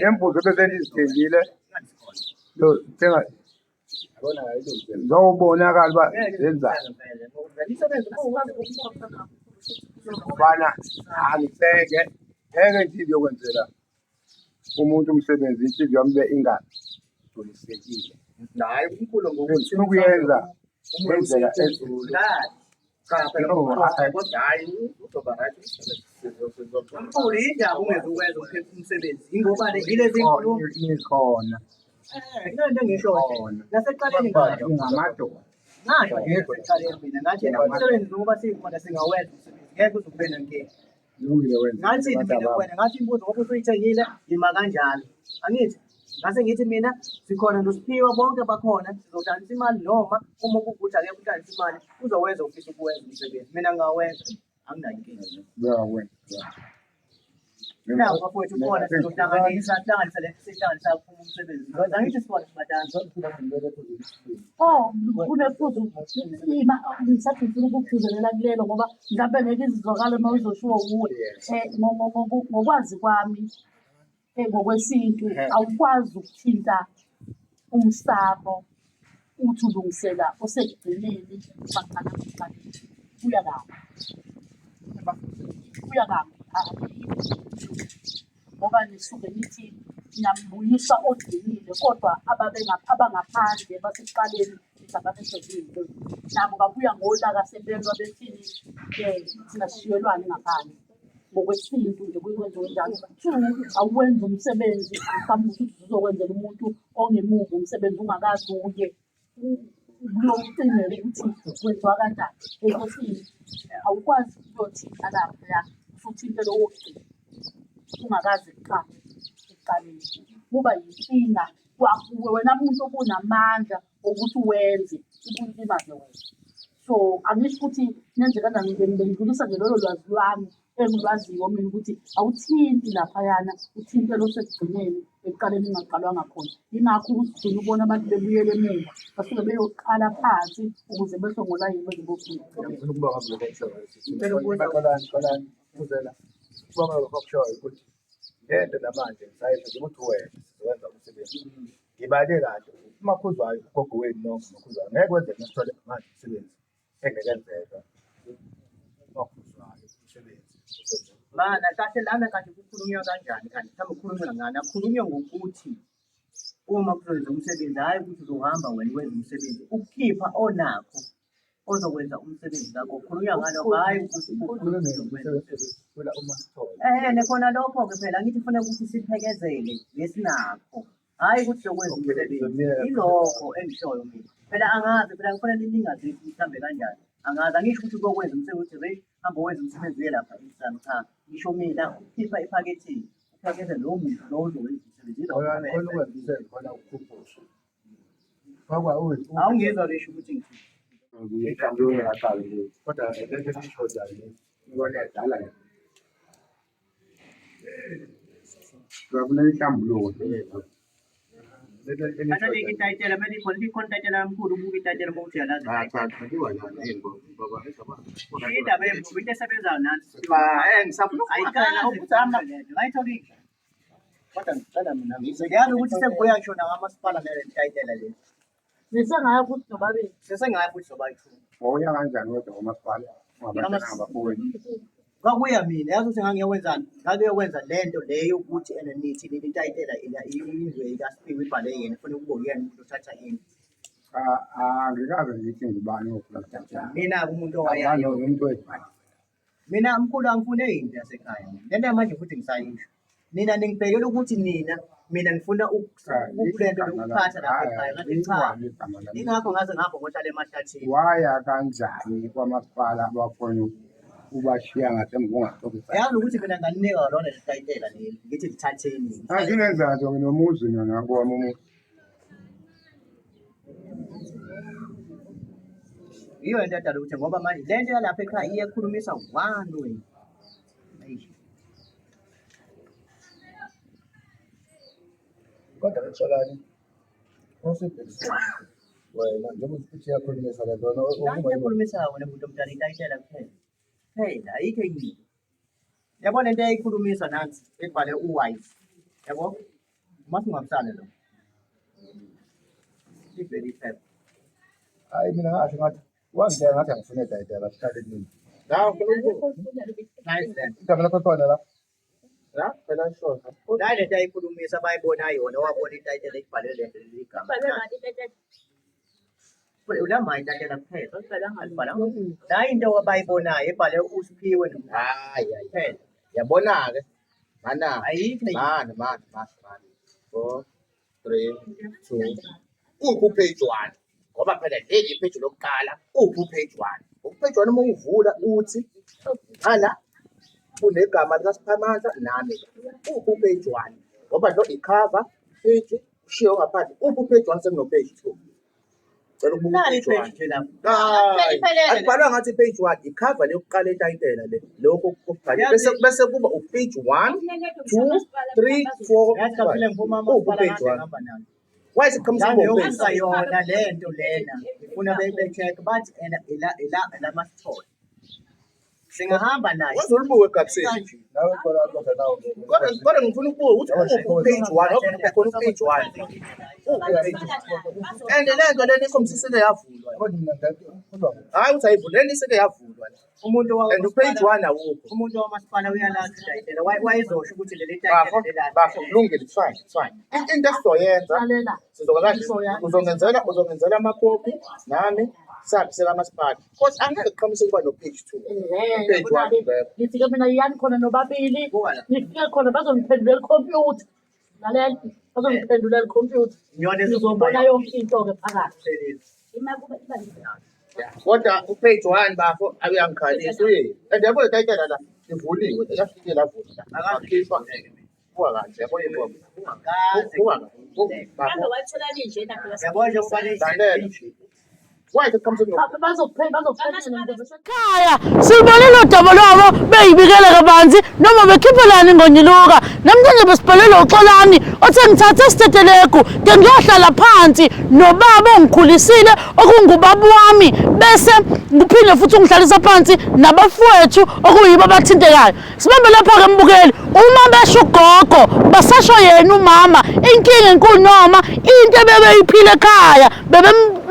nembuzo bese ndizithengile thenga zowubonakala uba zenzani ngobana angiseke ngeke nje ngiyokwenzela umuntu umsebenzi inhliziyo yami ibe ingagculisekile. Naye umkhulu ngokuthi Ngifuna ukuyenza ngendlela Cha phela Oh, kodwa kodwa hhayi uzoba right umsebenzi sizoxoxa. Mkhulu yindaba ungeze ukwenza umsebenzi yingoba le yilezi nkulumo. Ngikhona. Eh, into engisho Khona. nasekuqaleni ngasho Ngamadoda. ngasho nje nasekuqaleni mina ngathi yena umsebenzi ngoba sikhona singawenza umsebenzi ngeke uze kube nenkinga. Kulungile wenza. Ngathini mina kuwena ngathi imibuzo ngoba usuyithengile yima kanjalo. Angithi ngase ngithi mina sikhona noSiphiwe bonke bakhona sizohlanganisa imali noma uma kuwukuthi akekho uhlanganisa imali uzowenza ufisa ukuwenza umsebenzi. Mina ngingawenza anginayo inkinga. Uyakwenza. Nawu bafowethu khona sizohlanganisa sihlanganise le sihlanganisa kuphuma umsebenzi. Angithi sikhona sibatana. Oh, kunephuzu ima ngisathi ngifuna ukukugcizelela kulelo ngoba mhlawumbe ngeke izizwakale uma uzoshiwo kuwe. Ngokwazi kwami ngokwesintu awukwazi ukuthinta umsamo uthi ulungisela osekugcineni baqala ekuqaleni. Kuya kabi. Kuya kabi. Ngoba nisuke nithi niyambuyisa ogcinile kodwa abangaphandle basekuqaleni nithi ababesezinto. Nabo babuya ngolaka sebelwa bethini thina sishiyelwani ngaphandle. Ngokwesintu nje kuye kwenziwe njalo. Two, awuwenzi umsebenzi mhlawumbe ukuthi uzokwenzela umuntu ongemuva umsebenzi ungakaze uye kuyocingela ukuthi kwenziwa kanjani. Ngokwesintu awukwazi ukuyothinta laphaya usuthinte lowo wokugcina ungakaze kuqale ekuqaleni. Kuba yinkinga kwakuwe wena muntu obunamandla okuthi wenze ibuye ilimaze wena. So angisho ukuthi nenze kanjani bengidlulisa nje lolo lwazi lwami engilwaziyo mina ukuthi awuthinti laphayana uthinte lo sekugcineni ekuqaleni ungaqalwanga khona. Yingakho ugcina ubona abantu bebuyela emuva basuke beyoqala phansi ukuze behle ngolayini beze bofika. Ngifuna ukubonga kulokho okushoyo. Xolani, xolani, Fuzela. Ukubonga lokho okushoyo ukuthi lento namanje ngisayisho nje ukuthi wena sizowenza umsebenzi. Ngibale kahle uMakhuzwayo ugogo wenu nonke uMakhuzwayo ngeke kwenzeke sithole manje umsebenzi engeke enzelwa uMakhuzwayo umsebenzi usenzelwa. Mana kahle lana kanti kukhulunywa kanjani kanti mhlawumbe kukhulunywa ngani? Akukhulunywa ngokuthi uma kuzokwenza umsebenzi, hhayi ukuthi uzohamba wena wenze umsebenzi, ukukhipha onakho ozokwenza umsebenzi kakho. Kukhulunywa ngalokho, hhayi ukuthi Ukhulume uzokwenza ngomsebenzi phela uma sithola. Ehhe, khona lokho-ke phela angithi kufanele ukuthi siphekezele ngesinakho, hhayi ukuthi siyokwenza Okay, umsebenzi. sizokunika Yilokho engishoyo mina. Phela angazi phela kufanele ningazi ukuthi kuhambe kanjani. Angazi angisho ukuthi ukuyokwenza umsebenzi ukuthi Rich hamba wenze umsebenzi uye lapha emsamo. Cha, ngisho mina ukukhipha ephaketheni uphakethe lowo muntu lowo ozokwenza umsebenzi. Yilokho Khona kuphela. khona ukwenza umsebenzi khona ukukhuphula. Fakwa Awungizwa Rich ukuthi ngithini. Kodwa lento esiyishodayo Ngibona dala. Kufuneka inhlambuluko nje. lento Asalike itayitela kumele ikhona likhona itayitela kamkhulu ubuke itayitela uma uthi uyalazi Cha itayitela. cha kuthiwa njani ngoba Indaba yemvubu into esebenzayo nansi. Cha, ngisafuna ukufuna phela Ayikaze ukuthi hamba. lento. Ngayithola inja. Kodwa ngicela mina ngizwe. Ngiyazi ukuthi sekubuya ngisho nakamasipala nale tayitela le. Nisengaya futhi nobabili. Sesengaya futhi sobayi-two. Wawuya kanjani kodwa umasipala ungabatshela abafowenu? Kwakuya mina yazi ukuthi ngangiyokwenzani ngangiyokwenza le nto le yokuthi ene nithi nini itayitela ila indlu ikaSiphiwe ibhale yena funa ukuba uyena umuntu othatha indlu. Cha, angikaze ngithi ngubani ofuna Mina-ke umuntu owayayo umuntu oyibhali. Mina mkhulu angifune into yasekhaya mina. Lento yamanje futhi ngisayisho. Nina ningibhekela ukuthi nina mina ngifuna ukulento lokuphatha lapha ekhaya ngathi cha. Ingakho ngaze ngihamba ngohlala emahlathini. Waya kanjani kwamasipala abakhona ubashiya ngasemva ungaxoxisana? Yazi ukuthi mina nganinika lona leli tayitela leli ngithi lithatheni. Anginenzatho nginomuzi mina kowami umuzi. Yiyo into edala ukuthi ngoba manje le nto yalapha ekhaya iyekhulumisa one way. Eish. Kodwa ke Xolani, usibhekisile wena njengoba uthi iyakhulumisa le nto wena La ukuba into ekhulumisayo wena muntu omdala itayitela kuphela. Kuphela ayikho enye into. Yabo lento eyayikhulumisa nansi ebhale uwife. Yabo? Masingcwabisane lo. Ivele iphepha. Hayi mina ngasho ngathi wangitshela ngathi angifune tayitela sihlale kunini. La uNkulunkulu. Nice then. Igama lakho khona la. La phela shona. La lento ayikhulumisa bayibona yona wabona itayitela ibhalwe lento leli gama. La ma itayitela kuphela. Alibhalanga. La into abayibonayo ebhale uSiphiwe Hayi hayi. kuphela. Yabona-ke. Mana. Ayikho enye. Mana mana mana mana. 4 3 2 Uphi upage 1? Ngoba phela leli ipage lokuqala, uphi upage 1? Upage 1 uma uvula uthi ngala kunegama likaSiphamandla nami la. Uphi upage 1? Ngoba lo icover page ushiye ngaphandle. Uphi upage 1 sekuno page 2? Cela ukubuka Nali upage 1. ipage nje lapho. Hayi, Iphelele le. akubhalwa ngathi page 1 icover leyokuqala etayitela le lokho okubhalwe bese bese kuba upage 1 2 3 4 Yazi kaphile ngiphuma 5 uphi amasipala upage kade 1 ngihamba nalo. why siqhamuka kubo upage Ngangiyobuza yona le nto lena ngifuna be-check bathi ena ela ela elamasithole. Singahamba naye. Wazolibuka egabiseni Nawe khona kodwa nawe. kodwa kodwa ngifuna ukubuka ukuthi uphi upage 1 ngoba kube khona upage 1 uphi upage 1 and le nto lena ikhombisa yavulwa Kodwa mina ngathi ukhuluma hayi ukuthi ayivulwa lena iseke yavulwa la Umuntu and upage 1 awukho umuntu wamasipala uyalazi itayitela. Wayezosho ukuthi leli bafo tayitela lelakhe. bafo kulungile it's fine it's fine into esizoyenza Lalela. sizoba kanje uzongenzela uzongenzela amakhophi nami sihambise kamasipala because angeke kuqhamuke kuba no-page 2 Ehhe, page 1 yabona-ke ngekho ngithi-ke mina yiyani khona nobabili Buka la. nifike khona bazoniphendulela ikhompyutha lalela bazoniphendulela ikhompyutha Iyona nizobona yonke into-ke phakathi kodwa upage 1 bafo uyangikhalisa uye and yabo le tayitela la ivuliwe yafike lavulwa akhishwa buka kahle yabo yebo Kaze. buka kahle bafo Yabo nje ukuba lalela why kuqhamuke kuno Ekhaya sibonile udaba lwabo beyibikele kabanzi noma bekhiphelani ngonyuluka namhlanje besibhalele uXolani othe ngithathe isitetelegu ke ngiyohlala phansi nobaba ongikhulisile okungubaba wami bese ngiphinde futhi ungihlalisa phansi nabafowethu okuyibo abathintekayo sibambe lapha-ke mbukeli uma besho ugogo basasho yena umama inkinga enkulu noma into ebebeyiphila ekhaya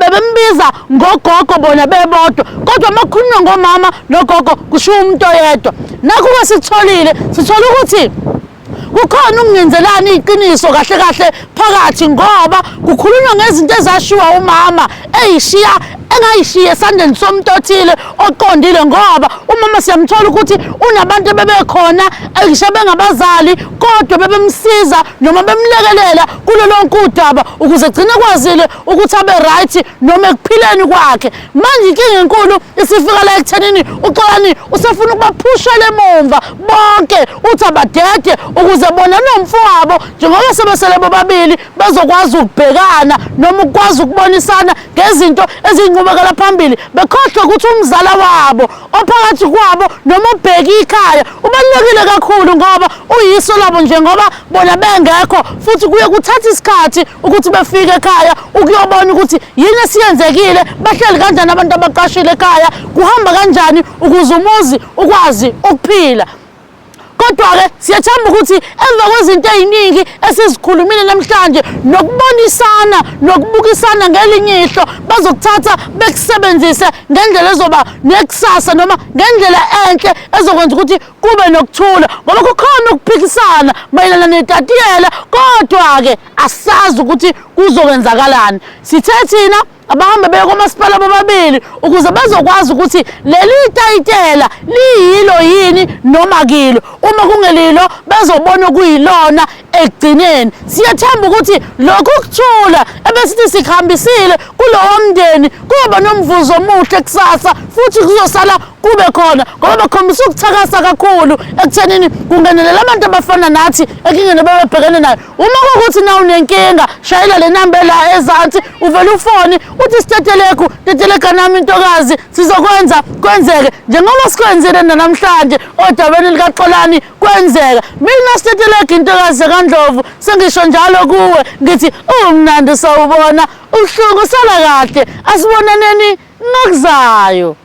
bebembiza ngogogo bona bebodwa kodwa uma kukhulunywa ngomama nogogo kushiwo umuntu oyedwa nakho-ke sikutholile sithole ukuthi kukhona ukungenzelani iqiniso kahle kahle phakathi ngoba kukhulunywa ngezinto ezashiwa umama eyishiya engayishiya esandleni somuntu othile oqondile ngoba umama siyamthola ukuthi unabantu ebebekhona ngisho bengabazali kodwa bebemsiza noma bemlekelela kulo lonke udaba ukuze gcine kwazile ukuthi abe right noma ekuphileni kwakhe manje inkinga enkulu isifika la ekuthenini uXolani usefuna ukubaphushela emumva bonke uthi abadede ukuze bona nomfowabo njengoba sebesele bobabili bezokwazi ukubhekana noma ukwazi ukubonisana ngezinto eziyinqubekela phambili bekhohlwe ukuthi umzala wabo ophakathi kwabo noma ubheke ikhaya ubalulekile kakhulu ngoba uyiso labo njengoba bona bengekho futhi kuye kuthatha isikhathi ukuthi befike ekhaya ukuyobona ukuthi yini esiyenzekile bahleli kanjani abantu abaqashile ekhaya kuhamba kanjani ukuze umuzi ukwazi ukuphila. Kodwa Kodwa-ke siyathemba ukuthi emva kwezinto ey'ningi esizikhulumile namhlanje nokubonisana nokubukisana ngelinye ihlo bazokuthatha bekusebenzise ngendlela ezoba nekusasa noma ngendlela enhle ezokwenza ukuthi kube nokuthula ngoba kukhona ukuphikisana mayelana netatiyela kodwa-ke asazi ukuthi kuzokwenzakalani. Sithe thina abahambe beye komasipala bobabili ukuze bazokwazi ukuthi leli tayitela liyilo yini noma kilo. Uma kungelilo bezobona okuyilona ekugcineni. Siyathemba ukuthi lokhu kuthula ebesithi sikuhambisile kulowo mndeni kuyoba nomvuzo omuhle kusasa futhi kuzosala kube khona ngoba bakhombisa ukuthakasa kakhulu ekuthenini kungenelela abantu abafana nathi enkingeni ababebhekene nayo. Uma kuwukuthi na unenkinga shayela le namba la ezansi uvele ufone uthi sitetelegu tetelega nami intokazi sizokwenza kwenzeke njengoba sikwenzile nanamhlanje odabeni likaXolani kwenzeka. Mina sitetelegu intokazi kaNdlovu sengisho njalo kuwe ngithi umnandi sawubona ubuhlungu sala kahle asibonaneni ngokuzayo.